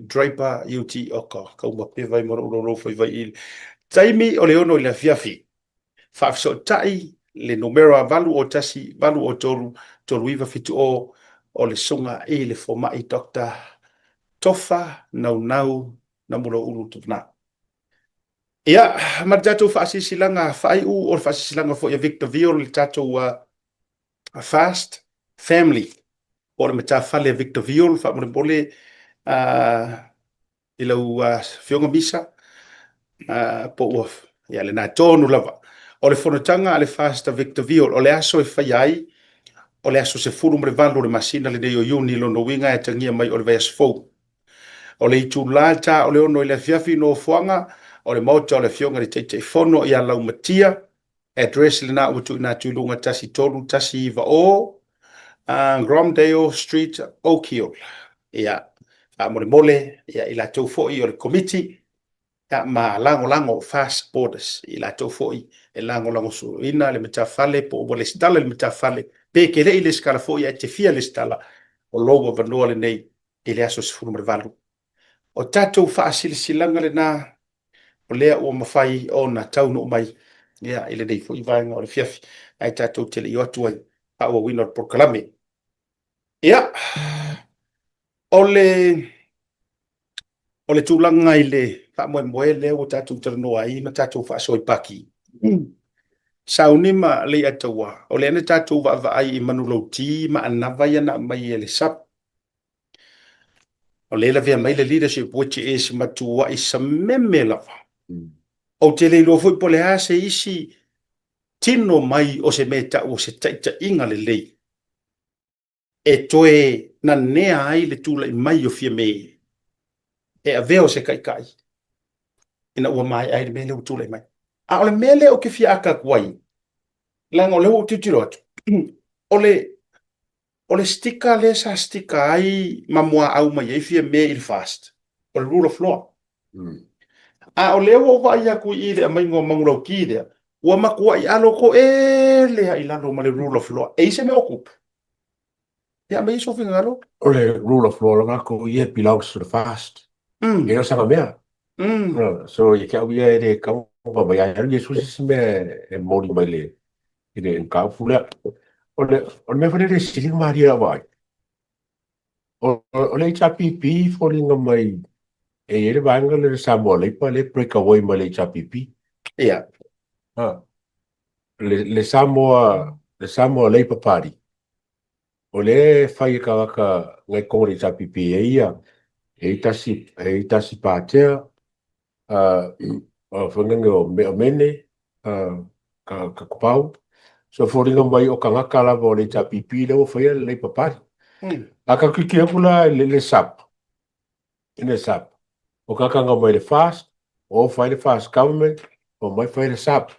Draper UT Oka. Kau ma pe vai mo lou lou fai vai i. Taimi o le ono i le afiafi. Faafesootai le numera 801 803 3970 o le Susuga i le Fomai Doctor Tofa Naunau Namuloulu Tuvana. Ia, ma le tatou faasilasilaga faaiu, o le faasilasilaga foi a Victor Viol i le tatou uh, Fast Family, po o le matafale a Victor Viol, faamolemole uh, i lau Afioga Misa, po ua, ia lena tonu lava. O le fonotaga a le Fast a Victor Viol, o le aso e faia ai, o le aso 18 o le masina lenei o Iuni, lona uiga e atagia mai o le vaiaso fou. O le itula ta o le 6 i le afiafi nofoaga o le Maota o le Afioga i le Taitaifono ia Laumatia, Address lena ua tuuina atu i luga 13190 Gromdale Street, Oak Hill. Ia, faamolemole ia i latou foi o le komiti ia, ma lagolago Fast Borders, i latou foi e lagolagosuina le matafale po ua lesitala le matafale, pe ke le i lesitala foi ae te fia lesitala, o lou avanoa lenei i le aso 18. O tatou faasilasilaga lena o lea ua mafai ona taunuu mai ia, i lenei foi vaega o le afiafi, ae tatou te le i o atu ai faaauauina o le polokalame. Ia, o le, o le tulaga i le faamoemoe lea ua tatou talanoa ai ma tatou faasoa i Paki. Sauni ma Leiataua, o lea na tatou vaavaai i manulauti ma anava ia na aumai e le SUPP O lea e lavea mai le leadership which is matuai sameme lava. Ou te le iloa foi po o le a se isi tino mai o se mea e tau o se taitaiga lelei e toe nanea ai le tulai mai o Fiame e avea o se taitai ina ua maea ai le mea lea ua tulai mai. A o le mea lea ou te fia ata atu ai, leaga o lea ua ou tilotilo atu, o le O le sticker lea sa sticker ai ma muaau mai ai Fiame i le FAST, o le rule of law. A o lea ua ou vaai atu i i le aumaiga o manulauti lea, ua matuai alo toele lava i lalo ma le rule of law. E i ai se mea o tupu? Ia aumai sou finagalo. O le rule of law lava ko ia belongs to the FAST. E le o sana mea. So ia te au ia e le tatau ona mai ai Iesu se isi mea e moli mai le i le mataupu lea. O le, o le mea foi lea e sili ona malie lau vaai, o, o le HRPP foliga mai e i ai le vaega lea le Samoa Labour lea e break away mai le HRPP. Ia. Ha. Le, le Samoa, le Samoa Labour Party, o lea e fai e tagata nai totonu o le HRPP e ia, e i tasi, e i tasi Pātea, foi lea o Mene, ka Kopau. So foliga mai o tagata lava o le HRPP lea ua faia le Labour Party. A ka tilotilo atu la i le SUPP, i le SUPP, o tagata na omai i le FAST, o fai le FAST Government, omai fai le SUPP.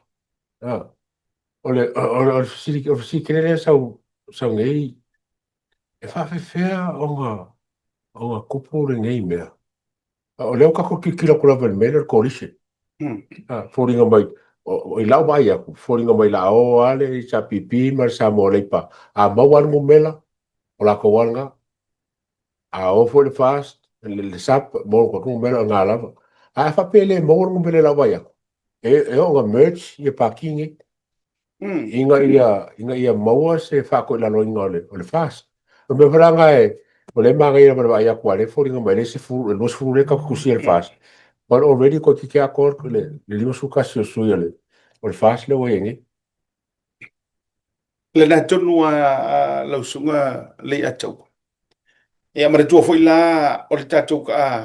O le, o le, o le fesili, o le fesili tele lea sau, sau nei, e faafefea ona, ona tupu lenei mea? O lea ua tatou tilotilo atu lava i le mea lea o le coalition. A, foliga mai, i lau vaai atu, foliga mai la o lava le HRPP ma le Samoa Labour, a maua lava le numera, o latou lava lena. A o foi le FAST, le SUP, maua le numera, o lena lava. Ae a faapea e le maua le numera i lau vaai atu, e oo ina merge ia pati nei, ina ia, ina ia maua se faatoilaloina o le, o le FAST. O le mea foi la lena e, o lea e manaia lava i le vaai atu, aua o lea e foliga mai o lea e 20 lea tatou te tusia i le FAST, but already toeitiiti atoa le 51 o sui o le, o le FAST lea ua i ai nei. Lena tonu a lau susuga Leiataua. Ia manatua foi la o le tatou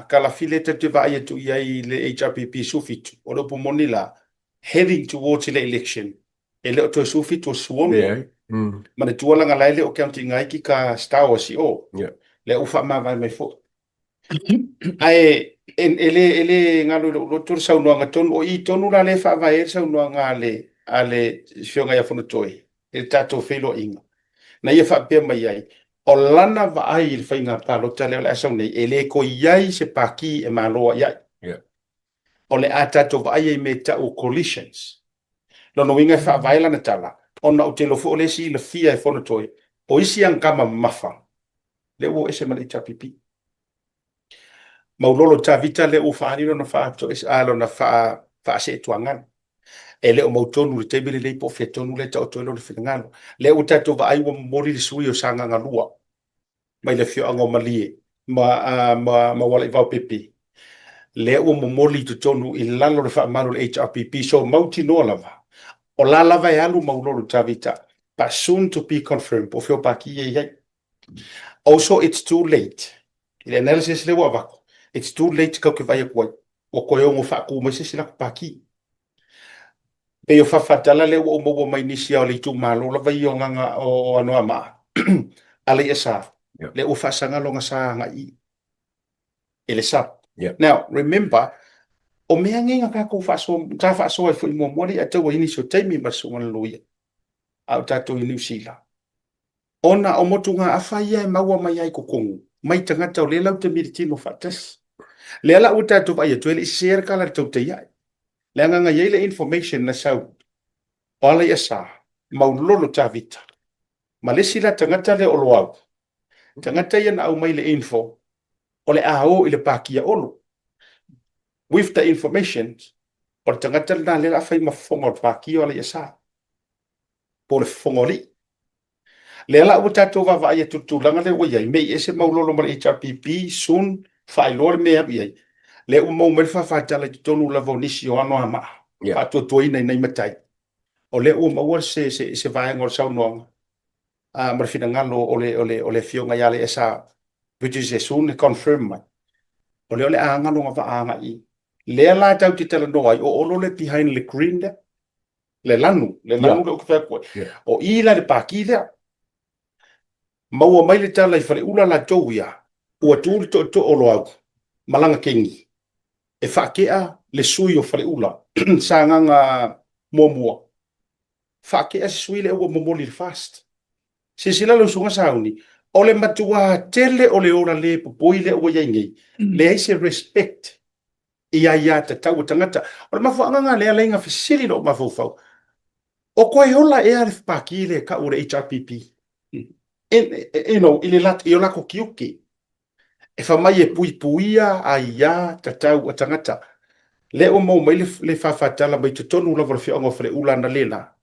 kalafi lea tatou te vaai atu i ai i le HRPP 17, o le upu moni la, heading towards le election, e le o toe 17 o le 16. Leai. Manatua leaga la e le o counting ai ki ka stars i o. Lea ua faamavae mai foi. Ae e le e le galo i lou loto le saunoaga tonu, o i tonu la lea e faavae ai le saunoaga a le a le Afioga ia Fonotoe i le tatou feiloaiga, na ia faapea mai ai, o lana vaai i le faiga palota lea o le a sau nei, e le toe i ai se pati e malo ai ai. O le a tatou vaai ai i mea e tau o coalitions. Lona uiga e faavae lana tala, ona ou te iloa foi o lea e silafia e Fonotoe, o isi agama mamafa lea ua o ese ma le HRPP. Maulolo Tavita lea ua faaali lona faatoese, a lona faa, faaseetuaga. E le o mautonu i le taimi lenei po o fea tonu lea e taoto ai lona finagalo. Lea ua tatou vaai ua momoli le sui o Sagaga 2 mai le afioaga o Malie ma, ma, ma Ualaivao Pepe. Lea ua momoli i totonu i lalo o le faamalu o le HRPP. So mautinoa lava, o la lava e alu Maulolo Tavita, but soon to be confirmed po o fea o Paki e i ai. Also it's too late i le analysis lea ua avatu, it's too late tatou te vaai atu ai ua toe ono faatu mai se isi latou pati. Pei o fafatala lea ua ou maua mai nisi o le itumalo lava ia o Gaga o Anoamaa, Alaiasa, lea ua faasaga lona sa agai i i le SUP. Now, remember, o mea nei na tatou faasoa, sa faasoa ai foi muamua lea ia taua i nisi o taimi ma le susuga i le loia, a o tatou i Niu Sila. Ona o motugaafa ia e maua mai ai i totonu, mai tagata o lea latou te militino faatasi. Lea la ua tatou vaai atu, e le i sese le tala i le tautai ae. Leaga na i ai le information na sau, o Alaiasa, Maulolo Tavita, ma le isi la tagata lea o Loau, tagata ia na aumai le info, o le a o i le Pāti a Olo. With the information, o le tagata lena lea o le a fai ma fofoga o le Pāti o Alaiasa, po o le fofoga o alii. Lea la ua tatou vaavaai atu i le tulaga lea ua i ai, mei ese Maulolo ma le HRPP, soon faailoa le mea e alu i ai. Lea ua maua mai le faafatala i totonu lava o nisi o Anoamaa, faatuatuaina i nai matai. O lea ua maua se, se, se vaega o le saunoaga ma le finagalo o le, o le, o le afioga ia Alaiasa, which is e soon e confirm mai. O lea o le a aga lona vaa agai i. Lea la tatou te talanoa ai, o Olo le behind le green lea. Le lanu, le lanu lea ou te fai atu ai. O i la le paki lea. Maua mai le tala i Faleula latou ia, ua tu le tootoo o Loau ma lana kengi e faatea le sui o Faleula Sagaga muamua. Faatea se sui lea ua momoli i le FAST. Silasila lau susuga Sauni, o le matua tele o le ola le popoi lea ua i ai nei, leai se respect i aiatatau a tagata. O le mafuaaga lena lea alai na fesili lou mafaufau, o koe ola ea le paki lea e tau o le HRPP? You know, i le i o latou tiute. E fai mai e puipuia aiatatau a tagata. Lea ua maua mai le, le faafatala mai totonu lava o le afioaga o Faleula analeila,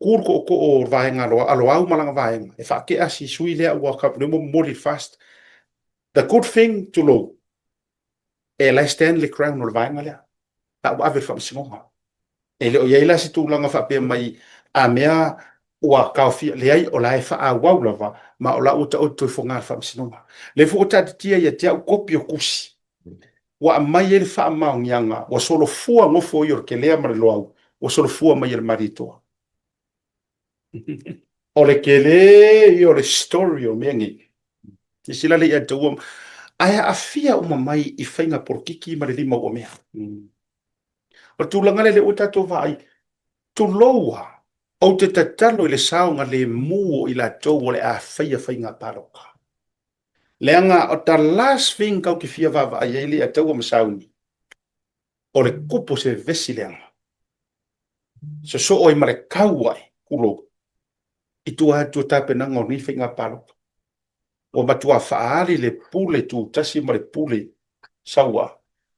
tu le tootoo o le vaega a Loau ma lana vaega e faatea si sui lea ua lea ua momoli i le FAST. The good thing, tulou, e la e stand le crown o le vaega lea, la ua ave i le faamasinoga. E le o i ai la se tulaga faapea mai a mea ua taofia, leai, o la e faaauau lava, ma o la ua taoto i fogaa le faamasinoga. Lea foi ua taatitia ia te au kopi o tusi ua aumai ai le faamaoniaga ua solofua nofo ia o le Kelea ma le Loau, ua solofua mai e le Malietoa. O le tele ia o le story o mea nei. Silasila lea ia te ua, ae aafia uma mai i faiga polokiki ma le lima ua mea. O le tulaga lea ua tatou vaai. Tulou a, ou te tatalo i le saogalemu o i latou o le a faia faiga palota. Leaga o the last thing kau te fia vaavaai ai Leiataua ma Sauni, o le tupu o se vevesi leaga. Sosoo ai ma le tau ae, tulou, i tua atu o tapenaga o nei faiga palota. Ua matua faaali le pule tutasi ma le pule saua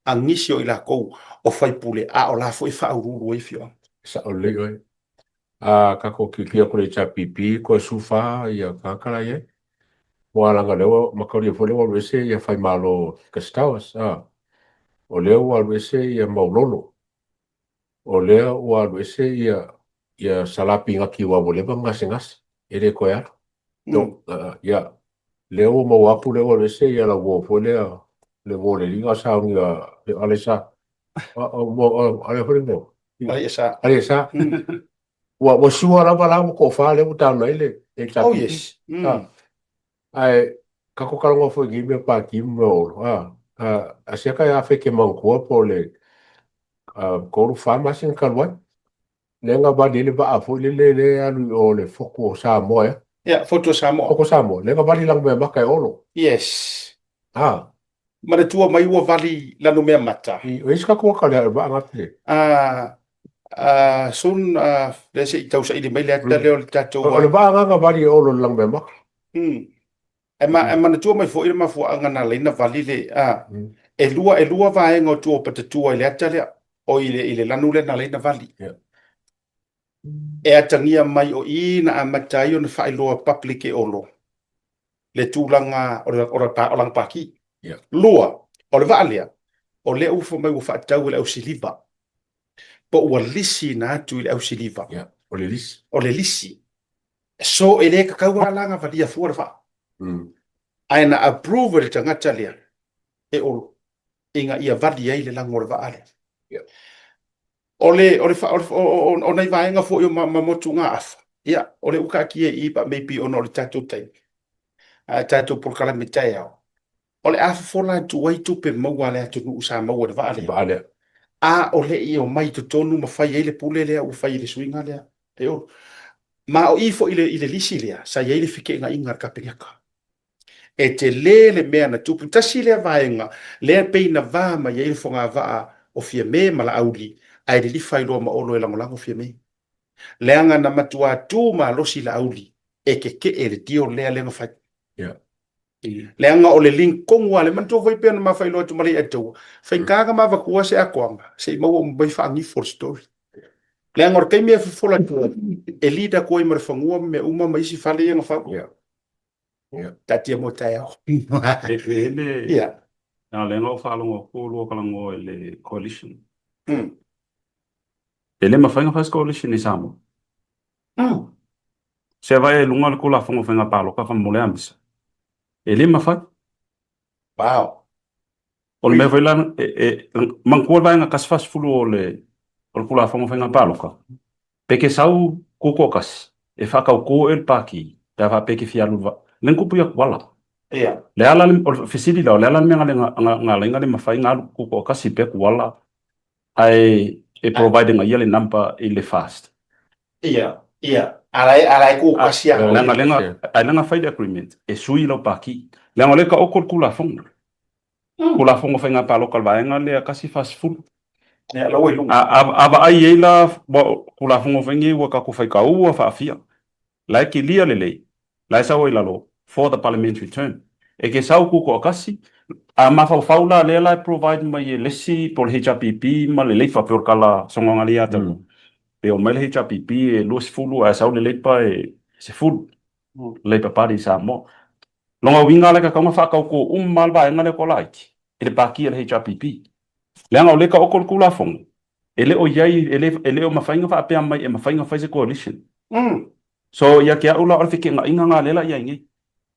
a nisi o i latou o faipule, a o la foi e faauluulu ai afioaga. Sao lelei oe. A tatou tilotilo atu i le HRPP toe 14 ia tagata la i ai. Aua leaga o lea ua mataulia foi lea ua alu ese ia Faimalo Gustavus, a. O lea ua alu ese ia Maulolo. O lea ua alu ese ia ia Sala Pinati aua ua leva ona gasegase, e le toe alu. Ia, lea ua maua atu lea ua alu ese ia lau uo foi lea, le uo le alii na sauni a Alesa. A foi le uo? Alesa. Alesa. Ua sure lava la ua toafa lea ua tauna ai le HRPP. Oh yes. Ae tatou talanoa foi i nei mea pati ma mea olo, a, a siaka e afe ke manatua po o le 3, 4 masina talu ai, lea na vali ai le vaa foi lele lea e alu i o le Fotu o Samoa ea. Ia, Fotu o Samoa. Fotu o Samoa, lea na vali Lanumeamata e Olo. Yes. A. Manatua mai ua vali Lanumeamata. I, o i ai se tatou ata o le vaa na. A, a, soon, a, lea se i tausaili mai le ata lea o le tatou. O le vaa na na vali e Olo i le Lanumeamata. E, ma, e manatua mai foi le mafuaaga na ala ai na vali le, a, e lua vaega o tua o Patatua i le ata lea, o i le, i le lanu lea na ala ai na vali. E atagia mai o i na amata ai ona faailoa public e Olo le tulaga o le, o le, o lana pāki. Lua, o le vaa lea, o lea ua fai mai ua faatau e le ausiliva, po ua lisiina atu i le ausiliva. O le lisi. O le lisi. So e le tatau lava la ona valia fua le vaa. Ae na approve e le tagata lea e Olo ina ia vali ai le lago o le vaa lea. O le, o le, o, o, o nai vaega foi o ma, ma motugaafa, ia, o lea ua taatia i i, but maybe ona o le tatou taimi, a tatou polokalame taeao, o le a fofola atu ai tupe maua a le atunuu sa maua i le vaa lea. Vaa lea. A o le i omai i totonu ma fai ai le pule lea ua fai i le suiga lea. E o, ma o i foi i le, i le lisi lea, sa i ai le feteenaiga a le Kapeneta. E tele le mea na tupu. Tasi lea vaega lea pei na va mai ai le fogavaa o Fiame ma Laauli, ae lilifa ai loa ma Olo e lagolago Fiame. Leaga na matuā tu malosi Laauli e keke'e le deal lea lea na fai. Yeah. Leaga o le link tonu lava lea, manatua foi pei ona ma faailoa atu ma le Aiataua, faigata ma avatua se atoaga se i maua uma mai faagifo le story. Leaga o le taimi e fofola atu ai, e lead atu ai ma le fanua ma mea uma ma isi fale ia na fau. Yeah. Yeah. Taatia mo taeao. E e le Yeah. Na lea na ou faalogo atu lua talanoa i le coalition. E le mafai ona fai se coalition i Samoa. Se vaai i luga o le Tulafono o Faiga Palota faamolemole Amisa. E le mafai. Wow. O le mea foi la, e, e, manatua le vaega 140 o le, o le Tulafono o Faiga Palota, pe ke sau tutoatasi e faatautō e le Pāti pe a faapea e te fia alu i le vaa. Le na tupu ia Tuala. Ia. Le ala, o le fesili la, o le a la le mea na ala ai na le mafai na alu tutoatasi pea Tuala ae e provide ina ia le number i le fast. Ia, ia. A la e, a la e kū kasi a. Leaga, leaga, ae leaga fai le agreement e sui lau pākī. Leaga o lea e taoto le Tulafono. Tulafono Faiga Palota o le vaega lea 140. Ia, la ua i luga. A, a, a vaai ai la, ua, Tulafono foi nei ua tatou faitaua faafia. La e kilia lelei, la e sau ai lalo, for the parliamentary term. E ke sau tutoatasi, a mafaufau la lea la e provide mai e le isi po o le HRPP ma le Labour pei o le tala sogoga lea ia te au. Pe omai le HRPP e 20 ae sau le Labour e 10, Labour Party i Samoa. Lona uiga la e tatau ona faatautō uma lava le vaega lea toalaiti i le pāti a le HRPP. Leaga o lea e taoto le Tulafono, e le o i ai, e le, e le o mafai ona faapea mai e mafai ona fai se coalition. So ia te au la o le feteenaiga na lea la i ai nei,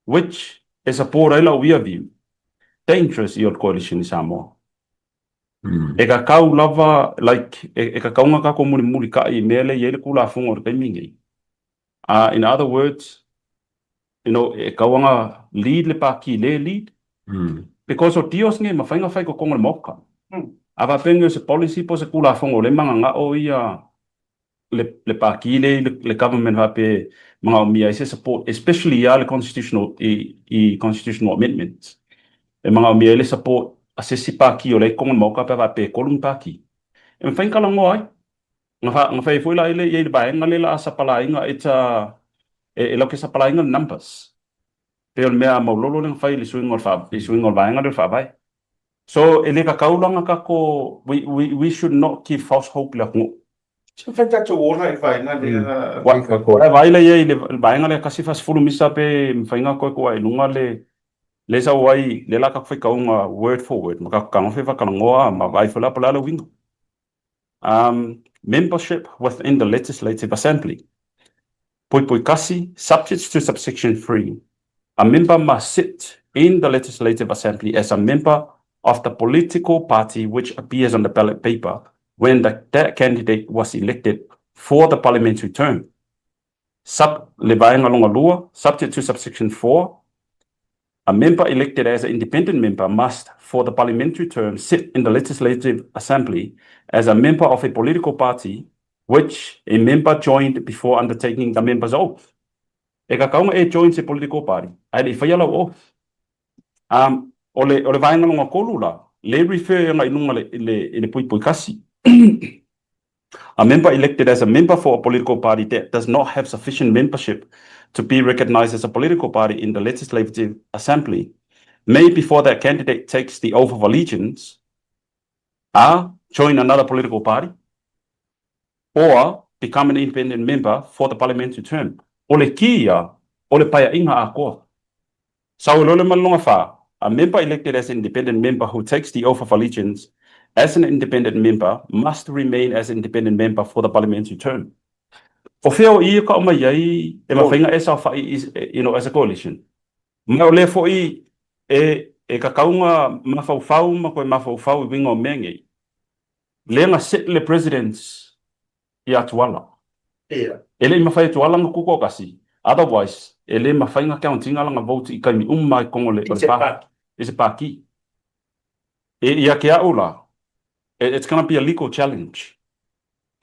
which e support ai lau ia view, dangerous ia o le coalition i Samoa. E kakau lava, like, e, e kakau ona tatou mulimulitai i mea lea e i ai le Tulafono i le taimi nei. In other words, you know, e tatau ona lead le pāti le lead. Because o deals nei e mafai ona fai i totonu o le Maota. A faapea nei o se policy po o se Tulafono o lea e mananao ia. Le le pākī lea i le government faapea e manaomia ai se support especially ia le constitutional i i constitutional amendments e manaomia ai le support a se isi pākī o la e i totonu o le Maota pe a faapea e tolu ni pākī. E mafai ona talanoa ai. Na fa na fai ai foi la i le i ai le vaega lea o le a sapalaina it's a e e latou te sapalaina le numbers. Pei o le mea maulolo lea na fai i le suiga o le i le suiga o le vaega lea o le Faavae. So e le tatau la ona tatou we we we should not give false hope i le atunuu. Se mafai ona tatou ola i le vaega lea. Ua e vaai la i ai i le vaega lea 140 misa pe mafai ona toe tuu ae i luga le lea sau ai lea la tatou faitauga word for word ma tatou fetagofi faatalanoa ma vaai foi la po o le a le uiga. Um membership within the Legislative Assembly. Poipoi kasi, subject to subsection 3, a member must sit in the Legislative Assembly as a member of the political party which appears on the ballot paper when the, that candidate was elected for the parliamentary term. Sub, le vaega longa lua, subject to subsection 4, a member elected as an independent member must, for the parliamentary term, sit in the Legislative Assembly as a member of a political party which a member joined before undertaking the member's oath. E kakau ona e join se political party, ae le i faia lau oath. Um, o le, o le vaega longa tolu la, le refer agai i luga le, le, i le puipui kasi. A member elected as a member for a political party that does not have sufficient membership to be recognised as a political party in the Legislative Assembly may, before that candidate takes the oath of allegiance, A. Join another political party or become an independent member for the parliamentary term. O le kī ia o le paeaiga atoa. Sau e loa le malologa fa, A member elected as an independent member who takes the oath of allegiance as an independent member must remain as an independent member for the parliamentary term. O fea o i e kau mai ai e mafai ona e saofai you know, as a coalition? Ma o lea foi e e kakau ona mafaufau ma toe mafaufau i uiga o mea nei, lea na sit le Presidents ia Tuala. Ia. E le i mafai e Tuala ona tutoatasi, otherwise e le mafai ona count ina lana vote i taimi uma i totonu o le party, i se pākī. E ia te au la, it's gonna be a legal challenge.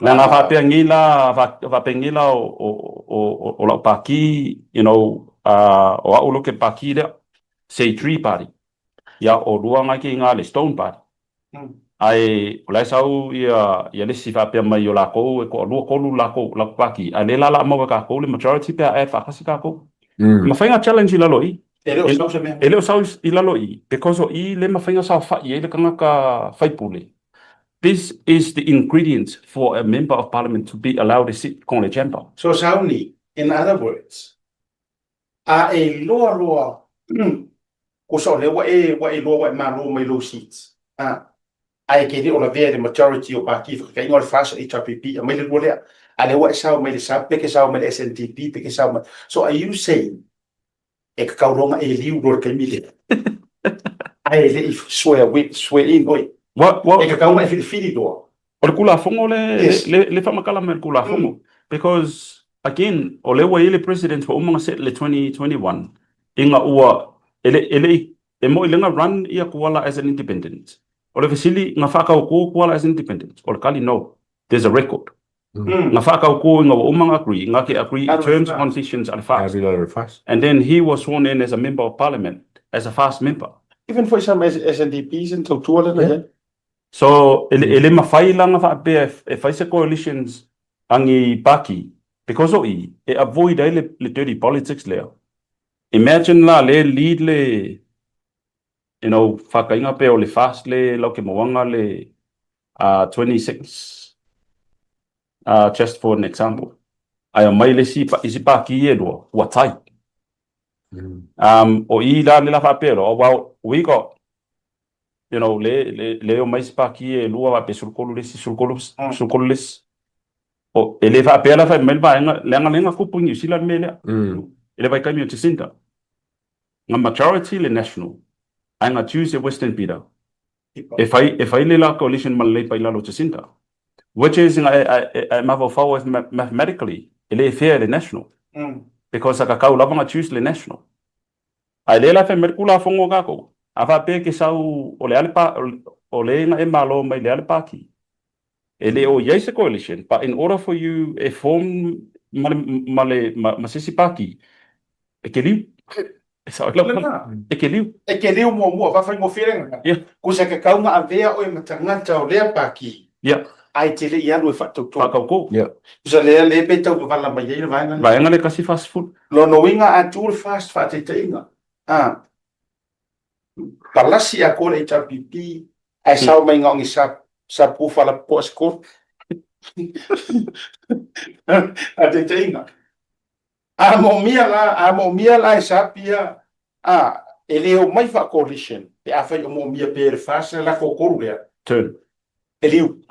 Leaga a faapea nei la, faapea nei la o lau pākī, you know, o au loke pākī lea, say tree party, ia o lua ngai ke inga le stone party. Ae o la e sau ia ia le isi faapea mai o lakou e toalua tolu lakou lakou pākī, ae lea la la maua e kakou le majority pe a add faatasi kakou. E mafai ona challenge i lalo i i. E le o sau se mea. E le o sau i lalo i i because o i le mafai ona saofai ai le tagata faipule. This is the ingredients for a member of parliament to be allowed a seat ko le chamber. So Sauni, in other words, a e iloa loa kosa o lea ua e ua e iloa ua e malo mai lou seats, a, ae ke le o lavea i le majority o Pāti Whakatainga o le FAS o HRPP, aumai le lua lea, a lea ua e sao mai le SUP, pe ke sao mai le SNDP, pe ke sao mai. So are you saying e kakau loa ona e liu loa i le taimi lea, ae le i swear, swear in oe. E kakau ona e filifili loa. O le Tulafono le, yes. le, le faamatala mai le Tulafono. Because, again, o lea ua i ai le president ua uma ona set le 2021, ina ua, e le, e le i, e moi lea na run ia Tuala as an independent. O le fesili, na faatauto Tuala as an independent? O le tali, no. There's a record. Na faatauto ina ua uma ona agree, na te agree i terms and conditions a le FAST. And then he was sworn in as a member of parliament, as a FAST member. Even foi some SNDPs in tautua lena yeah. So, e, e le mafai la ona faapea e fai se coalitions a ni pākī, because o i, e avoid ai le, le dirty politics lea. Imagine la le lead le, you know, whakainga pea o le fast le lau ke mauanga le 26, just for an example. Ae aumai le isi, isi pākī e lua, ua tai. Um, o i la le la whaapea loa, well, we got, you know, le, le, le o mai isi pākī e lua whaapea 13 le isi, 13, 13 le isi. O, e le whaapea la whai mai le vaenga, leaga le nga kupu i Niu Sila le mea lea. E le vaitaimi o Jacinda. Nga majority le National, ae nga choose e Western Peter. E fai, e fai le la coalition ma le Labour i lalo o Jacinda. Which is, e, e, e mafaufau ai mathematically, e le fair i le National. Because a kakau lava nga choose le National. Ae lea la e fai mai le Tulafono a kakou, a faapea e ke sau o le a le pa, o le nga e malo mai le a le pāti. E le o i ai se coalition, but in order for you e form ma le, ma le, ma, ma se isi pāti, e ke liu. E sao ai lau tala. E ke liu. E ke liu muamua, faafaigofie le agaga. Yeah. Kusa ke kau nga avea oe ma tagata o lea pāti. Yeah. Ae te le i alu e faatautō. Faatautō. Yeah. Kusa lea le pe tau wavala mai ai le vaega lea. Vaega lea 1 40. Lona uiga a tu le FAST faataitaiga, a palasi atoa le HRPP ae sao mai na o ni subwoofer la po o se kolu. Faataitaiga, a moomia la, a moomia la e SAP ia, a, e le omai faa-coalition pe afai o moomia pea e le FAST le latou tolu lea. Turn. E liu.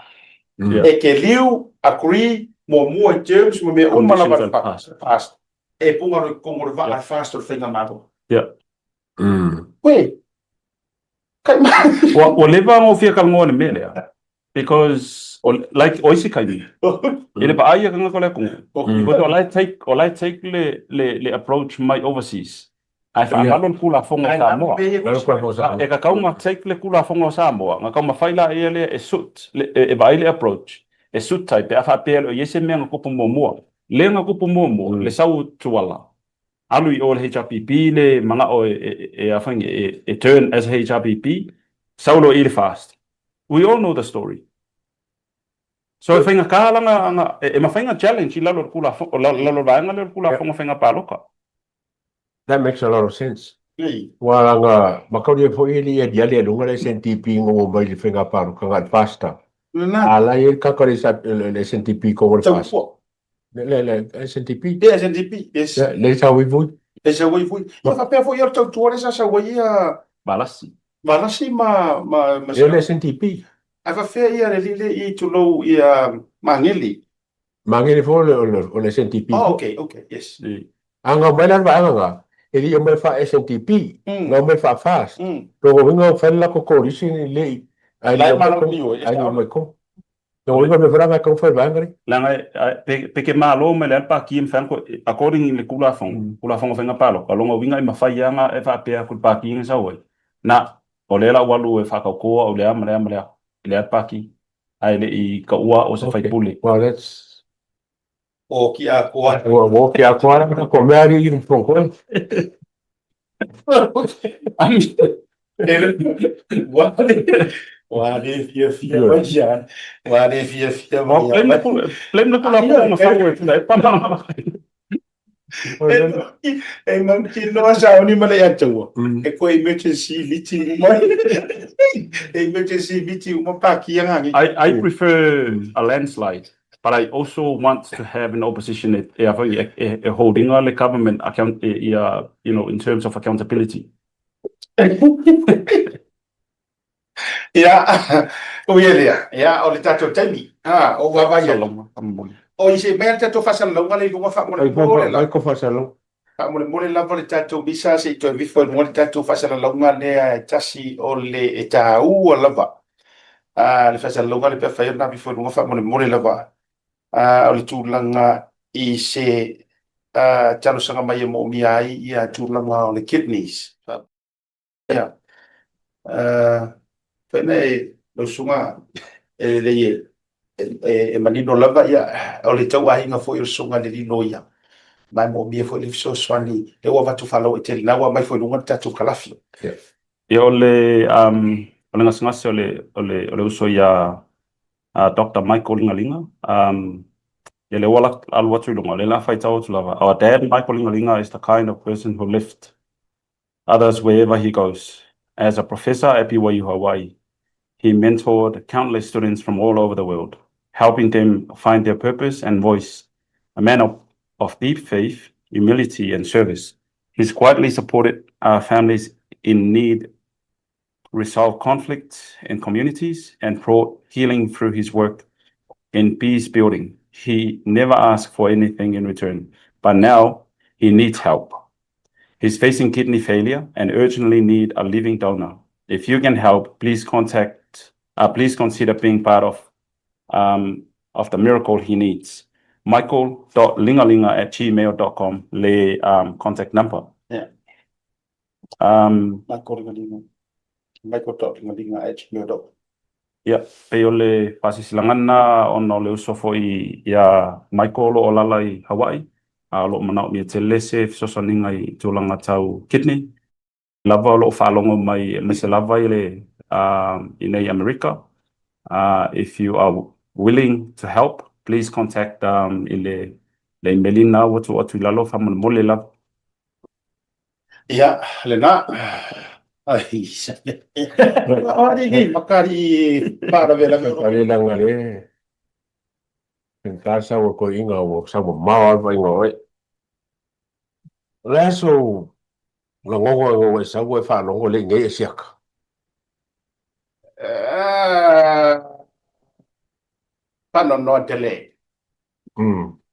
E ke liu, agree, muamua i terms ma mea uma lava le FAST. E punga loa i totonu o le vaa le FAST o le faigamalo. Uē, kai ma. Ua leva ona ou fia talanoa i le mea lea because o like o isi taimi e le vaai ia tagata o le atunuu because o la e take o la e take le le le approach mai overseas ae faagalo le Tulafono o Samoa. E tatau ona take le Tulafono o Samoa ona taumafai laia lea e suit e vaai le approach e suit ai pe a faapea e le o i ai se mea na tupu muamua. Lea na tupu muamua le sau o Tuala alu i o le HRPP le manao e a fai e turn as a HRPP sau loa i le FAST. We all know the story. So e faigata la na e mafai ona challenge i lalo o le Tulafono lalo o le vaega lea o le Tulafono Faiga Palota. That makes a lot of sense. Ua laga makauli ai foi e le i aliali ai luga le SNDP ina ua omai i le faiga palota na o le FAST. A la e i ai le kaka o le SNDP i totonu o le FAST. Le, le, le SNDP. Le SNDP, yes. Le, le sau ai foi. Le sau ai foi. Ia faapea foi ia o le tautua lea sa sau ai ia Valasi. Valasi ma ma ma Ia le SNDP. Ae faapea ia le alii lea i tulou ia Mageli. Mageli foi o le, o le SNDP. Oh, okay, okay, yes. A na omai la le vaega na, e le i omai faa-SNDP, na omai faa-FAST. Lona uiga ua fai le latou coalition e le i, ae le i omai i ae le i omai i totonu. Lona uiga o le mea foi la na e tatau ona fai i le vaega lea. Leaga pe ke malo mai le a le pāti e mafai ona according i le Tulafono, Tulafono o Faiga Palota, lona uiga e mafai lava ona e faapea atu i le pāti na sau ai, na, o lea la ua alu e faatauto au i le a ma le a ma le a, i le a le pāti, ae le i taua au o se sui usufono. Well, that's Oki atoa. Ua oki atoa la ko mea ari i mpo koe. Ua le fiafia mai ia. Ua le fiafia mai ia. Blame le Tulafono na fau e tula e pana. E mautinoa sauni ma le Atua. E koe emergency meeting uma. E emergency meeting uma pakia ngā ngi. I prefer a landslide, but I also want to have an opposition e e e e, e holding le government account e, ia, you know, in terms of accountability. Ia, ui e lea, ia, o le tatou taimi, ha, o ua vaai atu. O i se mea le tatou faasalalauga lea i luga faamolemole lava. Ai ko faasalalauga. Faamolemole lava le tatou misa se i toe vifo i luga le tatou faasalalauga lea e tasi o le e taua lava. A le faasalalauga lea pe afai ona vifo i luga faamolemole lava. A o le tulaga i se talosaga mai e moomia ai ia tulaga o le kidneys. Ia, faina e lau susuga e lelei e manino lava, ia, o le tauaiga foi o le susuga i le alii loia, ma e moomia foi le fesoasoani, lea ua avatu faalauaitele, lena ua aumai foi i luga le tatou kalafi. Ia, o le, o le gasegase o le, o le, o le uso ia Doctor Michael Ligalinga, ia lea ua alu atu i luga, o lea o le a faitau atu lava. Our dad, Michael Ligalinga, is the kind of person who left others wherever he goes. As a professor at BYU Hawaii, he mentored countless students from all over the world, helping them find their purpose and voice. A man of, of deep faith, humility, and service, he's quietly supported uh, families in need, resolved conflicts in communities, and brought healing through his work in peace building. He never asked for anything in return, but now he needs help. He's facing kidney failure and urgently need a living donor. If you can help, please contact, please consider being part of, of the miracle he needs. Michael.lingalinga at gmail.com le contact number. Yeah. Michael Lingalinga. Michael.lingalinga at gmail.com. Ia, pei o le faasilasilaga lena ona o le uso foi ia Michael o lo o alaala i Hawaii, a o lo o manaomia tele se fesoasoaniga i tulaga tau kidney. Lava o lo o faalogo mai aemaise lava i le i nei Amerika. If you are willing to help, please contact i le le imeli lena ua tuu atu i lalo faamolemole lava. Ia, lena. Ai, o ari nei makari faalavelave o Ale langa le Tengka sa ua koe inga ua sa ua mao alfa inga oe. O le aso lagogo e ua e sau ua e faalogo le ingei e siaka. Faanoanoa tele.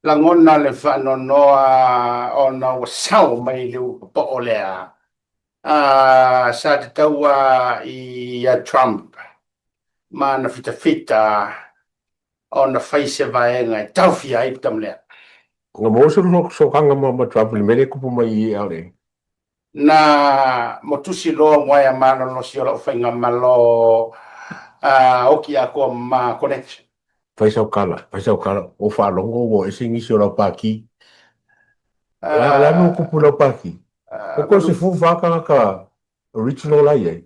Lagona le faanoanoa ona ua sao mai le upu popo lea sa tatau lava ia Trump ma ana fitafita ona fai se vaega e taofia ai le tama lea. Na maua se sokaga ma Trump i le mea lea e tupu mai i i le. Na motusi loa uaea malolosi o lau faigamalo a oki atoa ma connection. Fai sau kala, fai sau kala, ua faalogo ua ese nisi o lau pākī. O le a le mea ua tupu i lau pākī? Ua toe 14 tagata original la i ai.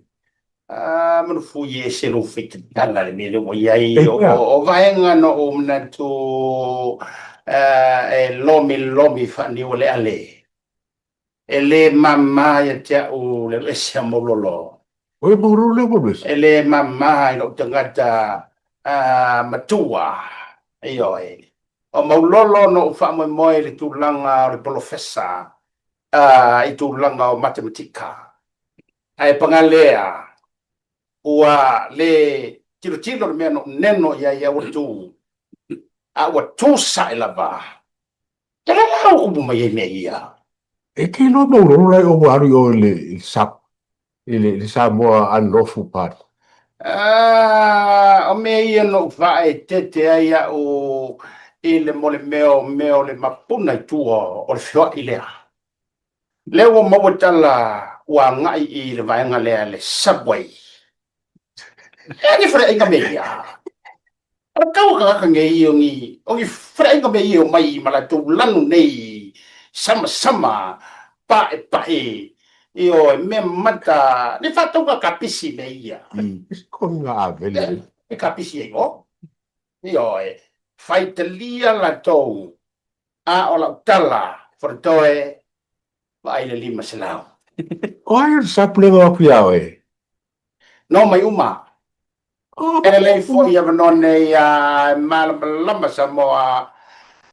Manu i ese lou faitatala le mea lea ua i ai. O vaega na ou manatu e lomilomi faaniualeale. E le mama ia te au le alu ese a Maulolo. Oi, Maulolo lea ua alu ese? E le mama i lou tagata matua. Ioe. O Maulolo na ou faamoemoe i le tulaga o le polofesa i tulaga o matematika. Ae paga lea, ua le tilotilo le mea na ou neno i ai ae ua tu, a ua tu sae lava. E le la ua kupu mai ai mea ia. E te iloa Maulolo la i o ua alu i o i le SUP, i le Samoa Unlawful Party. Ah, o mea ia na ou faaeteete ai au i le molemea o mea o le mapuna i tua o le feoai lea. Lea ua maua tala ua agai i le vaega lea le subway. E ni faleaiga mea ia. O le tau o tagata nei o ni, o ni faleaiga mea ia e omai ma latou lanu nei samasama paepae, ioe, mea mata, ni faatauga kapisi mea ia. Ko ngā avele. E kapisi ai o. Ioe, faitalia latou A o lau tala, Fonotoe, vaai le 500. O ai o le sapulega o aku iā oe? No mai uma. E lelei foi avanoa nei a e malamalama Samoa.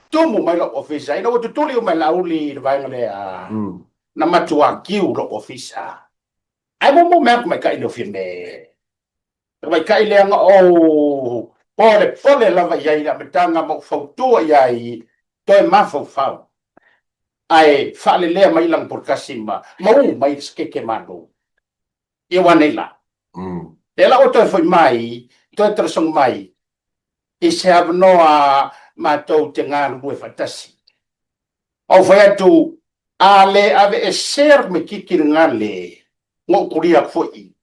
Tumu mai lou ofisa ina ua tutuli uma e Laauli i le vaega lea. Na matua kiu lou ofisa. Ae muamua mea atu maikaʻi le ofia me. Tamaitai lea na ou polepole lava i ai i le amataga ma ou fautua i ai, toe mafaufau, ae faalelea mai lana polokasi ma maua mai le sekeke malo. Ia ua nei la. Lea la ua toe foi mai, toe talosaga mai i se avanoa matou te galulue faatasi. Ou fai atu, a le aveesea le tamaititi lena le, na ou tulia atu foi i.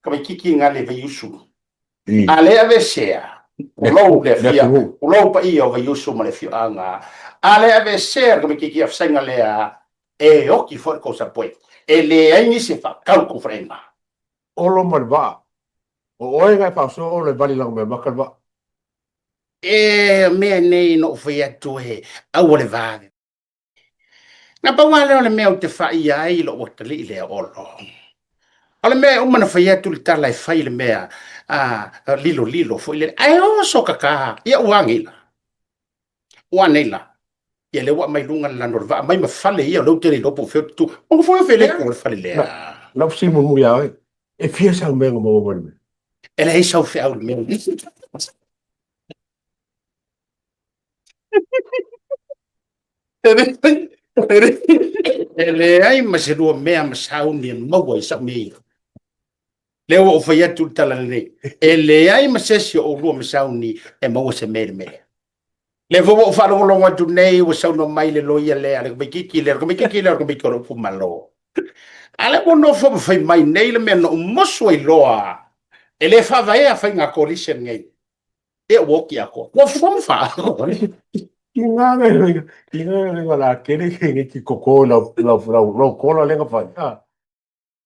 Tamaititi lena le Vaiusu. A le aveesea, ulou le afia, ulou paia o Vaiusu ma le afioaga. A le aveesea le tamaititi afesaiga lea, e oti foi le tou subway. E leai nisi e faatau tou faleaiga. Olo ma le vaa. O oe na e faasoa Olo e vali lana mea maka le vaa. E mea nei na ou fai atu e aua le vave. Na pau lava lea o le mea ou te faia ai lou atalii lea Olo. O le mea e uma na fai atu le tala e fai le mea a lilolilo foi lele. Ae oso kaka, ia ua nei la. Ua nei la. Ia lea ua aumai luga le lano o le vaa mai ma fale ia o lea ou te le iloa po o fea ou te tu. Ona foi o fea le o le fale lea. Na ou fesili mulimuli ia oe, e fia sau mea na maua mai le mea? E leai sau feau i le mea. E leai ma se lua mea ma sauni e maua i sau mea ia. Lea ua ou fai atu le tala lenei. E leai ma se isi o oulua ma sauni e maua se mea i le mea lea. Lea foi ua ou faalogologo atu nei ua saunoa mai le loia lea, le tamaititi lea, le tamaititi lea o le tamaititi o lou itumalo. A lea ua nofo ma fai mai nei le mea na ou mosu ai loa. E le faavaea faiga coalition nei. E ua oki atoa. Ua fufa ma fa. Ki ngā ngai ki ngā ngai la kere ke ngi ki koko lau lau lau lau kola lenga fa. Ah.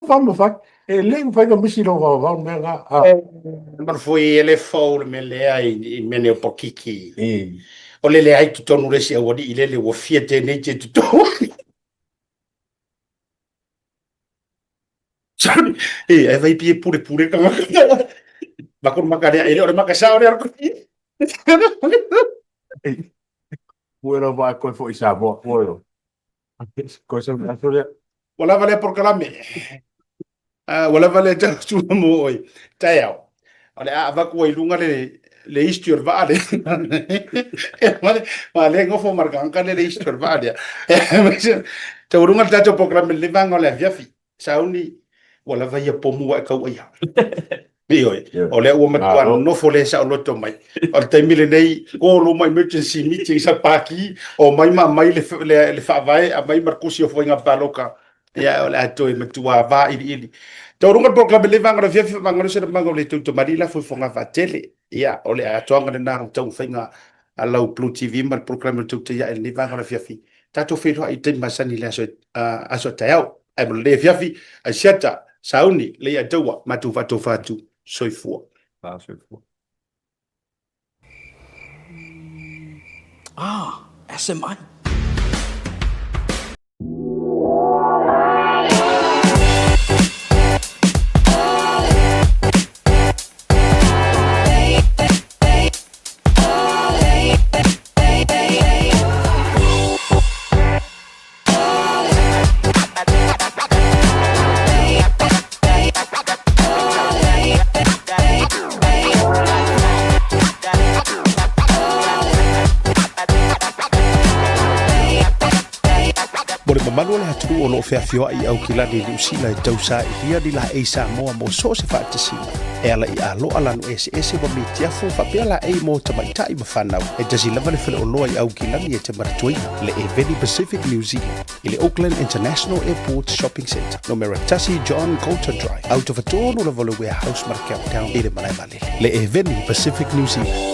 Fa ma fa. E le fai ka misi lo va va me nga. Ah. Manfui e le fou le mea lea i mea nei o polokiki. O le leai totonu le isi aualii lele ua fia tenei te totonu. Sorry. E, ai vai pie pure pure ka maka. Mako maka lea, e le o le maka sao lea ko. Ua lau va koe foi Samoa, ua lau. Koe sa aso lea. Ua lava lea polokalame. Uh, ua lava lea tau tula mo oi. Taeao. O le a avaku ai lunga le le isti o le vaa le. E male, ma le ngofo marka le le isti o le vaa lea. Tau lunga le tatou polokalame le vanga o le afiafi. Sauni, ua lava ia pomu ua e kau ai. Ioe, o lea ua matua nofo le saoloto mai. O le taimi lenei, call uma emergency meeting sa paki, o mai ma mai le, le, le faavae, a mai ma le kusi o fuaiga paloka. Ia, o le a toe matua vailiili. Tauruga le polokalame le vaega o le afiafi, faamagalo se lamaga o le tautamali la fuefuaga vaatele. Ia, o le atoaga lena o taumafaiga a lau Blue TV ma le polokalame o le Tautai Ae i lenei vaega o le afiafi. Tatou feiloai i taimi masani i le aso, uh, aso taeao. Ae mo lenei afiafi, Asiata, Sauni, Leiataua, matou faatofa atu, soifua. La soifua. Ah, SMI. Mo le mamalu o le atunuu o lo o feafioai i Aukilani i Niu Sila e tausailia ni laei Samoa mo so o se faatasiga, e ala i aloa lanu eseese ma mitiafu faapea laei mo tamaitai ma fanau. E tasi lava le faleoloa i Aukilani e te manatuaina, le Eveni Pacific New Zealand, i le Auckland International Airport Shopping Centre, numera 1 John Coulter Drive, autofatonu lava o le Warehouse ma le Countdown i le malae vaalele. Le Eveni Pacific New Zealand.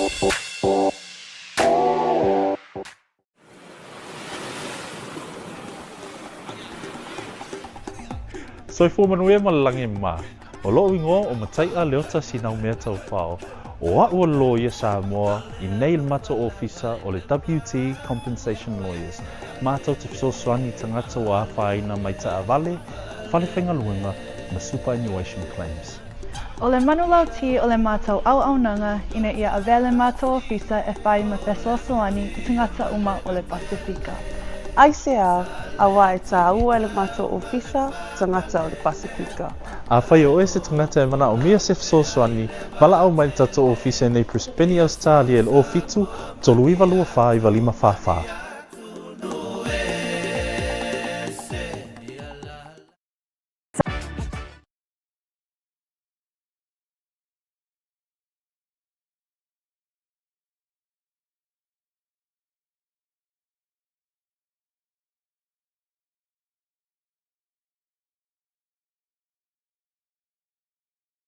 Soifua manuia ma le lagi ma. O loʻu igoa o Mataiʻa Leota Sinaumea Taufao. O aʻu o le loia Samoa i nei le matou ofisa o le WT Compensation Lawyers. Matou te fesoasoani i tagata ua afaina mai taavale, fale faigaluega ma superannuation claims. O le manulauti o le matou auaunaga ina ia avea le matou ofisa e fai ma fesoasoani i tagata uma o le Pasefika. Aisea, auā e tāua e le matou ofisa tagata o le Pasefika. Afai o oe se tagata e manaomia se fesoasoani, valaau mai le tatou ofisa i nei Brisbane, Ausetalia i le 07 39 24 95 44.